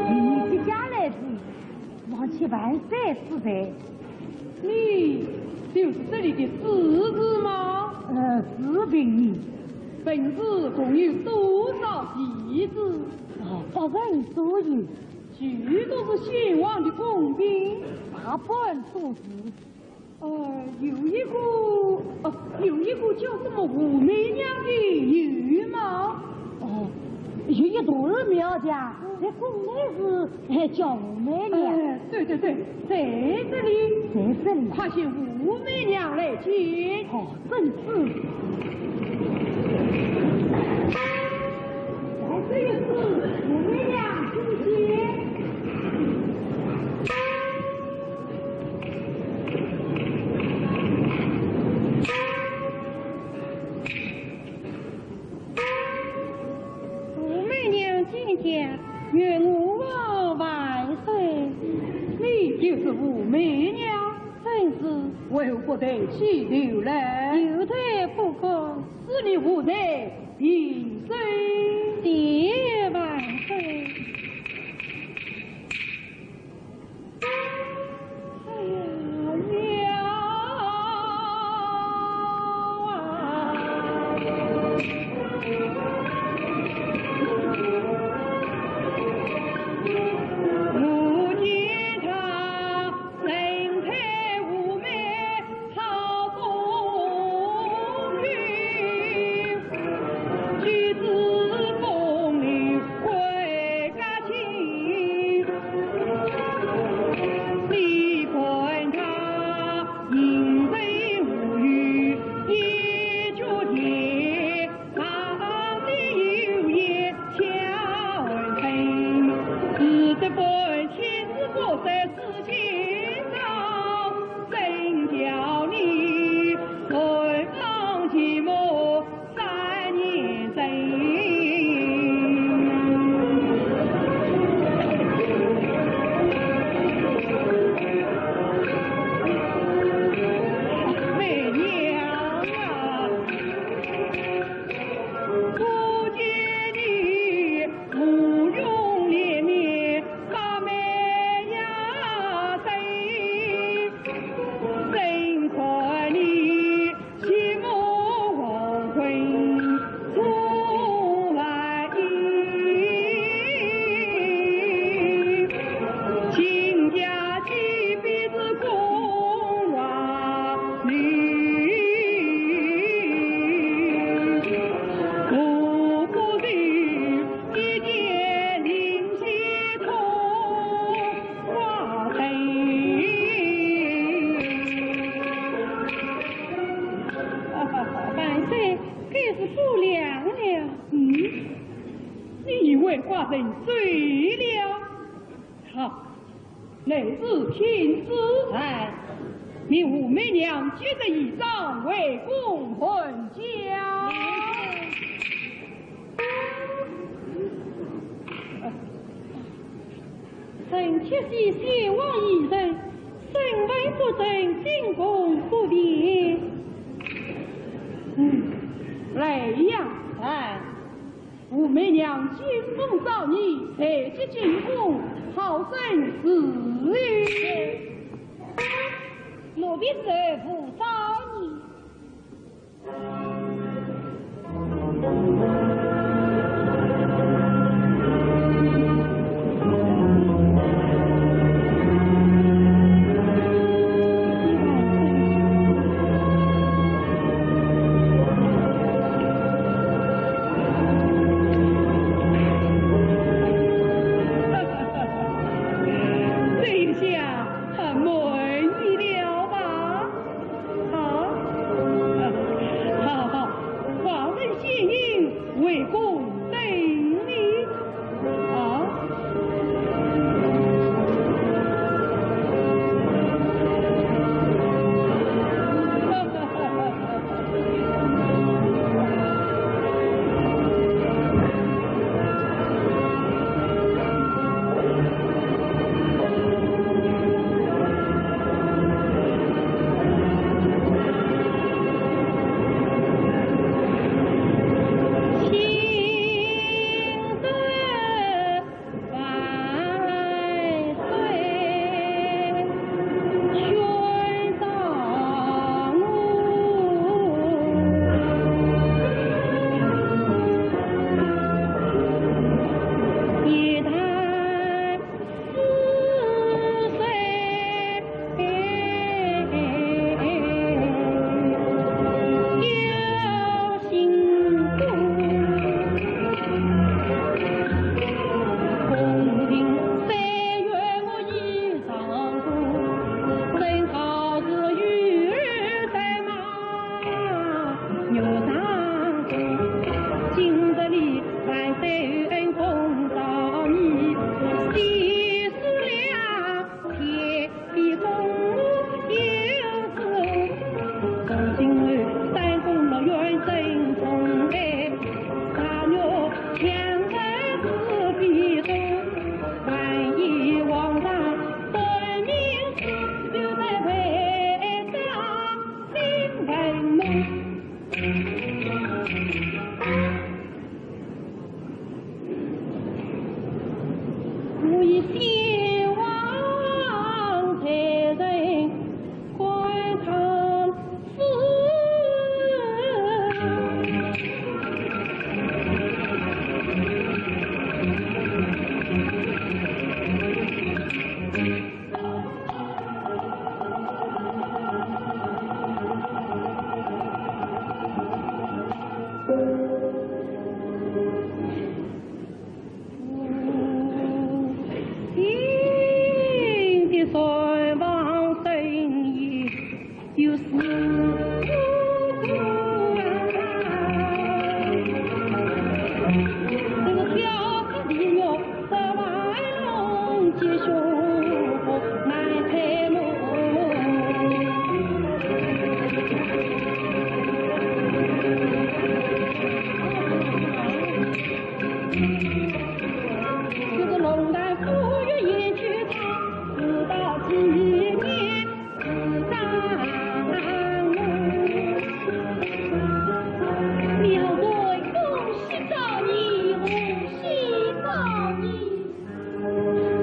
你接驾来哉，望请万岁主在。你就是这里的主子吗？呃，是，平儿。本市共有多少戏子？哦，八人左右。 许多是先王的宫嫔，大半都是。呃，有一个，呃，有一个叫什么武媚娘的，有吗？哦，有一段儿苗家，在宫内是，哎，叫武媚娘。哎，对对对，在这里。在这里。快请武媚娘来见。哦。 正是。来，这个是武媚娘出席。武媚娘见驾，愿我万岁。你就是武媚娘？正是。为何不抬起头来？有头不高。 赐你无罪平身。谢万岁。哎呀，娘啊！我见他 人才无美好风流，举止风流贵家亲。你看他行走无语一脚田， 旁边有一小僧，只得半天只不在世间上，怎叫你寒窗寂寞三年春。媚娘啊！ 不见你芙蓉脸面把美呀生，怎看你寂寞黄昏重来意。秦家既必是宫外 女，何不是一见灵犀通花灯？万岁，该是不良了。嗯，你以为寡人醉了？啊，乃是天子。哎，命武媚娘接旨仪仗，回宫还家。臣妾是先王遗人，身份不正，进宫不便。嗯，来呀，哎。 武媚娘金封昭仪，随即进宫，好生侍候。奴婢侍候昭仪。这一下很满意了吧？好，好，好，望问先行，回宫等你。 啊。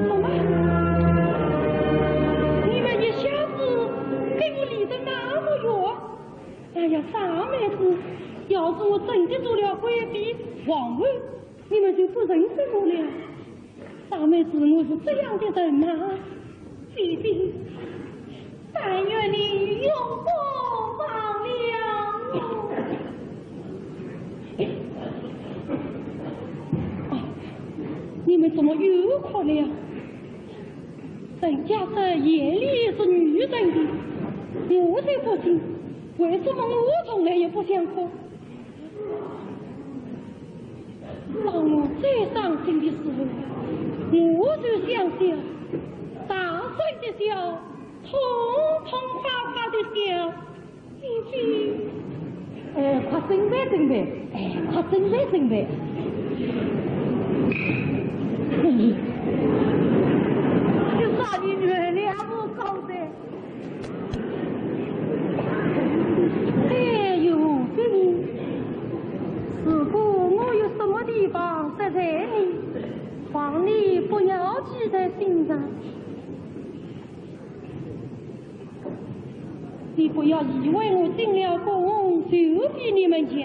什么？你们一下子给我离得那么远？哎呀，傻妹子，要是我真的做了贵妃皇后，你们就不认识我了。傻妹子，我是这样的人吗？姐姐，但愿你永不忘了我。啊，你们怎么又哭了呀？人家说眼泪是女人的，我才不信，为什么我从来也不想哭？ 当我最伤心的时候，我就想想，砰砰啪啪的响。姐姐，哎，快准备准备，哎，快准备准备。哎，这啥人原来不高的？哎呦，这里，如果我有什么地方得罪你，望你不要记在心上。 你不要以为我进了宫就比你们强，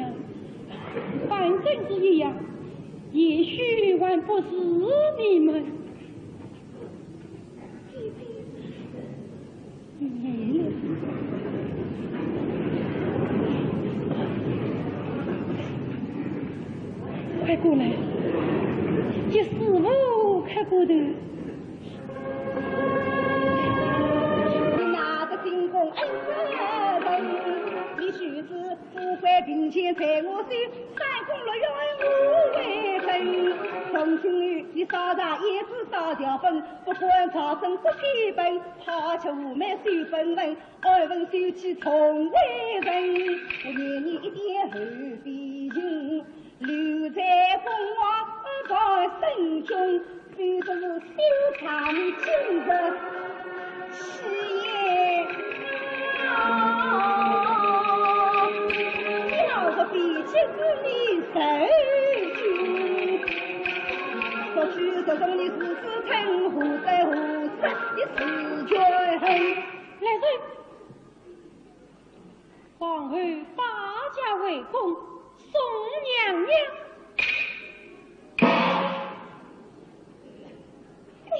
反正是一样，也许还不是你们。快过来，给师父磕个头。 那个进宫恩师人，你须知富贵贫贱在我手，三宫六院我为臣。从今以后，你烧茶胭脂烧条粉，不管朝政不批本，怕吃无名守本分，安分守己从为人。我念你一点后必行。 留在公王在身中，非就是修长今日喜宴。啊，要是比起是你受惊，不知这种你是是称呼在何时的时间。来人！ 皇后摆驾回宫，送娘娘。你，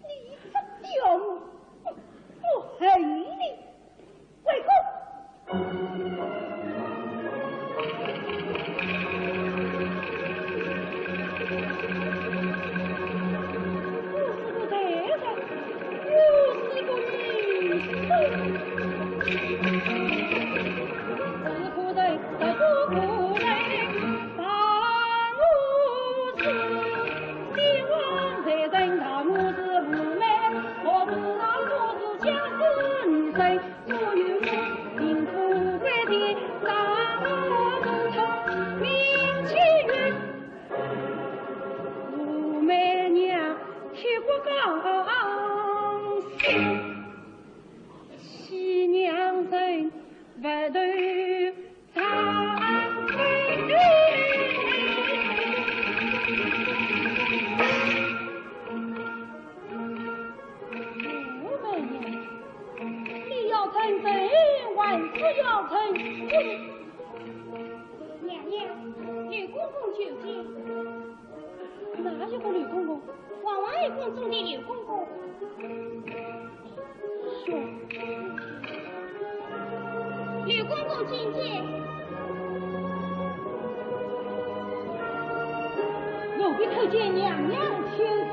你这刁民，我，我恨你！回宫！ 武媚娘，替我讲，西娘人不投张飞。武媚娘，你要成真还是要成鬼？ 娘娘，柳公公求见。哪一个柳公公？王王后宫中的柳公公。说。柳公公觐见。奴婢叩见娘娘千岁。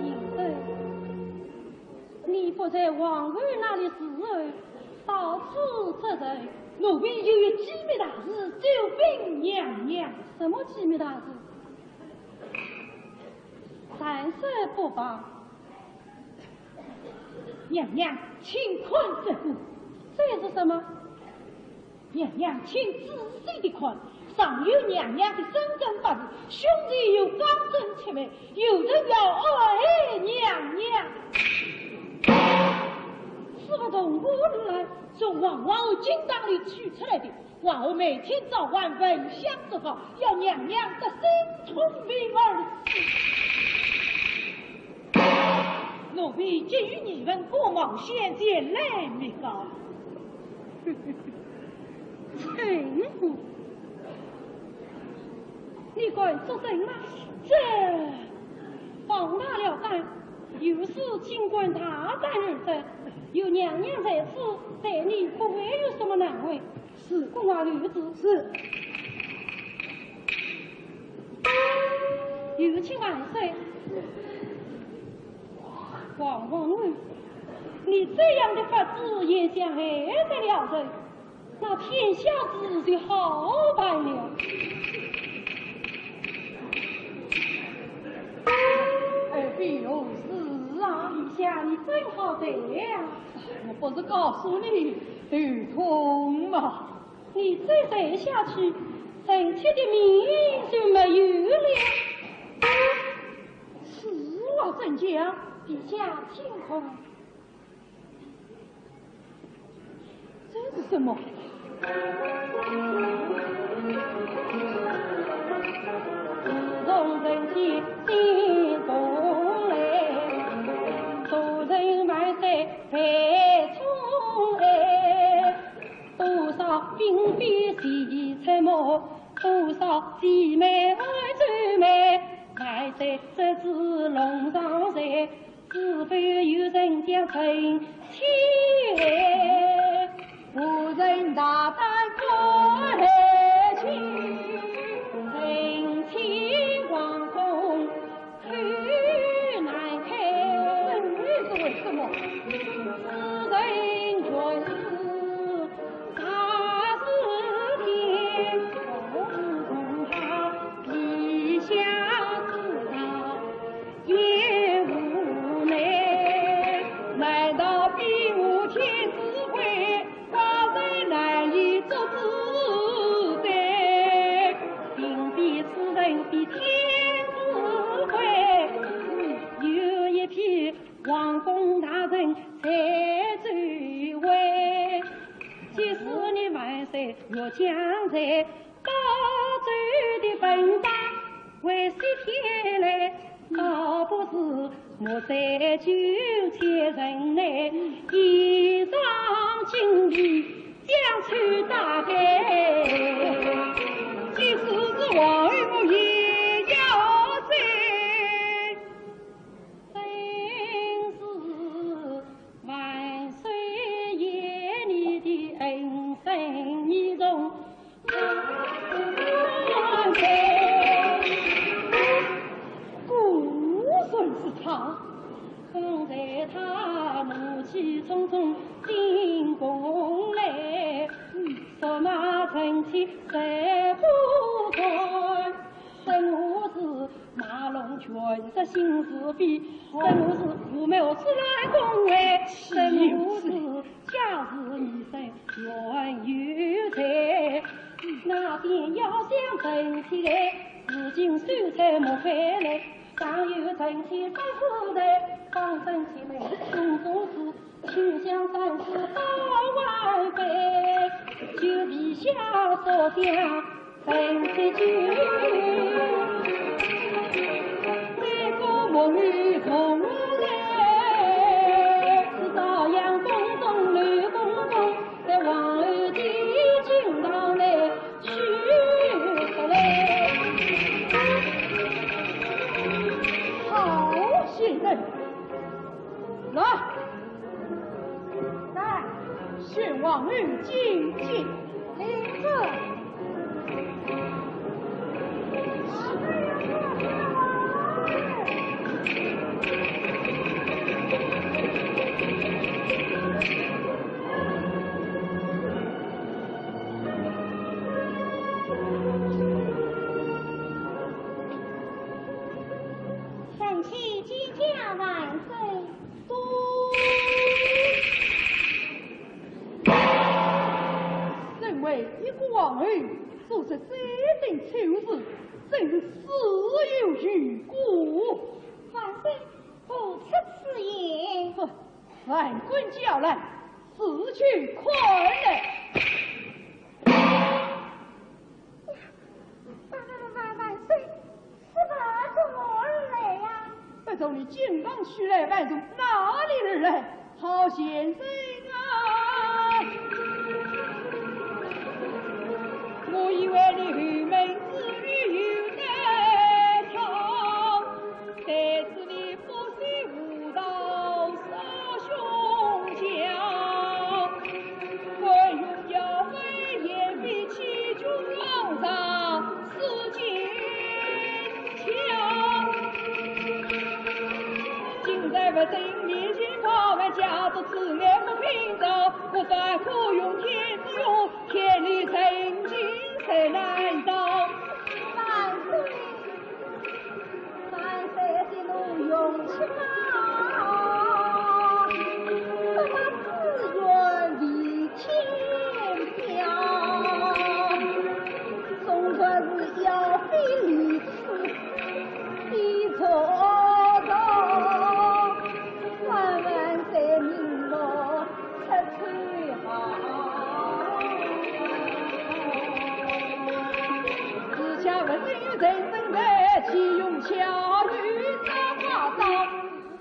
平身。 你不在皇后那里侍候，到此作甚？奴婢有一机密大事，奏禀娘娘。什么机密大事？暂时不报。娘娘，请看这个。这是什么？ 娘娘，请仔细地看，上有娘娘的生辰八字，胸前有刚正七脉，有人要害娘娘。此物从何而来？从王皇后金堂里取出来的。王后每天早晚焚香祝告，要娘娘得生聪明儿子。奴婢急于疑问，故冒先前来密告。 陈府，你敢作证吗？这，放大了胆，有事尽管大胆而说，有娘娘在此，待你不会有什么难为。是。宫外留旨。是。有请万岁。 王皇后，你这样的法子也想害得了人，那天下事就好办了。尔婢何事啊？陛下，你这对呀，我不是告诉你头痛吗？你再待下去，臣妾的命就没有了。此话怎讲？陛下请看。这是什么？ 这是为什么？ 果然是他。好些人，来，来，宣王后觐见。领旨。 臣妾见驾万岁。身为一国皇后，做出这等丑事，真是死有余辜。万岁，不出此言。哼，万官叫来，死去看来。 万万万岁，是万从何而来呀？不从你金房许来，万从哪里而来？好先生啊！我以为你后门之女有得宠，谁知你 今在父亲面前，我们假作慈爱不本令人等的，岂用巧语这花招，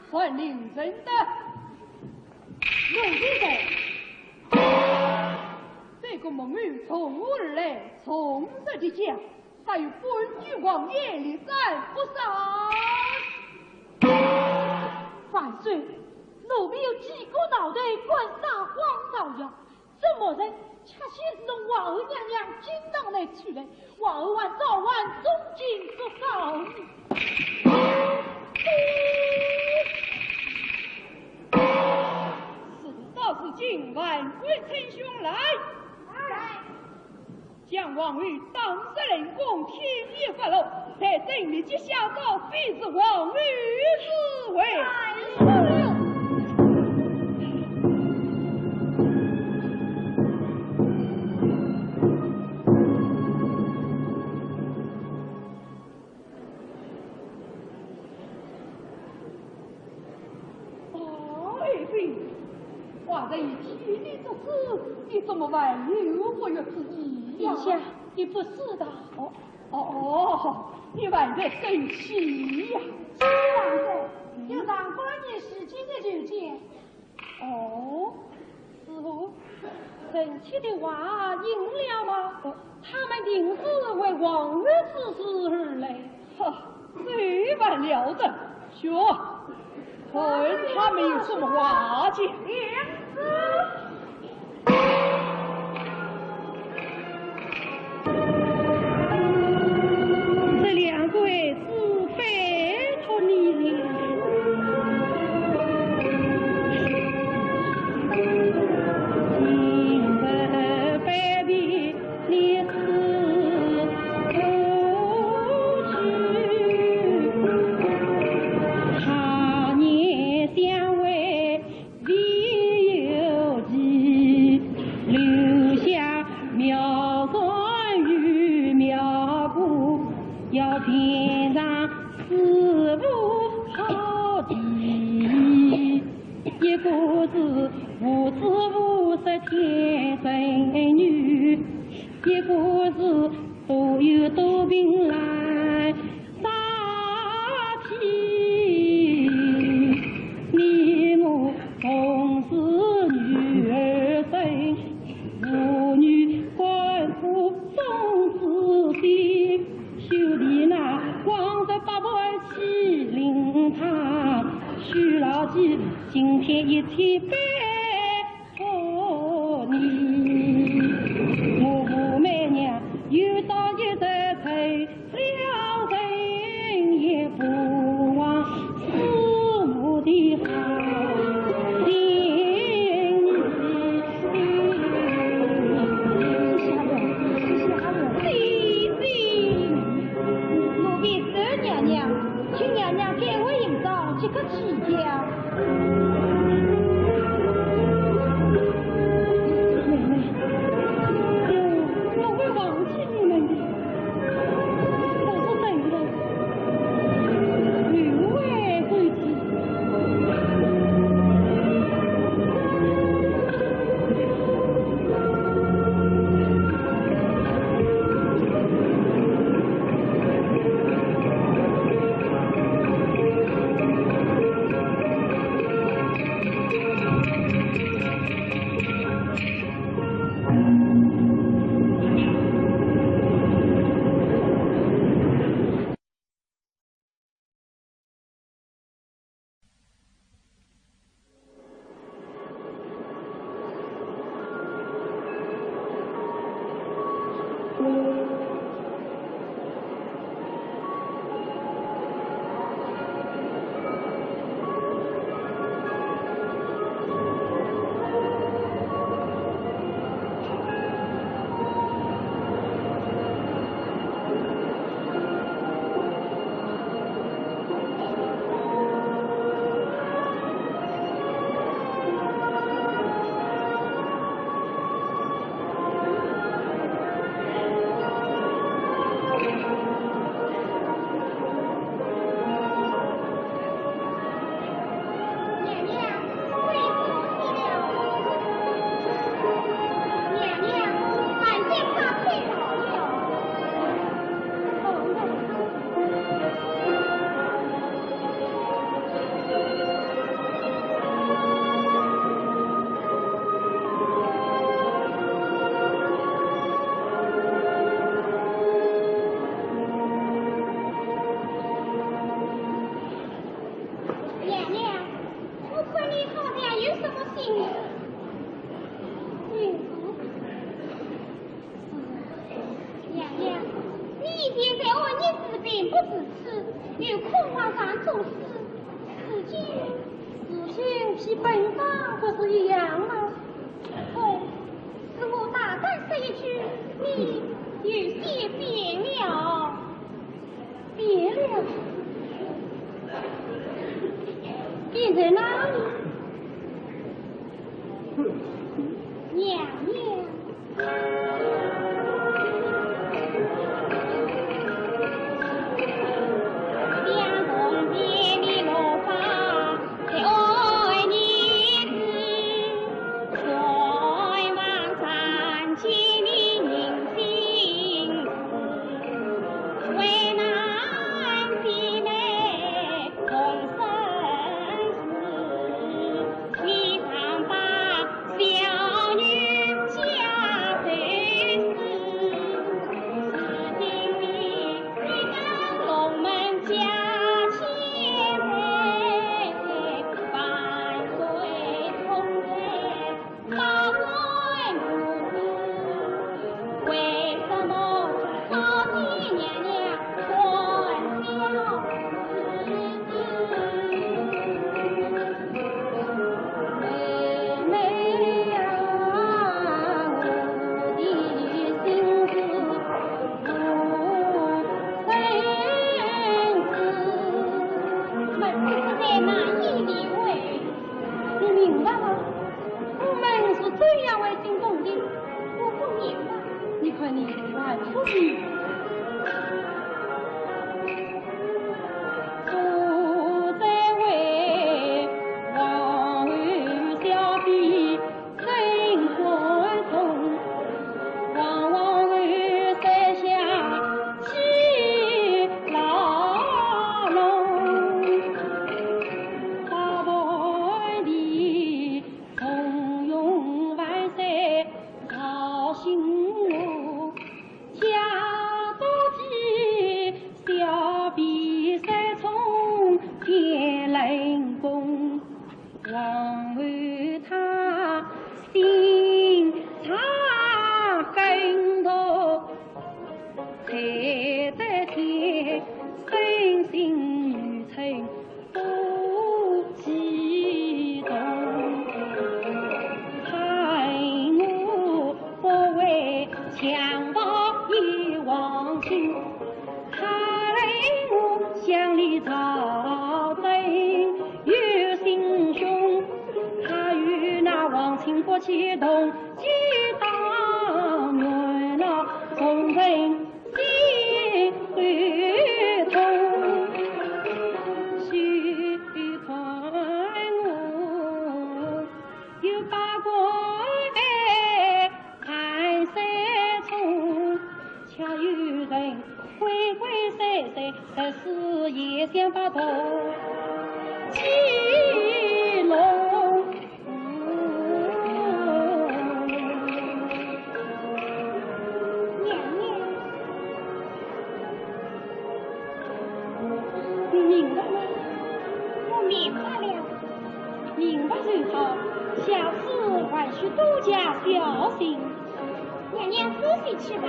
传令人的。奴婢在。这个木偶从何而来？从谁的家？敢与本女王一战不杀？万岁，奴婢有几个脑袋，敢撒谎造谣？ 这么人恰恰是从皇后娘娘金堂内取来，皇后还早晚重金不告呢。事到如今，万岁称兄来。来。 将王后打入冷宫，天也发怒，待朕立即下诏，废除王后之位。哎呦！哦，爱妃，寡人已替你做主，你怎么还有不悦之意呀？陛下，你不知道。哦，哦，哦，你还在生气呀？是啊，有上官仪、石进的求见。哦， 师父，臣妾的话应了吗？哦。他们定是为王后之事而来。哈，这般了得，去，看他们有什么话讲。这两个 是拜托你了。今日拜别你是何去？他年相会 未有期，留下描山与描谷，要品尝四物好地。一个是无知无识天生女，一个是多有多病来 杀气。你我同是女儿身，父女甘苦总是心。兄弟那往日百般欺凌她，许老弟，今天一起拜 托你，我武媚娘有朝一日配了人，也不忘师父的好心意。谢谢，谢谢。奴婢侍娘娘，请娘娘改回行装，即刻起驾。 妹妹，我不会忘记你们的，但是等到有为归期。不如此，又恐皇上作死，如今事情与本章不是一样吗？哦，是我大胆说一句，你有些变了。变了？变在哪里？娘娘。你明白吗？我们是这样为进宫的，我不明白。你看你还不明白。娘娘，你明白吗？我明白了。明白就好，下次还需多加小心。娘娘自己去吧。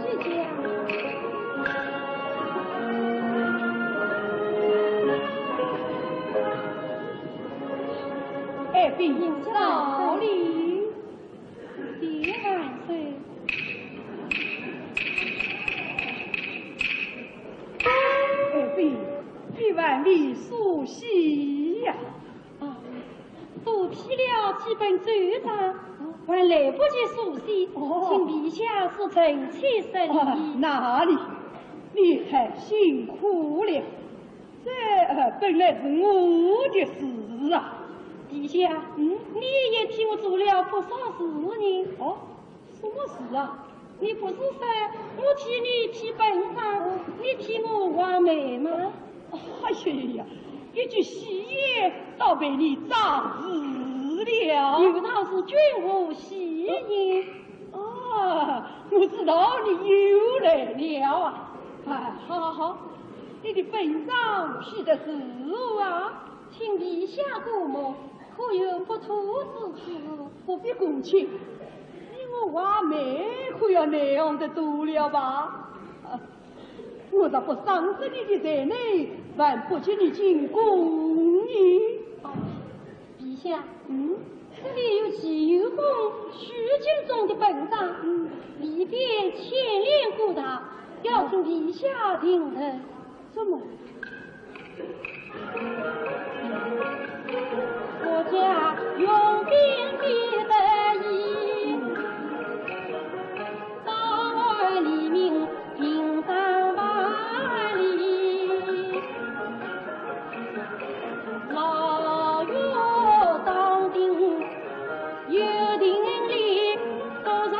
姐姐。 爱妃到哩。谢万岁。爱妃，你万里速喜呀！啊，多批了几本奏章，还来不及书写，哦。请陛下恕臣起身。哦，哪里，你太辛苦了。 这，呃，本来是我的事啊。陛下，嗯？你也替我做了不少事呢。哦，什么事啊？你不是说我替你批本章，你替我画眉吗？哎呀呀，一句戏言倒被你障住了。有道是君无戏言。 啊，我知道你又来了啊！哎，好好好，你的本章批的如何啊？请陛下过目，可有不妥之处？不必恭请，你我话你可要难行得多了吧？啊，我若不赏识你的才能，还不给你进宫呢。陛下，嗯？这里有乾元宫许金钟的本章，嗯。里边牵连过大，要请陛下定夺。 怎么？我家用兵必得已，早晚黎明平三万里。老爷当定 有定力，多少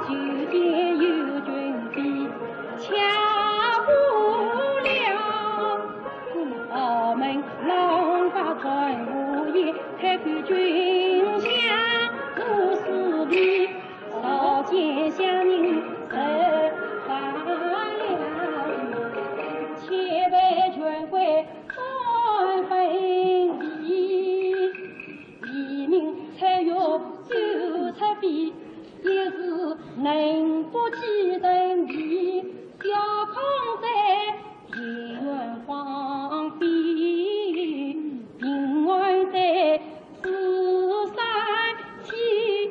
九天有军费，吃不了。豪门浪把传无言，开口军饷无四倍，少见乡人受罢了。千万权贵三分地。 黎民出游走出边，一时能不几人地，小康在田园荒废，平安在四散千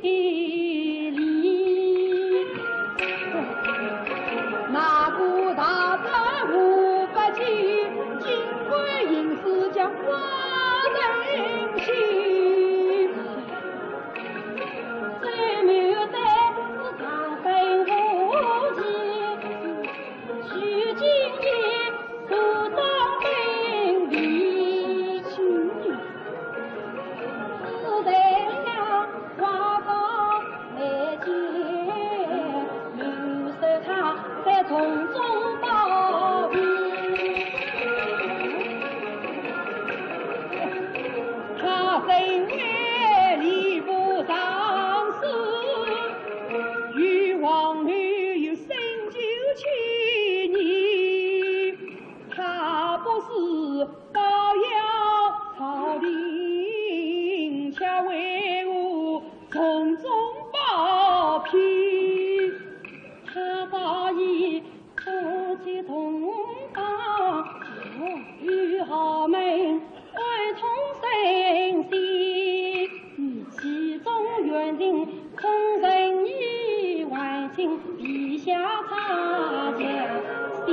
里。 那个大道无法去，金贵银丝将我人心。最没有的是长生无期，取经也是当兵的。 死在了花房内间，留守他在从中保庇。他身为吏部尚书，与皇后有深仇情谊，他不是 保佑朝廷，却为我从中保庇。他早已不及同房，与豪门串通神仙。 其中原因空人意，还请陛下察觉细。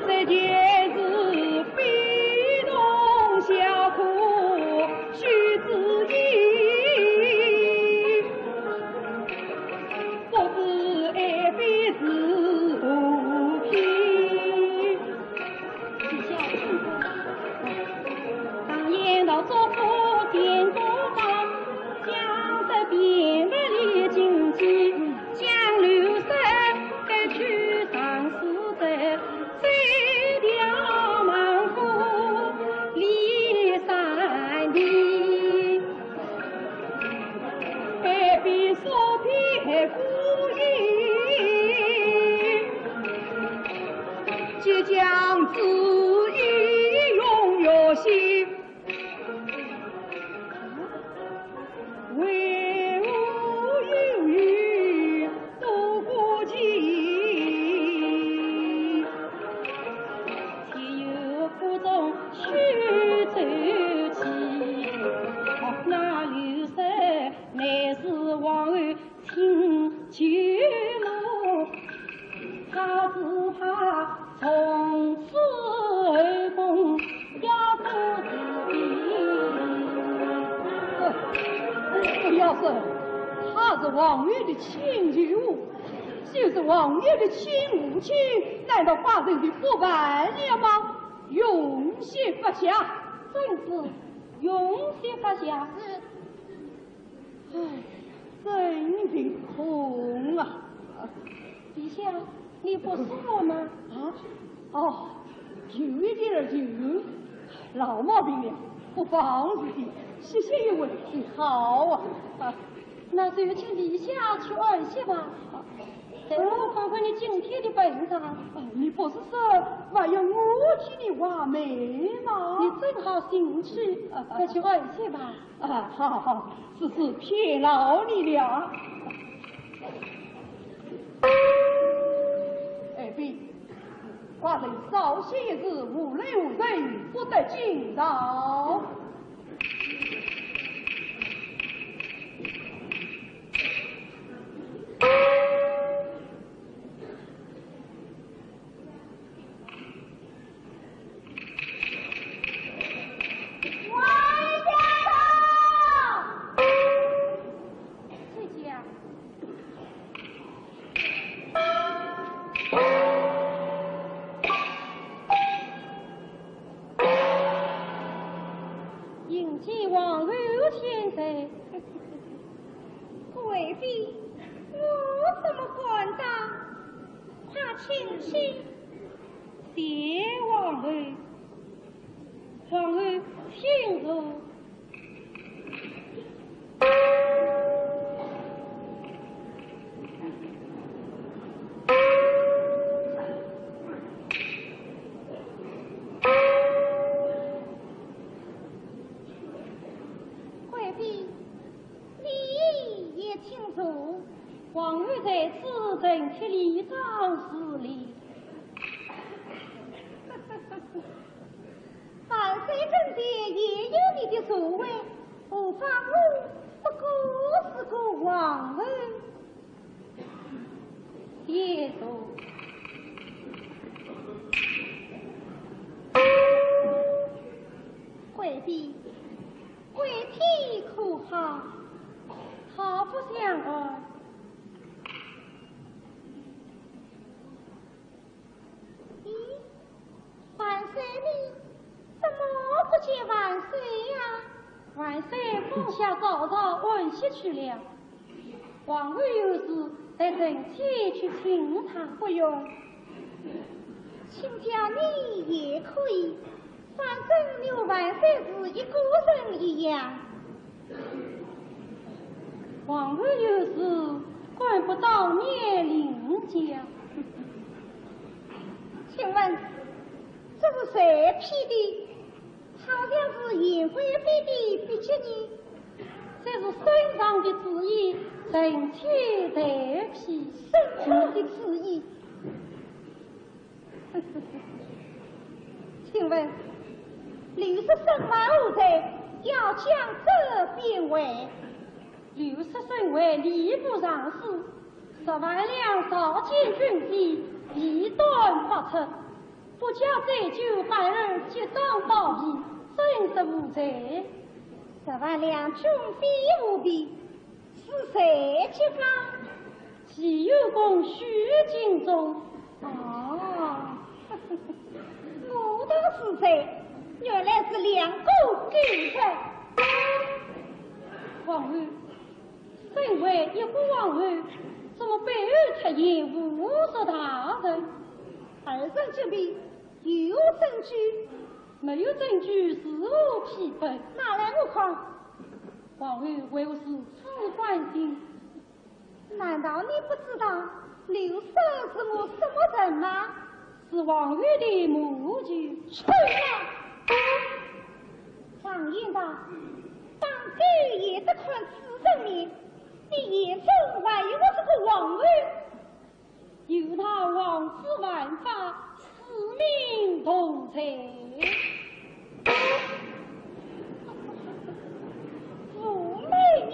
这件事非同小可，须知一，不知爱妃是何品。 当年到左福建国邦，江浙边界历经济，江流水该去上苏州，水调蛮过里山地。 海边所披海孤影，即将之意永远心。为何犹豫多过期？且由府中去走起。那刘氏 乃是皇后亲舅母，她只怕从此后宫要不自定。不要说，她是皇后的亲舅母，就是皇后的亲母亲，难道寡人就不办了吗？容色发下。遵旨，容色发下。是。 唉，真心痛啊！陛下，你不舒服吗？啊？哦，有一点儿痛。老毛病了，不妨事的，歇歇一会就好啊。啊，那就请陛下去安歇吧。待我看看你今天的本事。哦，你不是说还要我替你画眉吗？你正好兴趣，快去画一些吧。啊，好，好，好，是，是，偏劳你了。哎，别，寡人稍歇一时，无论何人不得惊扰。 迎接王后千岁。贵妃，我怎么敢当？快请起。谢王后。王后，请坐。 贵妃，你也请坐。王后在此，臣妾理当侍立。 万岁跟前也有你的座位，何况我不过是个王后。谢座。贵妃，贵体可好？好不相干。 咦，万岁呢？怎么不见万岁呀？万岁方下告朝安歇去了。王后有事，待臣妾去请她。不用，请假你也可以，反正你和万岁是一个人一样。 王后有事，管不到年龄家。请问，这是谁批的？好像是严贵妃的笔迹呢。这是圣上的旨意，臣妾代批。圣上的旨意？ 请问，刘氏身患何罪，要将这边为？刘氏身为吏部尚书，十万两朝见军费，一断不出，不交罪酒，反而结党包庇，真是无罪。十万两军费无比， 是谁结党？齐元公许敬宗。哦，我道是谁，原来是两个狗日。王后，身为一国王后，怎么背后出言侮辱大人？二人之间有证据？没有证据，如何批本？拿来我看。王后为何如此关心？ 难道你不知道刘氏是我什么人吗？是王后的母舅。吹啊！常言道，打狗也得看主人面，你眼中还有我这个王后？有他王子犯法， 与民同罪。武媚娘。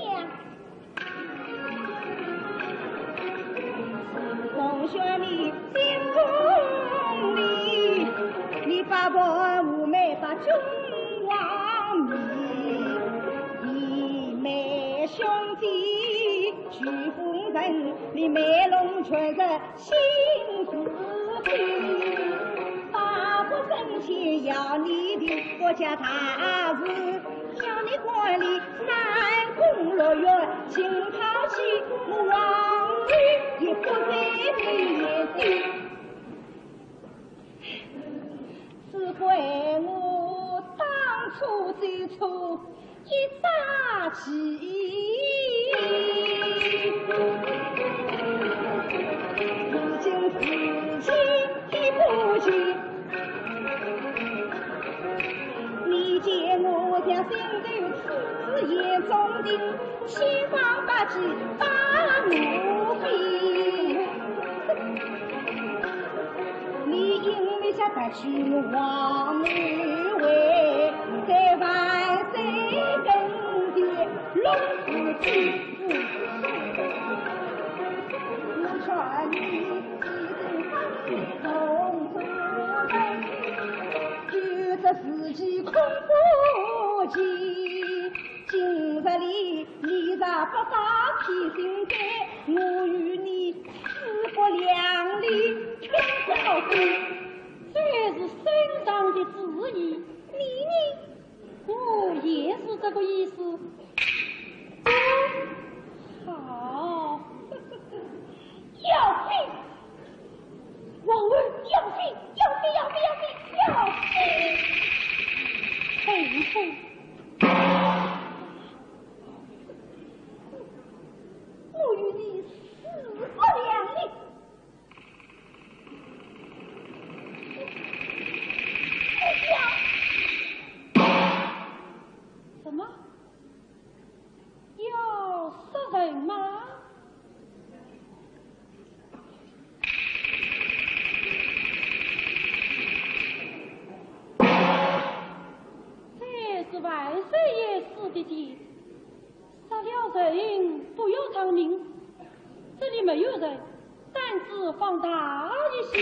同学你心中里，你八婆武媚八中王你，你妹兄弟许夫人，你妹龙全是 心思细，八婆生前要你的国家大事，要你管理南宫六院，竟抛弃我王后，也不在你眼里。只怪我当初最初 一大气。千方百计把我飞。你因为这个去王母位，在万岁跟前弄死去。我劝你一定放你同出门，有这事情恐不及。 今日里你若不发批信笺，我与你势不两立。天高地，这是圣上的旨意，你呢？我也是这个意思。好，要死！王后，要死！要死！要死！要死！要死！臣妾 我与你势不两立。什么？要杀人吗？ 这是万岁爷赐的剑，杀了人不要偿命。这里没有人，胆子放大一些。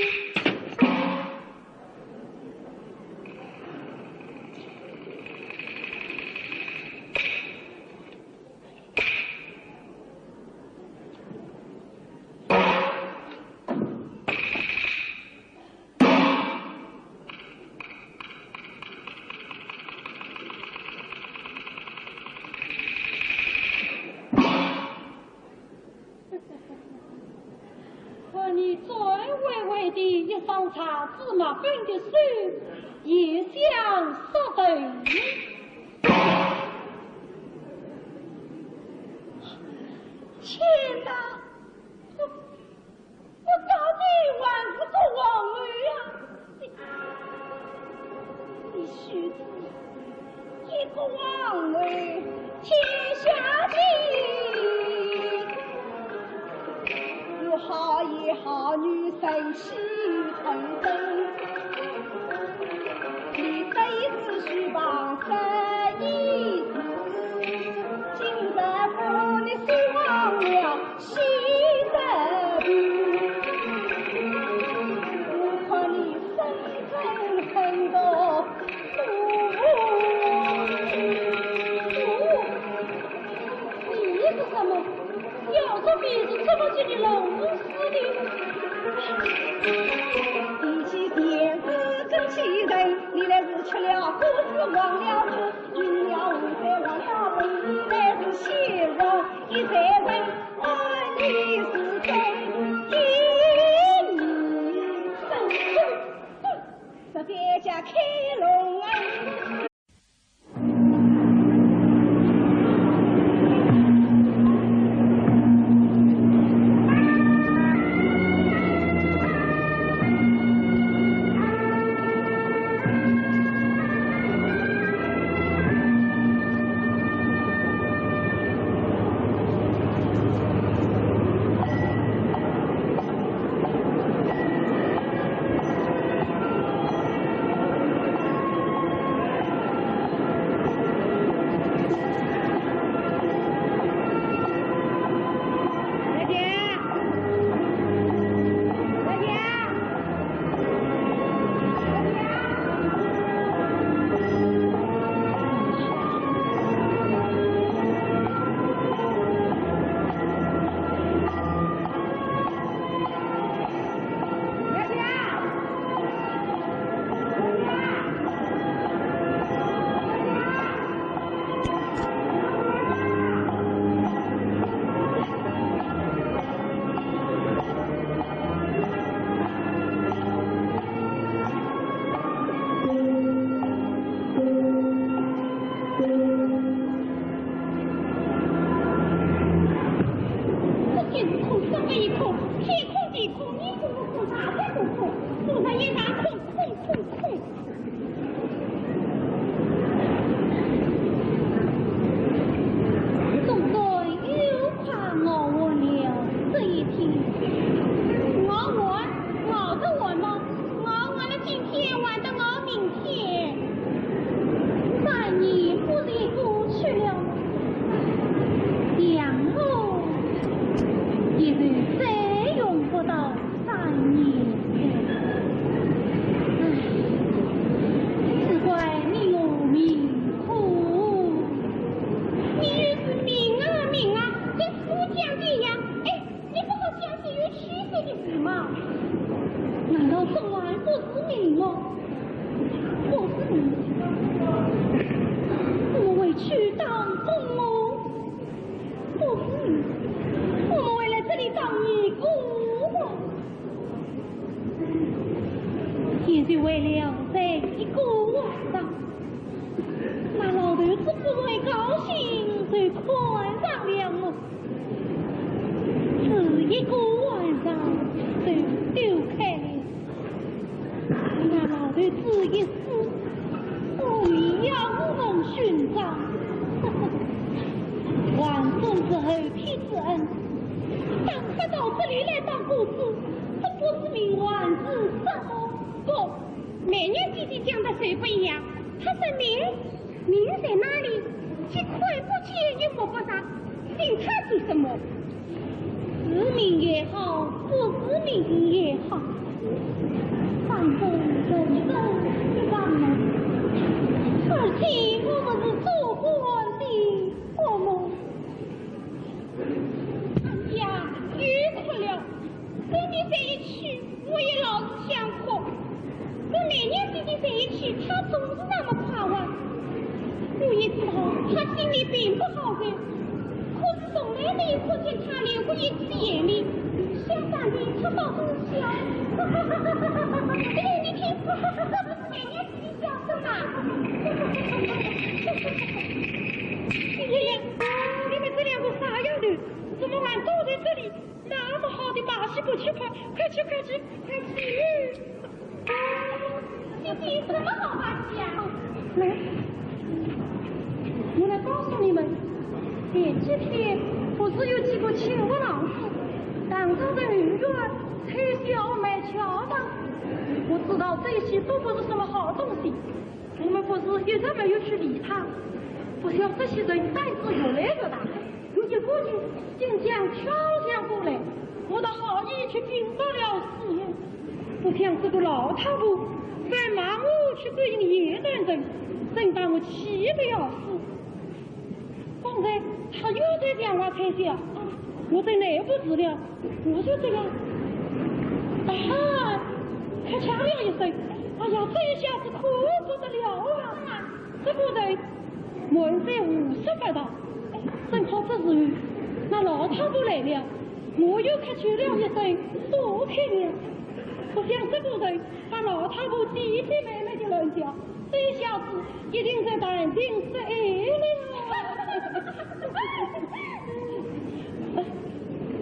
看你嘴歪歪的，一双擦芝麻粉的手，也想杀人。天哪！ 我到底还是个王后呀！你，你须知，一个王后，天下第一。有好言好语，神气腾腾。你这一次须防这一次，今日不你失望了。 西山路，我看你身份很高。哦，你是什么？要说你是怎么给你弄死的？提起便是真气人，你乃是吃了果子忘了吃，饮了湖水忘了盆，你乃是仙王一代人。是后天之恩，打发到这里来当公子，这不是命还是什么？不，梅娘姐姐讲的谁不一样？她说命，命在哪里？既看不见又摸不着，信她做什么？是命也好，不是命也好，反正人生一场梦，而且我们是做官的，我们 哎呀，又哭了。跟你在一起，我也老是想哭。跟梅娘姐姐在一起，她总是那么快活。我也知道她心里并不好受，可是从来没有看见她流过一次眼泪。相反的，她倒是笑。哎，你听，梅娘姐姐笑什么？哎呀呀，你们这两个傻丫头， 怎么还坐在这里？那么好的把戏不去看，快去，快去，快去！这是什么好把戏啊？来，我来告诉你们，前几天不是有几个请客郎子，当着人面推销卖巧吗？我知道这些都不是什么好东西，我们不是一直没有去理他，不想这些人胆子越来越大。 有一个人竟将挑相过来，我的好意却拼不了死命。不想这个老太婆反骂我去勾引野男人，真把我气得要死。刚才她又在讲话推销，我在内部住了，我就这样，哎呀，开枪了一声，哎呀，这一下子可不得了啊！ 这个人满嘴胡说八道，正好这时候，那老太婆来了，我又开出了一声多开眼。不想这个人把老太婆弟弟妹妹的乱叫，这小子一定在谈情说爱了。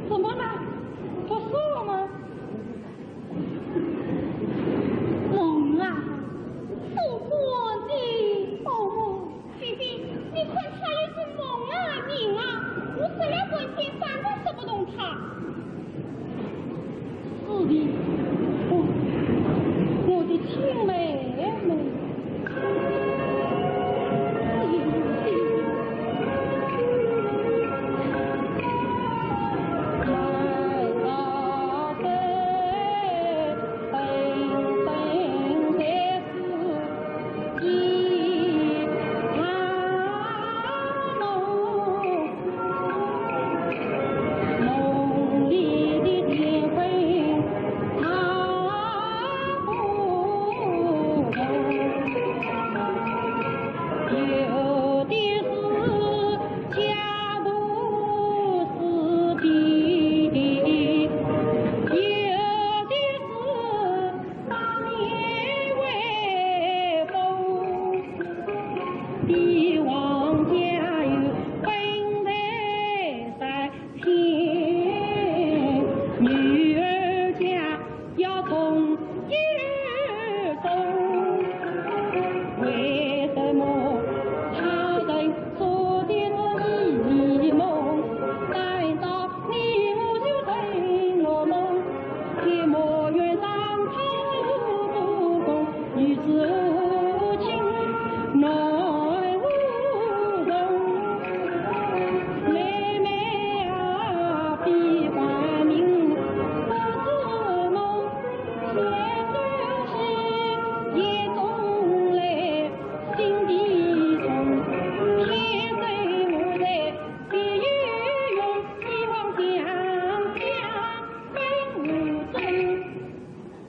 怎么了？不说了吗？ 梦啊，做官的。哦，姐姐，你看他也是梦啊，人啊，我说了半天，反正说不动他。是的，哦，我的亲妹妹。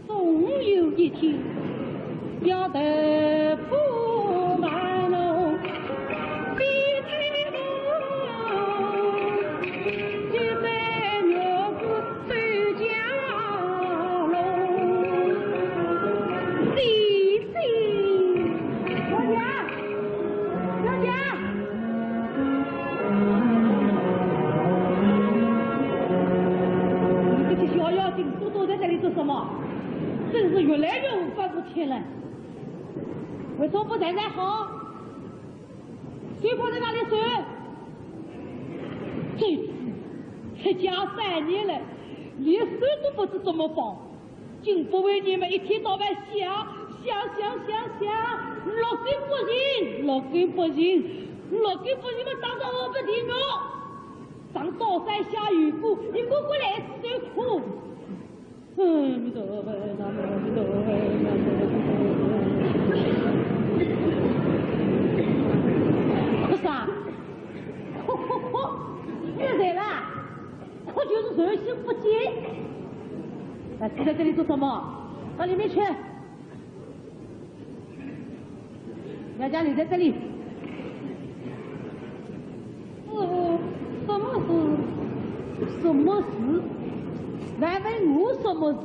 总有一天，要得不满楼，比太阳就在月子水家楼。姐姐，小姐，小姐。你这个小妖精，都躲在这里做什么？ 真是越来越无法无天了。为什么不站站好？手放在哪里？手。这次出家三年了，连手都不知怎么放。竟不为你们一天到晚想，想，想，想，想，六根不净，六根不净，六根不净嘛，打到我不地狱。上刀山下油锅，你给我来受苦。 嗯，阿弥陀佛，南无阿弥陀佛，南无阿弥陀佛。不是啊，哭哭哭，现在啦，哭就是人心不静。哎，你在这里做什么？到里面去。 苗家留在这里。师父，什么事？什么事？还问我什么事？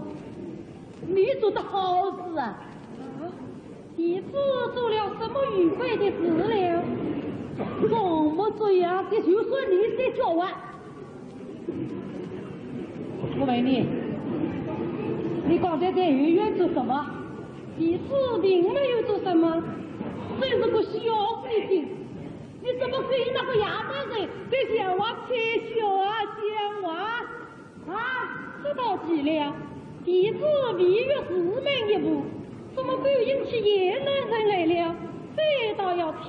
你做的好事啊！啊，弟子做了什么愚昧的事了？怎么这样？这就说你在叫唤。 我问你，你刚才在后院做什么？弟子并没有做什么。真是个小鬼精！你怎么可以那个野蛮人在讲话吹嘘啊，讲话？啊，这倒奇了，弟子未越寺门一步，怎么勾引起野蛮人来了？这倒要听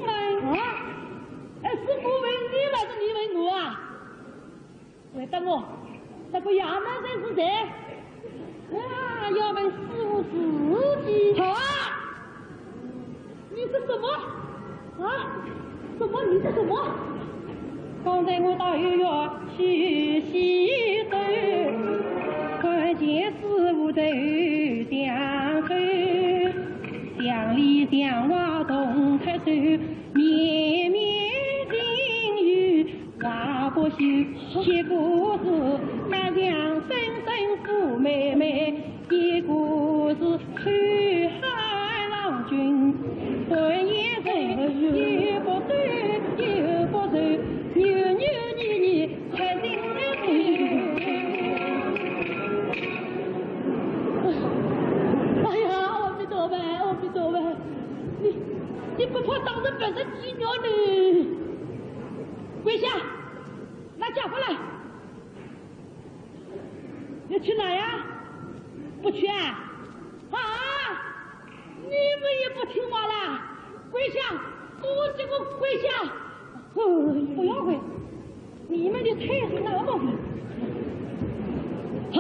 闻。啊？哎，是我问你还是你问我啊？ 回答我，那个衙门人是谁？啊，要问师父自己。好啊！你说什么？啊？什么？你说什么？刚才我到后院去洗手，看见师父在后巷口，巷里巷外动脱手，面面情缘。 话不休，结果是大娘声声呼妹妹，结果是秋海郎君，半夜睡又不走，又不走，扭扭捏捏，才醒了头。哎呀，阿弥陀佛，阿弥陀佛，你，你不怕当成别人地狱呢？跪下！ 拿家伙来！要去哪呀？不去啊？啊！你们也不听话啦！跪下！都给我跪下！哎，不要跪，你们的腿是那么硬。好，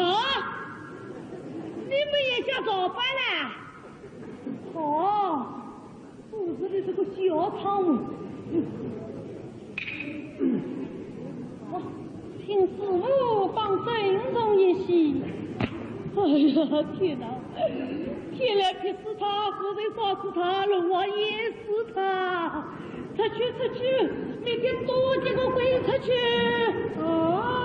你们也想造反啦？好。 肚子里这个小汤。哦，请师父帮朕冲一洗。哎呀，天哪！天来劈死他，火柴烧死他，龙王淹死他。出去，出去，明天多结个鬼出去。哦。